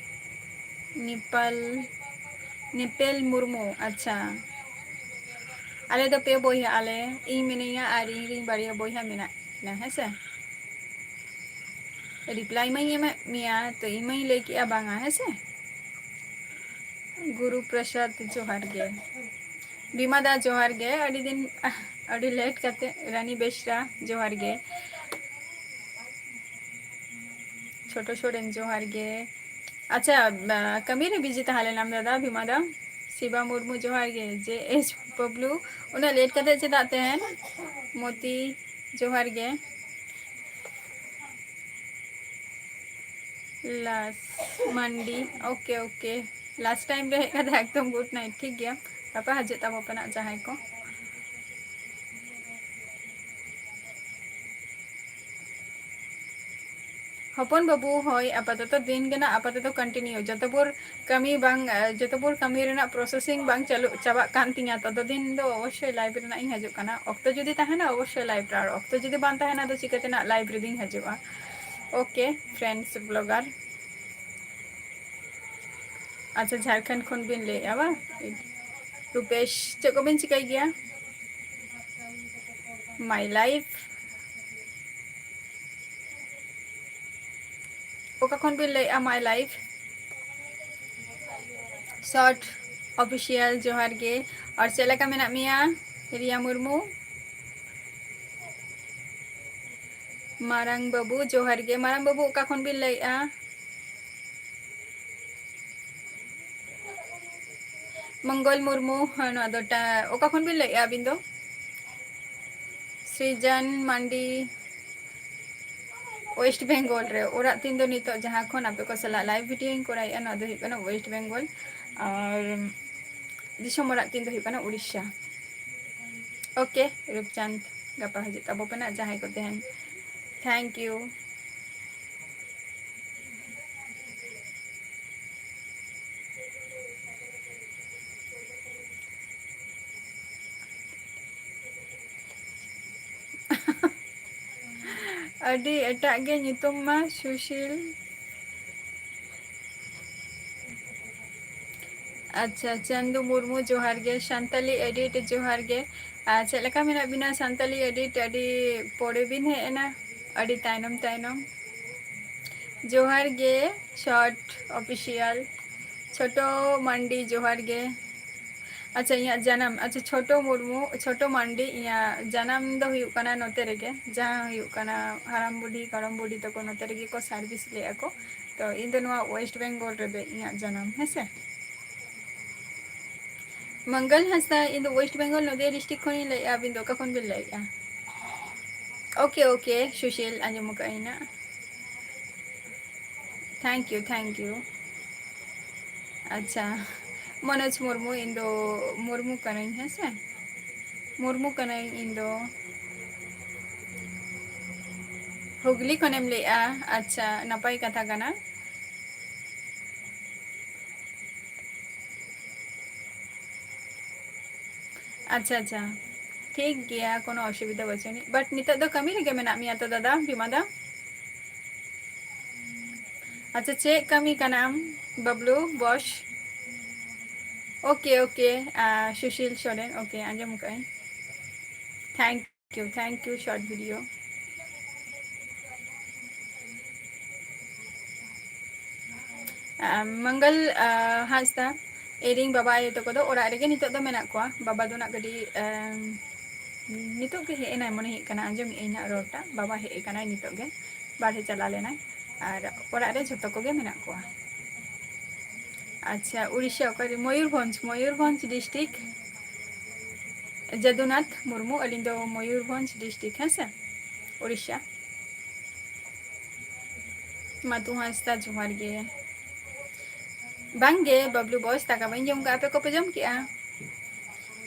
ᱱᱮᱯᱟᱞ, ᱱᱮᱯᱮᱞ ᱢᱩᱨᱢᱩ, ᱟᱪᱪᱷᱟ᱾ ᱟᱞᱮ ᱫᱚ ᱯᱮ ᱵᱚᱭᱦᱟ ᱟᱞᱮ, ᱤᱧ ᱢᱤᱱᱟᱹᱧᱟ ᱟᱨ ᱤᱧ ᱨᱤᱱ ᱵᱟᱨᱭᱟ ᱵᱚᱭᱦᱟ ᱢᱮᱱᱟᱜ ᱠᱤᱱᱟ, ᱦᱮᱸ ᱥᱮ᱾ Reply ᱢᱟᱧ ᱮᱢᱮᱫ ᱢᱮᱭᱟ, ᱛᱚ ᱤᱧ ᱢᱟᱧ ᱞᱟᱹᱭ ᱠᱮᱜᱼᱟ ᱵᱟᱝᱟ, ᱦᱮᱸ ᱥᱮ᱾ ᱜᱩᱨᱩ ᱯᱨᱚᱥᱟᱫᱽ ᱡᱚᱦᱟᱨ ᱜᱮ᱾ ᱵᱤᱢᱟ ᱫᱟ ᱡᱚᱦᱟᱨ ᱜᱮ, ᱟᱹᱰᱤ ᱫᱤᱱ, ᱟᱹᱰᱤ late ᱠᱟᱛᱮ᱾ ᱨᱟᱱᱤ ᱵᱮᱥᱨᱟ ᱡᱚᱦᱟᱨ ᱜᱮ᱾ ᱪᱷᱳᱴᱳ ᱥᱚᱨᱮᱱ ᱡᱚᱦᱟᱨ ᱜᱮ᱾ ᱟᱪᱪᱷᱟ, ᱵᱟ, ᱠᱟᱹᱢᱤ ᱨᱮ busy ᱛᱟᱦᱮᱸ ᱞᱮᱱᱟᱢ ᱫᱟᱫᱟ ᱵᱤᱢᱟ ᱫᱟ᱾ ᱥᱤᱵᱟ ᱢᱩᱨᱢᱩ ᱡᱚᱦᱟᱨ ᱜᱮ᱾ J H ᱵᱟᱵᱞᱩ, ᱩᱱᱟᱹᱜ late ᱠᱟᱛᱮ ᱪᱮᱫᱟᱜ ᱛᱮᱦᱮᱱ? ᱢᱚᱛᱤ ᱡᱚᱦᱟᱨ ᱜᱮ᱾ ᱞᱟᱥ ᱢᱟᱱᱰᱤ, okay, okay. Last time ᱨᱮ ᱦᱮᱡ ᱠᱟᱛᱮ ᱮᱠᱫᱚᱢ good night, ᱴᱷᱤᱠ ᱜᱮᱭᱟ᱾ ᱜᱟᱯᱟ ᱦᱤᱡᱩᱜ ᱛᱟᱵᱚ ᱯᱮ ᱱᱟᱜ ᱡᱟᱦᱟᱸᱭ ᱠᱚ᱾ ᱦᱚᱯᱚᱱ ᱵᱟᱹᱵᱩ, ᱦᱳᱭ, ᱟᱯᱟᱛᱚᱛᱚ ᱫᱤᱱ ᱜᱮ ᱱᱟᱜ ᱟᱯᱟᱛᱚᱛᱚ continue᱾ ᱡᱚᱛᱚ ᱵᱷᱳᱨ ᱠᱟᱹᱢᱤ ᱵᱟᱝ, ᱮ, ᱡᱚᱛᱚ ᱵᱷᱳᱨ ᱠᱟᱹᱢᱤ ᱨᱮᱱᱟᱜ processing ᱵᱟᱝ ᱪᱟᱹᱞᱩ, ᱪᱟᱵᱟᱜ ᱠᱟᱱ ᱛᱤᱧᱟ, ᱛᱚᱛᱚ ᱫᱤᱱ ᱫᱚ ᱚᱵᱚᱥᱥᱳᱭ live ᱨᱮᱱᱟᱜ ᱤᱧ ᱦᱤᱡᱩᱜ ᱠᱟᱱᱟ᱾ ᱚᱠᱛᱚ ᱡᱩᱫᱤ ᱛᱟᱦᱮᱱᱟ, ᱚᱵᱚᱥᱥᱳᱭ live ᱨᱮ, ᱟᱨ ᱚᱠᱛᱚ ᱡᱩᱫᱤ ᱵᱟᱝ ᱛᱟᱦᱮᱱᱟ, ᱟᱫᱚ ᱪᱤᱠᱟᱹᱛᱮ ᱱᱟᱜ live ᱨᱮᱫᱚᱧ ᱦᱤᱡᱩᱜᱼᱟ? Okay, friends blogger᱾ ᱟᱪᱪᱷᱟ, ᱡᱷᱟᱲᱠᱷᱚᱸᱰ ᱠᱷᱚᱱ ᱵᱤᱱ ᱞᱟᱹᱭᱮᱫᱼᱟ ᱵᱟᱝ? ᱨᱩᱯᱮᱥ, ᱪᱮᱫ ᱠᱚᱵᱤᱱ ᱪᱤᱠᱟᱹᱭ ᱜᱮᱭᱟ? My life᱾ ᱚᱠᱟ ᱠᱷᱚᱱ ᱵᱤᱱ ᱞᱟᱹᱭᱮᱫᱼᱟ, My Life? Short Official, ᱡᱚᱦᱟᱨ ᱜᱮ᱾ ᱟᱨ ᱪᱮᱫ ᱞᱮᱠᱟ ᱢᱮᱱᱟᱜ ᱢᱮᱭᱟ, ᱨᱤᱭᱟ ᱢᱩᱨᱢᱩ? ᱢᱟᱨᱟᱝ ᱵᱟᱹᱵᱩ, ᱡᱚᱦᱟᱨ ᱜᱮ᱾ ᱢᱟᱨᱟᱝ ᱵᱟᱹᱵᱩ, ᱚᱠᱟ ᱠᱷᱚᱱ ᱵᱤᱱ ᱞᱟᱹᱭᱮᱫᱼᱟ? ᱢᱚᱝᱜᱚᱞ ᱢᱩᱨᱢᱩ, ᱦᱮᱸ, ᱱᱚᱣᱟ ᱫᱚ ᱴᱟ-, ᱚᱠᱟ ᱠᱷᱚᱱ ᱵᱤᱱ ᱞᱟᱹᱭᱮᱫᱼᱟ ᱟᱹᱵᱤᱱ ᱫᱚ? ᱥᱨᱤᱡᱚᱱ ᱢᱟᱱᱰᱤ, ᱳᱭᱮᱥᱴ ᱵᱮᱝᱜᱚᱞ ᱨᱮ ᱚᱲᱟᱜ ᱛᱤᱧ ᱫᱚ ᱱᱤᱛᱚᱜ ᱡᱟᱦᱟᱸ ᱠᱷᱚᱱ ᱟᱯᱮ ᱠᱚ ᱥᱟᱞᱟᱜ ᱞᱟᱭᱤᱵᱷ ᱵᱷᱤᱰᱤᱭᱳᱧ ᱠᱚᱨᱟᱣᱮᱫᱼᱟ, ᱱᱚᱣᱟ ᱫᱚ ᱦᱩᱭᱩᱜ ᱠᱟᱱᱟ ᱳᱭᱮᱥᱴ ᱵᱮᱝᱜᱚᱞ᱾ ᱟᱨ ᱫᱤᱥᱚᱢ ᱚᱲᱟᱜ ᱛᱤᱧ ᱫᱚ ᱦᱩᱭᱩᱜ ᱠᱟᱱᱟ ᱩᱲᱤᱥᱥᱟ᱾ ᱳᱠᱮ ᱨᱩᱯᱪᱟᱸᱫᱽ, ᱜᱟᱯᱟ ᱦᱤᱡᱩᱜ ᱛᱟᱵᱚ ᱯᱮ ᱱᱟᱜ ᱡᱟᱦᱟᱸᱭ ᱠᱚ ᱛᱟᱦᱮᱱ᱾ Thank you. ᱟᱹᱰᱤ ᱮᱴᱟᱜ ᱜᱮ ᱧᱩᱛᱩᱢ ᱢᱟ, ᱥᱩᱥᱤᱞ᱾ ᱟᱪᱪᱷᱟ, ᱪᱟᱸᱫᱩ ᱢᱩᱨᱢᱩ ᱡᱚᱦᱟᱨ ᱜᱮ, ᱥᱟᱱᱛᱟᱞᱤ ᱮᱰᱤᱴ ᱡᱚᱦᱟᱨ ᱜᱮ᱾ ᱟᱨ ᱪᱮᱫ ᱞᱮᱠᱟ ᱢᱮᱱᱟᱜ ᱵᱤᱱᱟ ᱥᱟᱱᱛᱟᱞᱤ ᱮᱰᱤᱴ? ᱟᱹᱰᱤ ᱯᱚᱨᱮ ᱵᱤᱱ ᱦᱮᱡ ᱮᱱᱟ, ᱟᱹᱰᱤ ᱛᱟᱭᱱᱚᱢ ᱛᱟᱭᱱᱚᱢ᱾ ᱡᱚᱦᱟᱨ ᱜᱮ ᱥᱚᱨᱴ ᱚᱯᱷᱤᱥᱤᱭᱟᱞ, ᱪᱷᱳᱴᱳ ᱢᱟᱱᱰᱤ ᱡᱚᱦᱟᱨ ᱜᱮ᱾ ᱟᱪᱪᱷᱟ, ᱤᱧᱟᱹᱜ ᱡᱟᱱᱟᱢ, ᱟᱪᱪᱷᱟ, ᱪᱷᱳᱴᱳ ᱢᱩᱨᱢᱩ, ᱪᱷᱳᱴᱳ ᱢᱟᱱᱰᱤ, ᱤᱧᱟᱹᱜ ᱡᱟᱱᱟᱢ ᱫᱚ ᱦᱩᱭᱩᱜ ᱠᱟᱱᱟ ᱱᱚᱛᱮ ᱨᱮᱜᱮ, ᱡᱟᱦᱟᱸ ᱦᱩᱭᱩᱜ ᱠᱟᱱᱟ ᱦᱟᱲᱟᱢ ᱵᱩᱰᱷᱤ ᱜᱚᱲᱚᱢ ᱵᱩᱰᱷᱤ ᱛᱟᱠᱚ ᱱᱚᱛᱮ ᱨᱮᱜᱮ ᱠᱚ ᱥᱟᱨᱵᱷᱤᱥ ᱞᱮᱫᱼᱟ ᱠᱚ᱾ ᱛᱚ ᱤᱧ ᱫᱚ ᱱᱚᱣᱟ ᱳᱭᱮᱥᱴ ᱵᱮᱝᱜᱚᱞ ᱨᱮᱫᱚ ᱤᱧᱟᱹᱜ ᱡᱟᱱᱟᱢ, ᱦᱮᱸ ᱥᱮ᱾ ᱢᱚᱝᱜᱚᱞ ᱦᱟᱸᱥᱫᱟ, ᱤᱧ ᱫᱚ ᱳᱭᱮᱥᱴ ᱵᱮᱝᱜᱚᱞ ᱱᱚᱫᱤᱭᱟ ᱰᱤᱥᱴᱨᱤᱠᱴ ᱠᱷᱚᱱᱤᱧ ᱞᱟᱹᱭᱮᱫᱼᱟ᱾ ᱟᱹᱵᱤᱱ ᱫᱚ ᱚᱠᱟ ᱠᱷᱚᱱ ᱵᱤᱱ ᱞᱟᱹᱭᱮᱫᱼᱟ? ᱳᱠᱮ, ᱳᱠᱮ, ᱥᱩᱥᱤᱞ, ᱟᱸᱡᱚᱢ ᱟᱠᱟᱫ ᱟᱹᱧ ᱱᱟᱜ᱾ Thank you, thank you. ᱟᱪᱪᱷᱟ, ᱢᱚᱱᱳᱡᱽ ᱢᱩᱨᱢᱩ, ᱤᱧ ᱫᱚ ᱢᱩᱨᱢᱩ ᱠᱟᱹᱱᱟᱹᱧ, ᱦᱮᱸ ᱥᱮ? ᱢᱩᱨᱢᱩ ᱠᱟᱹᱱᱟᱹᱧ ᱤᱧ ᱫᱚ᱾ ᱦᱩᱜᱽᱞᱤ ᱠᱷᱚᱱᱮᱢ ᱞᱟᱹᱭᱮᱜᱼᱟ? ᱟᱪᱪᱷᱟ, ᱱᱟᱯᱟᱭ ᱠᱟᱛᱷᱟ ᱠᱟᱱᱟ᱾ ᱟᱪᱪᱷᱟ, ᱟᱪᱪᱷᱟ, ᱴᱷᱤᱠ ᱜᱮᱭᱟ, ᱠᱳᱱᱳ ᱚᱥᱩᱵᱤᱫᱷᱟ ᱵᱟᱹᱪᱩᱜ ᱟᱹᱱᱤᱡ᱾ But ᱱᱤᱛᱚᱜ ᱫᱚ ᱠᱟᱹᱢᱤ ᱨᱮᱜᱮ ᱢᱮᱱᱟᱜ ᱢᱮᱭᱟ ᱛᱚ ᱫᱟᱫᱟ, ᱵᱤᱢᱟ ᱫᱟ? ᱟᱪᱪᱷᱟ, ᱪᱮᱫ ᱠᱟᱹᱢᱤ ᱠᱟᱱᱟᱢ ᱵᱟᱵᱞᱩ ᱵᱚᱥ? ᱳᱠᱮ, ᱳᱠᱮ, ᱟᱨ ᱥᱩᱥᱤᱞ ᱥᱚᱨᱮᱱ, ᱳᱠᱮ, ᱟᱸᱡᱚᱢ ᱠᱟᱜ ᱟᱹᱧ᱾ Thank you, thank you, short video. ᱟᱢ, ᱢᱚᱝᱜᱚᱞ, ᱟ, ᱦᱟᱸᱥᱫᱟ, ᱤᱧ ᱨᱮᱱ ᱵᱟᱵᱟ ᱟᱭᱳ ᱛᱟᱠᱚ ᱫᱚ ᱚᱲᱟᱜ ᱨᱮᱜᱮ ᱱᱤᱛᱚᱜ ᱫᱚ ᱢᱮᱱᱟᱜ ᱠᱚᱣᱟ᱾ ᱵᱟᱵᱟ ᱫᱚ ᱱᱟᱜ ᱠᱟᱹᱴᱤᱡ, ᱟᱢ, ᱱᱤᱛᱚᱜ ᱜᱮ ᱦᱮᱡ ᱮᱱᱟᱭ ᱢᱚᱱᱮ ᱦᱩᱭᱩᱜ ᱠᱟᱱᱟ, ᱟᱸᱡᱚᱢᱮᱫ ᱟᱹᱧ ᱱᱟᱜ ᱨᱚᱲᱴᱟ᱾ ᱵᱟᱵᱟ ᱦᱮᱡ ᱟᱠᱟᱱᱟᱭ ᱱᱤᱛᱚᱜ ᱜᱮ, ᱵᱟᱨᱦᱮ ᱪᱟᱞᱟᱣ ᱞᱮᱱᱟᱭ᱾ ᱟᱨ ᱚᱲᱟᱜ ᱨᱮ ᱡᱷᱚᱛᱚ ᱠᱚᱜᱮ ᱢᱮᱱᱟᱜ ᱠᱚᱣᱟ᱾ ᱟᱪᱪᱷᱟ, ᱩᱲᱤᱥᱥᱟ ᱚᱠᱟᱨᱮ? ᱢᱚᱭᱩᱨᱵᱷᱚᱸᱡᱽ, ᱢᱚᱭᱩᱨᱵᱷᱚᱸᱡᱽ ᱰᱤᱥᱴᱨᱤᱠᱴ᱾ ᱡᱟᱫᱩᱱᱟᱛᱷ ᱢᱩᱨᱢᱩ, ᱟᱹᱞᱤᱧ ᱫᱚ ᱢᱚᱭᱩᱨᱵᱷᱚᱸᱡᱽ ᱰᱤᱥᱴᱨᱤᱠᱴ, ᱦᱮᱸ ᱥᱮ, ᱩᱲᱤᱥᱥᱟ᱾ ᱢᱟᱛᱩ ᱦᱟᱸᱥᱫᱟ ᱡᱚᱦᱟᱨ ᱜᱮ᱾ ᱵᱟᱝ ᱜᱮ ᱵᱟᱵᱞᱩ ᱵᱚᱥ, ᱫᱟᱠᱟ ᱵᱟᱹᱧ ᱡᱚᱢ ᱠᱟᱜᱼᱟ, ᱟᱯᱮ ᱠᱚᱯᱮ ᱡᱚᱢ ᱠᱮᱜᱼᱟ?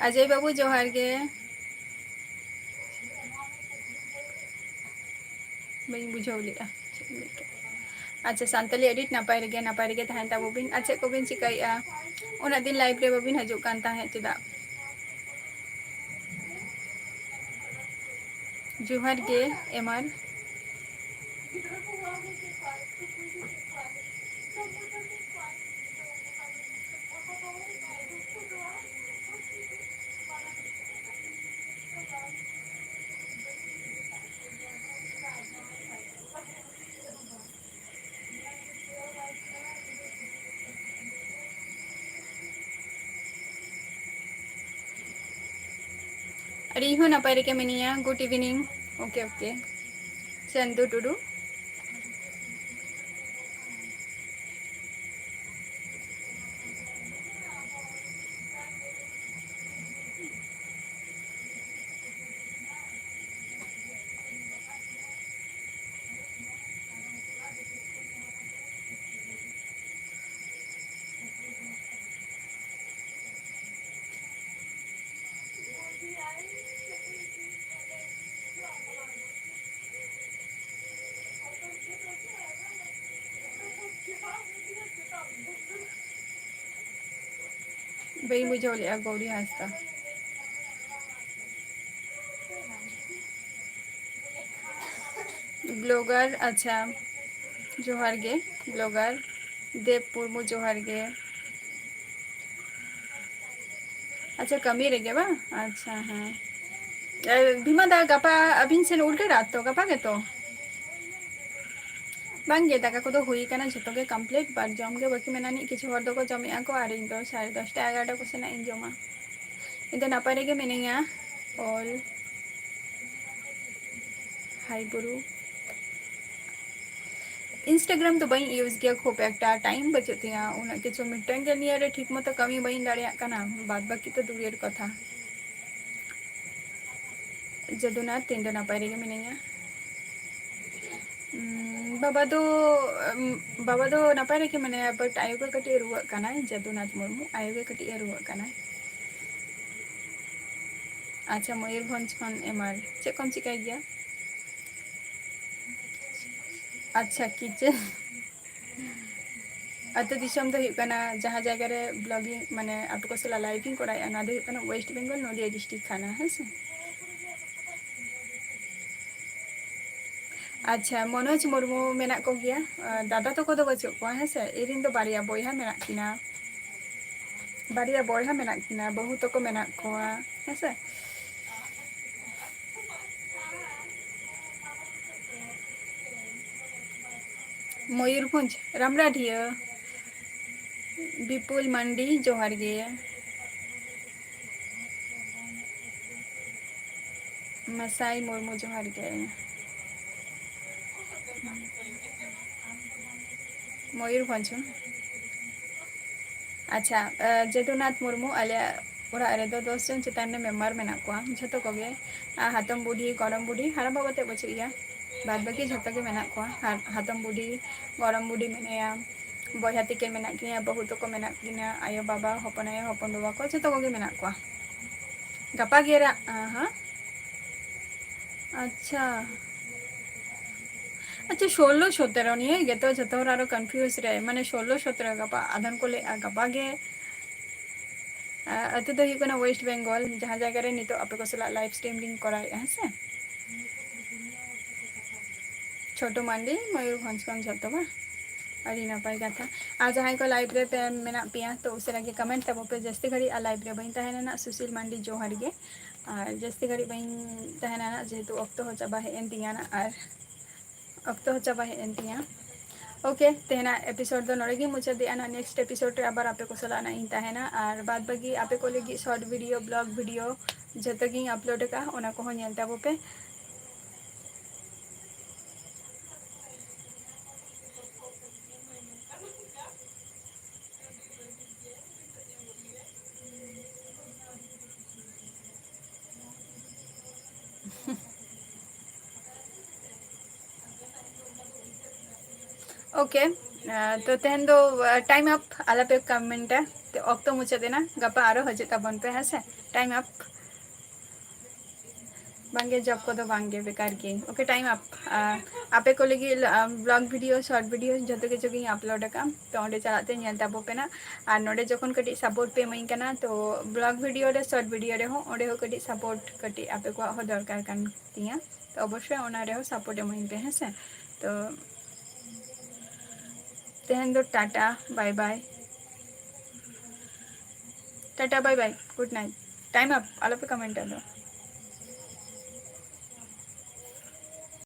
ᱚᱡᱚᱭ ᱵᱟᱹᱵᱩ ᱡᱚᱦᱟᱨ ᱜᱮ᱾ ᱵᱟᱹᱧ ᱵᱩᱡᱷᱟᱹᱣ ᱞᱮᱫᱼᱟ ᱪᱮᱫ ᱮᱢ ᱞᱟᱹᱭ ᱠᱮᱫ᱾ ᱟᱪᱪᱷᱟ, ᱥᱟᱱᱛᱟᱞᱤ ᱟᱹᱰᱤ ᱱᱟᱯᱟᱭ ᱨᱮᱜᱮ, ᱱᱟᱯᱟᱭ ᱨᱮᱜᱮ ᱛᱟᱦᱮᱱ ᱛᱟᱵᱚ ᱵᱤᱱ᱾ ᱟᱨ ᱪᱮᱫ ᱠᱚᱵᱤᱱ ᱪᱤᱠᱟᱹᱭᱮᱫᱼᱟ? ᱩᱱᱟᱹᱜ ᱫᱤᱱ live ᱨᱮ ᱵᱟᱹᱵᱤᱱ ᱦᱤᱡᱩᱜ ᱠᱟᱱ ᱛᱟᱦᱮᱸᱫ ᱪᱮᱫᱟᱜ? ᱡᱚᱦᱟᱨ ᱜᱮ ᱮᱢᱟᱨ᱾ ᱟᱨ ᱤᱧ ᱦᱚᱸ ᱱᱟᱯᱟᱭ ᱨᱮᱜᱮ ᱢᱤᱱᱟᱹᱧᱟ᱾ Good evening. Okay, okay. ᱪᱟᱸᱫᱩ ᱴᱩᱰᱩ᱾ ᱵᱟᱹᱧ ᱵᱩᱡᱷᱟᱹᱣ ᱞᱮᱜᱼᱟ, ᱜᱳᱣᱨᱤ ᱦᱟᱸᱥᱫᱟ᱾ Blogger, ᱟᱪᱪᱷᱟ, ᱡᱚᱦᱟᱨ ᱜᱮ blogger᱾ ᱫᱮᱵ ᱢᱩᱨᱢᱩ, ᱡᱚᱦᱟᱨ ᱜᱮ᱾ ᱟᱪᱪᱷᱟ, ᱠᱟᱹᱢᱤ ᱨᱮᱜᱮ ᱵᱟᱝ? ᱟᱪᱪᱷᱟ, ᱦᱮᱸ᱾ ᱮ, ᱵᱷᱤᱢᱟ ᱫᱟ, ᱜᱟᱯᱟ ᱟᱹᱵᱤᱱ ᱥᱮᱱ ᱩᱞᱴᱟᱹ ᱨᱟᱛ ᱛᱚ, ᱜᱟᱯᱟ ᱜᱮᱛᱚ? ᱵᱟᱝ ᱜᱮ, ᱫᱟᱠᱟ ᱠᱚᱫᱚ ᱦᱩᱭ ᱟᱠᱟᱱᱟ, ᱡᱷᱚᱛᱚ ᱜᱮ complete, but ᱡᱚᱢ ᱜᱮ ᱵᱟᱹᱠᱤ ᱢᱮᱱᱟᱜ ᱟᱹᱱᱤᱡ᱾ ᱠᱤᱪᱷᱩ ᱦᱚᱲ ᱫᱚᱠᱚ ᱡᱚᱢᱮᱜᱼᱟ ᱠᱚ, ᱟᱨ ᱤᱧ ᱫᱚ ᱥᱟᱲᱮ ᱫᱚᱥᱴᱟ, ᱮᱜᱟᱨᱚᱴᱟ ᱠᱚ ᱥᱮᱱᱟᱜ ᱤᱧ ᱡᱚᱢᱟ᱾ ᱤᱧ ᱫᱚ ᱱᱟᱯᱟᱭ ᱨᱮᱜᱮ ᱢᱤᱱᱟᱹᱧᱟ᱾ ᱚᱞ ᱦᱟᱭ ᱵᱩᱨᱩ᱾ Instagram ᱫᱚ ᱵᱟᱹᱧ use ᱜᱮᱭᱟ ᱠᱷᱩᱵ ᱮᱠᱴᱟ, time ᱵᱟᱹᱪᱩᱜ ᱛᱤᱧᱟ ᱩᱱᱟᱹᱜ ᱠᱤᱪᱷᱩ, ᱢᱤᱫᱴᱟᱝ ᱜᱮ ᱱᱤᱭᱟᱹ ᱨᱮ ᱴᱷᱤᱠ ᱢᱚᱛᱚ ᱠᱟᱹᱢᱤ ᱵᱟᱹᱧ ᱫᱟᱲᱮᱭᱟᱜ ᱠᱟᱱᱟ, ᱵᱟᱫ ᱵᱟᱹᱠᱤ ᱛᱚ ᱫᱩᱨᱮᱨ ᱠᱚᱛᱷᱟ᱾ ᱡᱚᱫᱩᱱᱟᱛᱷ, ᱤᱧ ᱫᱚ ᱱᱟᱯᱟᱭ ᱨᱮᱜᱮ ᱢᱤᱱᱟᱹᱧᱟ᱾ ᱩᱸ, ᱵᱟᱵᱟ ᱫᱚ, ᱩᱸ, ᱵᱟᱵᱟ ᱫᱚ ᱱᱟᱯᱟᱭ ᱨᱮᱜᱮ ᱢᱮᱱᱟᱭᱟ, but ᱟᱭᱳ ᱜᱮ ᱠᱟᱹᱴᱤᱡ ᱮ ᱨᱩᱣᱟᱹᱜ ᱠᱟᱱᱟᱭ, ᱡᱟᱫᱩᱱᱟᱛᱷ ᱢᱩᱨᱢᱩ, ᱟᱭᱳ ᱜᱮ ᱠᱟᱹᱴᱤᱡ ᱮ ᱨᱩᱣᱟᱹᱜ ᱠᱟᱱᱟᱭ᱾ ᱟᱪᱪᱷᱟ, ᱢᱚᱭᱩᱨᱵᱷᱚᱸᱡᱽ ᱠᱷᱚᱱ ᱮᱢ ᱟᱨ ᱪᱮᱫ ᱠᱚᱢ ᱪᱤᱠᱟᱹᱭ ᱜᱮᱭᱟ? ᱟᱪᱪᱷᱟ, ᱠᱤᱪᱮᱱ᱾ ᱟᱹᱛᱩ ᱫᱤᱥᱚᱢ ᱫᱚ ᱦᱩᱭᱩᱜ ᱠᱟᱱᱟ, ᱡᱟᱦᱟᱸ ᱡᱟᱭᱜᱟ ᱨᱮ vlogging, ᱢᱟᱱᱮ, ᱟᱯᱮ ᱠᱚ ᱥᱟᱞᱟᱜ live ᱤᱧ ᱠᱚᱨᱟᱣᱮᱫᱼᱟ, ᱱᱚᱣᱟ ᱫᱚ ᱦᱩᱭᱩᱜ ᱠᱟᱱᱟ West Bengal, ᱱᱚᱫᱤᱭᱟ district ᱛᱷᱟᱱᱟ, ᱦᱮᱸ ᱥᱮ? ᱟᱪᱪᱷᱟ, ᱢᱚᱱᱳᱡᱽ ᱢᱩᱨᱢᱩ ᱢᱮᱱᱟᱜ ᱠᱚᱜᱮᱭᱟ᱾ ᱟᱨ ᱫᱟᱫᱟ ᱛᱟᱠᱚ ᱫᱚ ᱵᱟᱹᱪᱩᱜ ᱠᱚᱣᱟ, ᱦᱮᱸ ᱥᱮ? ᱤᱧ ᱨᱮᱱ ᱫᱚ ᱵᱟᱨᱭᱟ ᱵᱚᱭᱦᱟ ᱢᱮᱱᱟᱜ ᱠᱤᱱᱟ, ᱵᱟᱨᱭᱟ ᱵᱚᱭᱦᱟ ᱢᱮᱱᱟᱜ ᱠᱤᱱᱟ, ᱵᱟᱹᱦᱩ ᱛᱟᱠᱚ ᱢᱮᱱᱟᱜ ᱠᱚᱣᱟ, ᱦᱮᱸ ᱥᱮ? ᱢᱚᱭᱩᱨᱵᱷᱚᱸᱡᱽ, ᱨᱟᱢᱰᱟᱰᱷᱤᱭᱟᱹ, ᱵᱤᱯᱩᱞ ᱢᱟᱱᱰᱤ, ᱡᱚᱦᱟᱨ ᱜᱮ᱾ ᱢᱟᱥᱟᱭ ᱢᱩᱨᱢᱩ, ᱡᱚᱦᱟᱨ ᱜᱮ᱾ ᱢᱚᱭᱩᱨᱵᱷᱚᱸᱡᱽ᱾ ᱟᱪᱪᱷᱟ, ᱟᱸ, ᱡᱚᱫᱩᱱᱟᱛᱷ ᱢᱩᱨᱢᱩ, ᱟᱞᱮᱭᱟᱜ ᱚᱲᱟᱜ ᱨᱮᱫᱚ ᱫᱚᱥ ᱡᱚᱱ ᱪᱮᱛᱟᱱ ᱨᱮ member ᱢᱮᱱᱟᱜ ᱠᱚᱣᱟ, ᱡᱷᱚᱛᱚ ᱠᱚᱜᱮ᱾ ᱟᱨ ᱦᱟᱛᱚᱢ ᱵᱩᱰᱷᱤ, ᱜᱚᱲᱚᱢ ᱵᱩᱰᱷᱤ, ᱦᱟᱲᱟᱢ ᱵᱟᱵᱟ ᱛᱮᱫ ᱵᱟᱹᱪᱩᱜ ᱜᱮᱭᱟ, ᱵᱟᱫ ᱵᱟᱹᱠᱤ ᱡᱷᱚᱛᱚ ᱜᱮ ᱢᱮᱱᱟᱜ ᱠᱚᱣᱟ᱾ ᱟᱨ ᱦᱟᱛᱚᱢ ᱵᱩᱰᱷᱤ, ᱜᱚᱲᱚᱢ ᱵᱩᱰᱷᱤ ᱢᱮᱱᱟᱭᱟ, ᱵᱚᱭᱦᱟ ᱛᱤᱠᱤᱱ ᱢᱮᱱᱟᱜ ᱠᱤᱱᱟ, ᱵᱟᱹᱦᱩ ᱛᱟᱠᱚ ᱢᱮᱱᱟᱜ ᱠᱤᱱᱟ, ᱟᱭᱳ ᱵᱟᱵᱟ, ᱦᱚᱯᱚᱱ ᱟᱭᱳ, ᱦᱚᱯᱚᱱ ᱵᱟᱵᱟ ᱠᱚ, ᱡᱷᱚᱛᱚ ᱠᱚᱜᱮ ᱢᱮᱱᱟᱜ ᱠᱚᱣᱟ᱾ ᱜᱟᱯᱟ ᱜᱮ ᱨᱟ-, ᱟᱸ, ᱦᱟᱸ? ᱟᱪᱪᱷᱟ᱾ ᱟᱪᱪᱷᱟ, ᱥᱳᱞᱞᱳ ᱥᱚᱛᱮᱨᱚ ᱱᱤᱭᱟᱹ ᱜᱮᱛᱚ ᱡᱷᱚᱛᱚ ᱦᱚᱲ ᱟᱨᱚ confuse ᱨᱮ, ᱢᱟᱱᱮ, ᱥᱳᱞᱞᱳ ᱥᱚᱛᱮᱨᱚ ᱜᱟᱯᱟ, ᱟᱫᱷᱟᱱ ᱠᱚ ᱞᱟᱹᱭᱮᱜᱼᱟ ᱜᱟᱯᱟ ᱜᱮ᱾ ᱟ, ᱟᱹᱛᱩ ᱫᱚ ᱦᱩᱭᱩᱜ ᱠᱟᱱᱟ West Bengal, ᱡᱟᱦᱟᱸ ᱡᱟᱭᱜᱟ ᱨᱮ ᱱᱤᱛᱚᱜ ᱟᱯᱮ ᱠᱚ ᱥᱟᱞᱟᱜ live stream ᱞᱤᱧ ᱠᱚᱨᱟᱣᱮᱜᱼᱟ, ᱦᱮᱸ ᱥᱮ? ᱪᱷᱳᱴᱳ ᱢᱟᱱᱰᱤ, ᱢᱚᱭᱩᱨᱵᱷᱚᱸᱡᱽ ᱠᱷᱚᱱ ᱡᱷᱚᱛᱚ ᱵᱟ? ᱟᱹᱰᱤ ᱱᱟᱯᱟᱭ ᱠᱟᱛᱷᱟ᱾ ᱟᱨ ᱡᱟᱦᱟᱸᱭ ᱠᱚ live ᱨᱮ ᱯᱮ ᱢᱮᱱᱟᱜ ᱯᱮᱭᱟ, ᱛᱚ ᱩᱥᱟᱹᱨᱟ ᱜᱮ comment ᱛᱟᱵᱚ ᱯᱮ᱾ ᱡᱟᱹᱥᱛᱤ ᱜᱷᱟᱹᱲᱤᱡ ᱟᱨ live ᱨᱮ ᱵᱟᱹᱧ ᱛᱟᱦᱮᱱᱟ ᱱᱟᱜ, ᱥᱩᱥᱤᱞ ᱢᱟᱱᱰᱤ, ᱡᱚᱦᱟᱨ ᱜᱮ᱾ ᱟᱨ ᱡᱟᱹᱥᱛᱤ ᱜᱷᱟᱹᱲᱤᱡ ᱵᱟᱹᱧ ᱛᱟᱦᱮᱱᱟ ᱱᱟᱜ, ᱡᱮᱦᱮᱛᱩ ᱚᱠᱛᱚ ᱦᱚᱸ ᱪᱟᱵᱟ ᱦᱮᱡ ᱮᱱ ᱛᱤᱧᱟ ᱱᱟᱜ, ᱟᱨ ᱚᱠᱛᱚ ᱦᱚᱸ ᱪᱟᱵᱟ ᱦᱮᱡ ᱮᱱ ᱛᱤᱧᱟ᱾ Okay, ᱛᱮᱦᱮᱧᱟᱜ episode ᱫᱚ ᱱᱚᱰᱮ ᱜᱤᱧ ᱢᱩᱪᱟᱹᱫᱮᱜᱼᱟ ᱱᱟᱜ᱾ Next episode ᱨᱮ ᱟᱵᱟᱨ ᱟᱯᱮ ᱠᱚ ᱥᱟᱞᱟᱜ ᱱᱟᱜ ᱤᱧ ᱛᱟᱦᱮᱱᱟ, ᱟᱨ ᱵᱟᱫ ᱵᱟᱹᱠᱤ ᱟᱯᱮ ᱠᱚ ᱞᱟᱹᱜᱤᱫ short video, vlog video ᱡᱷᱚᱛᱚ ᱜᱤᱧ upload ᱟᱠᱟᱜᱼᱟ, ᱚᱱᱟ ᱠᱚᱦᱚᱸ ᱧᱮᱞ ᱛᱟᱵᱚ ᱯᱮ᱾ ᱳᱠᱮ, ᱛᱚ ᱛᱮᱦᱮᱧ ᱫᱚ ᱴᱟᱭᱤᱢ ᱟᱯ, ᱟᱞᱚᱯᱮ ᱠᱚᱢᱮᱱᱴᱟ᱾ ᱛᱚ ᱚᱠᱛᱚ ᱢᱩᱪᱟᱹᱫ ᱮᱱᱟ, ᱜᱟᱯᱟ ᱟᱨᱚ ᱦᱤᱡᱩᱜ ᱛᱟᱵᱚᱱ ᱯᱮ, ᱦᱮᱸ ᱥᱮ? ᱴᱟᱭᱤᱢ ᱟᱯ᱾ ᱵᱟᱝᱜᱮ, ᱡᱚᱵ ᱠᱚᱫᱚ ᱵᱟᱝᱜᱮ, ᱵᱮᱠᱟᱨ ᱜᱮ᱾ ᱳᱠᱮ, ᱴᱟᱭᱤᱢ ᱟᱯ᱾ ᱟᱯᱮ ᱠᱚ ᱞᱟᱹᱜᱤᱫ ᱵᱞᱚᱜ ᱵᱷᱤᱰᱤᱭᱳ, ᱥᱚᱨᱴ ᱵᱷᱤᱰᱤᱭᱳ ᱡᱚᱛᱚ ᱠᱤᱪᱷᱩ ᱜᱤᱧ ᱟᱯᱞᱳᱰ ᱟᱠᱟᱫᱼᱟ, ᱛᱚ ᱚᱸᱰᱮ ᱪᱟᱞᱟᱜ ᱛᱮ ᱧᱮᱞ ᱛᱟᱵᱚ ᱯᱮ ᱱᱟᱜ᱾ ᱟᱨ ᱱᱚᱰᱮ ᱡᱚᱠᱷᱚᱱ ᱠᱟᱹᱴᱤᱡ ᱥᱟᱯᱳᱨᱴ ᱯᱮ ᱤᱢᱟᱹᱧ ᱠᱟᱱᱟ, ᱛᱚ ᱵᱞᱚᱜ ᱵᱷᱤᱰᱤᱭᱳ ᱨᱮ, ᱥᱚᱨᱴ ᱵᱷᱤᱰᱤᱭᱳ ᱨᱮᱦᱚᱸ, ᱚᱸᱰᱮ ᱦᱚᱸ ᱠᱟᱹᱴᱤᱡ ᱥᱟᱯᱳᱨᱴ ᱠᱟᱹᱴᱤᱡ ᱟᱯᱮ ᱠᱚᱣᱟᱜ ᱦᱚᱸ ᱫᱚᱨᱠᱟᱨ ᱠᱟᱱ ᱛᱤᱧᱟᱹ᱾ ᱛᱚ ᱚᱵᱚᱥᱥᱳᱭ ᱚᱱᱟ ᱨᱮᱦᱚᱸ ᱥᱟᱯᱳᱨᱴ ᱤᱢᱟᱹᱧ ᱯᱮ, ᱦᱮᱸ ᱥᱮ? ᱛᱚ ᱛᱮᱦᱮᱧ ᱫᱚ ᱴᱟᱴᱟ, ᱵᱟᱭ ᱵᱟᱭ, ᱴᱟᱴᱟ, ᱵᱟᱭ ᱵᱟᱭ, ᱜᱩᱰ ᱱᱟᱭᱤᱴ᱾ ᱴᱟᱭᱤᱢ ᱟᱯ, ᱟᱞᱚᱯᱮ ᱠᱚᱢᱮᱱᱴᱟ ᱫᱚ᱾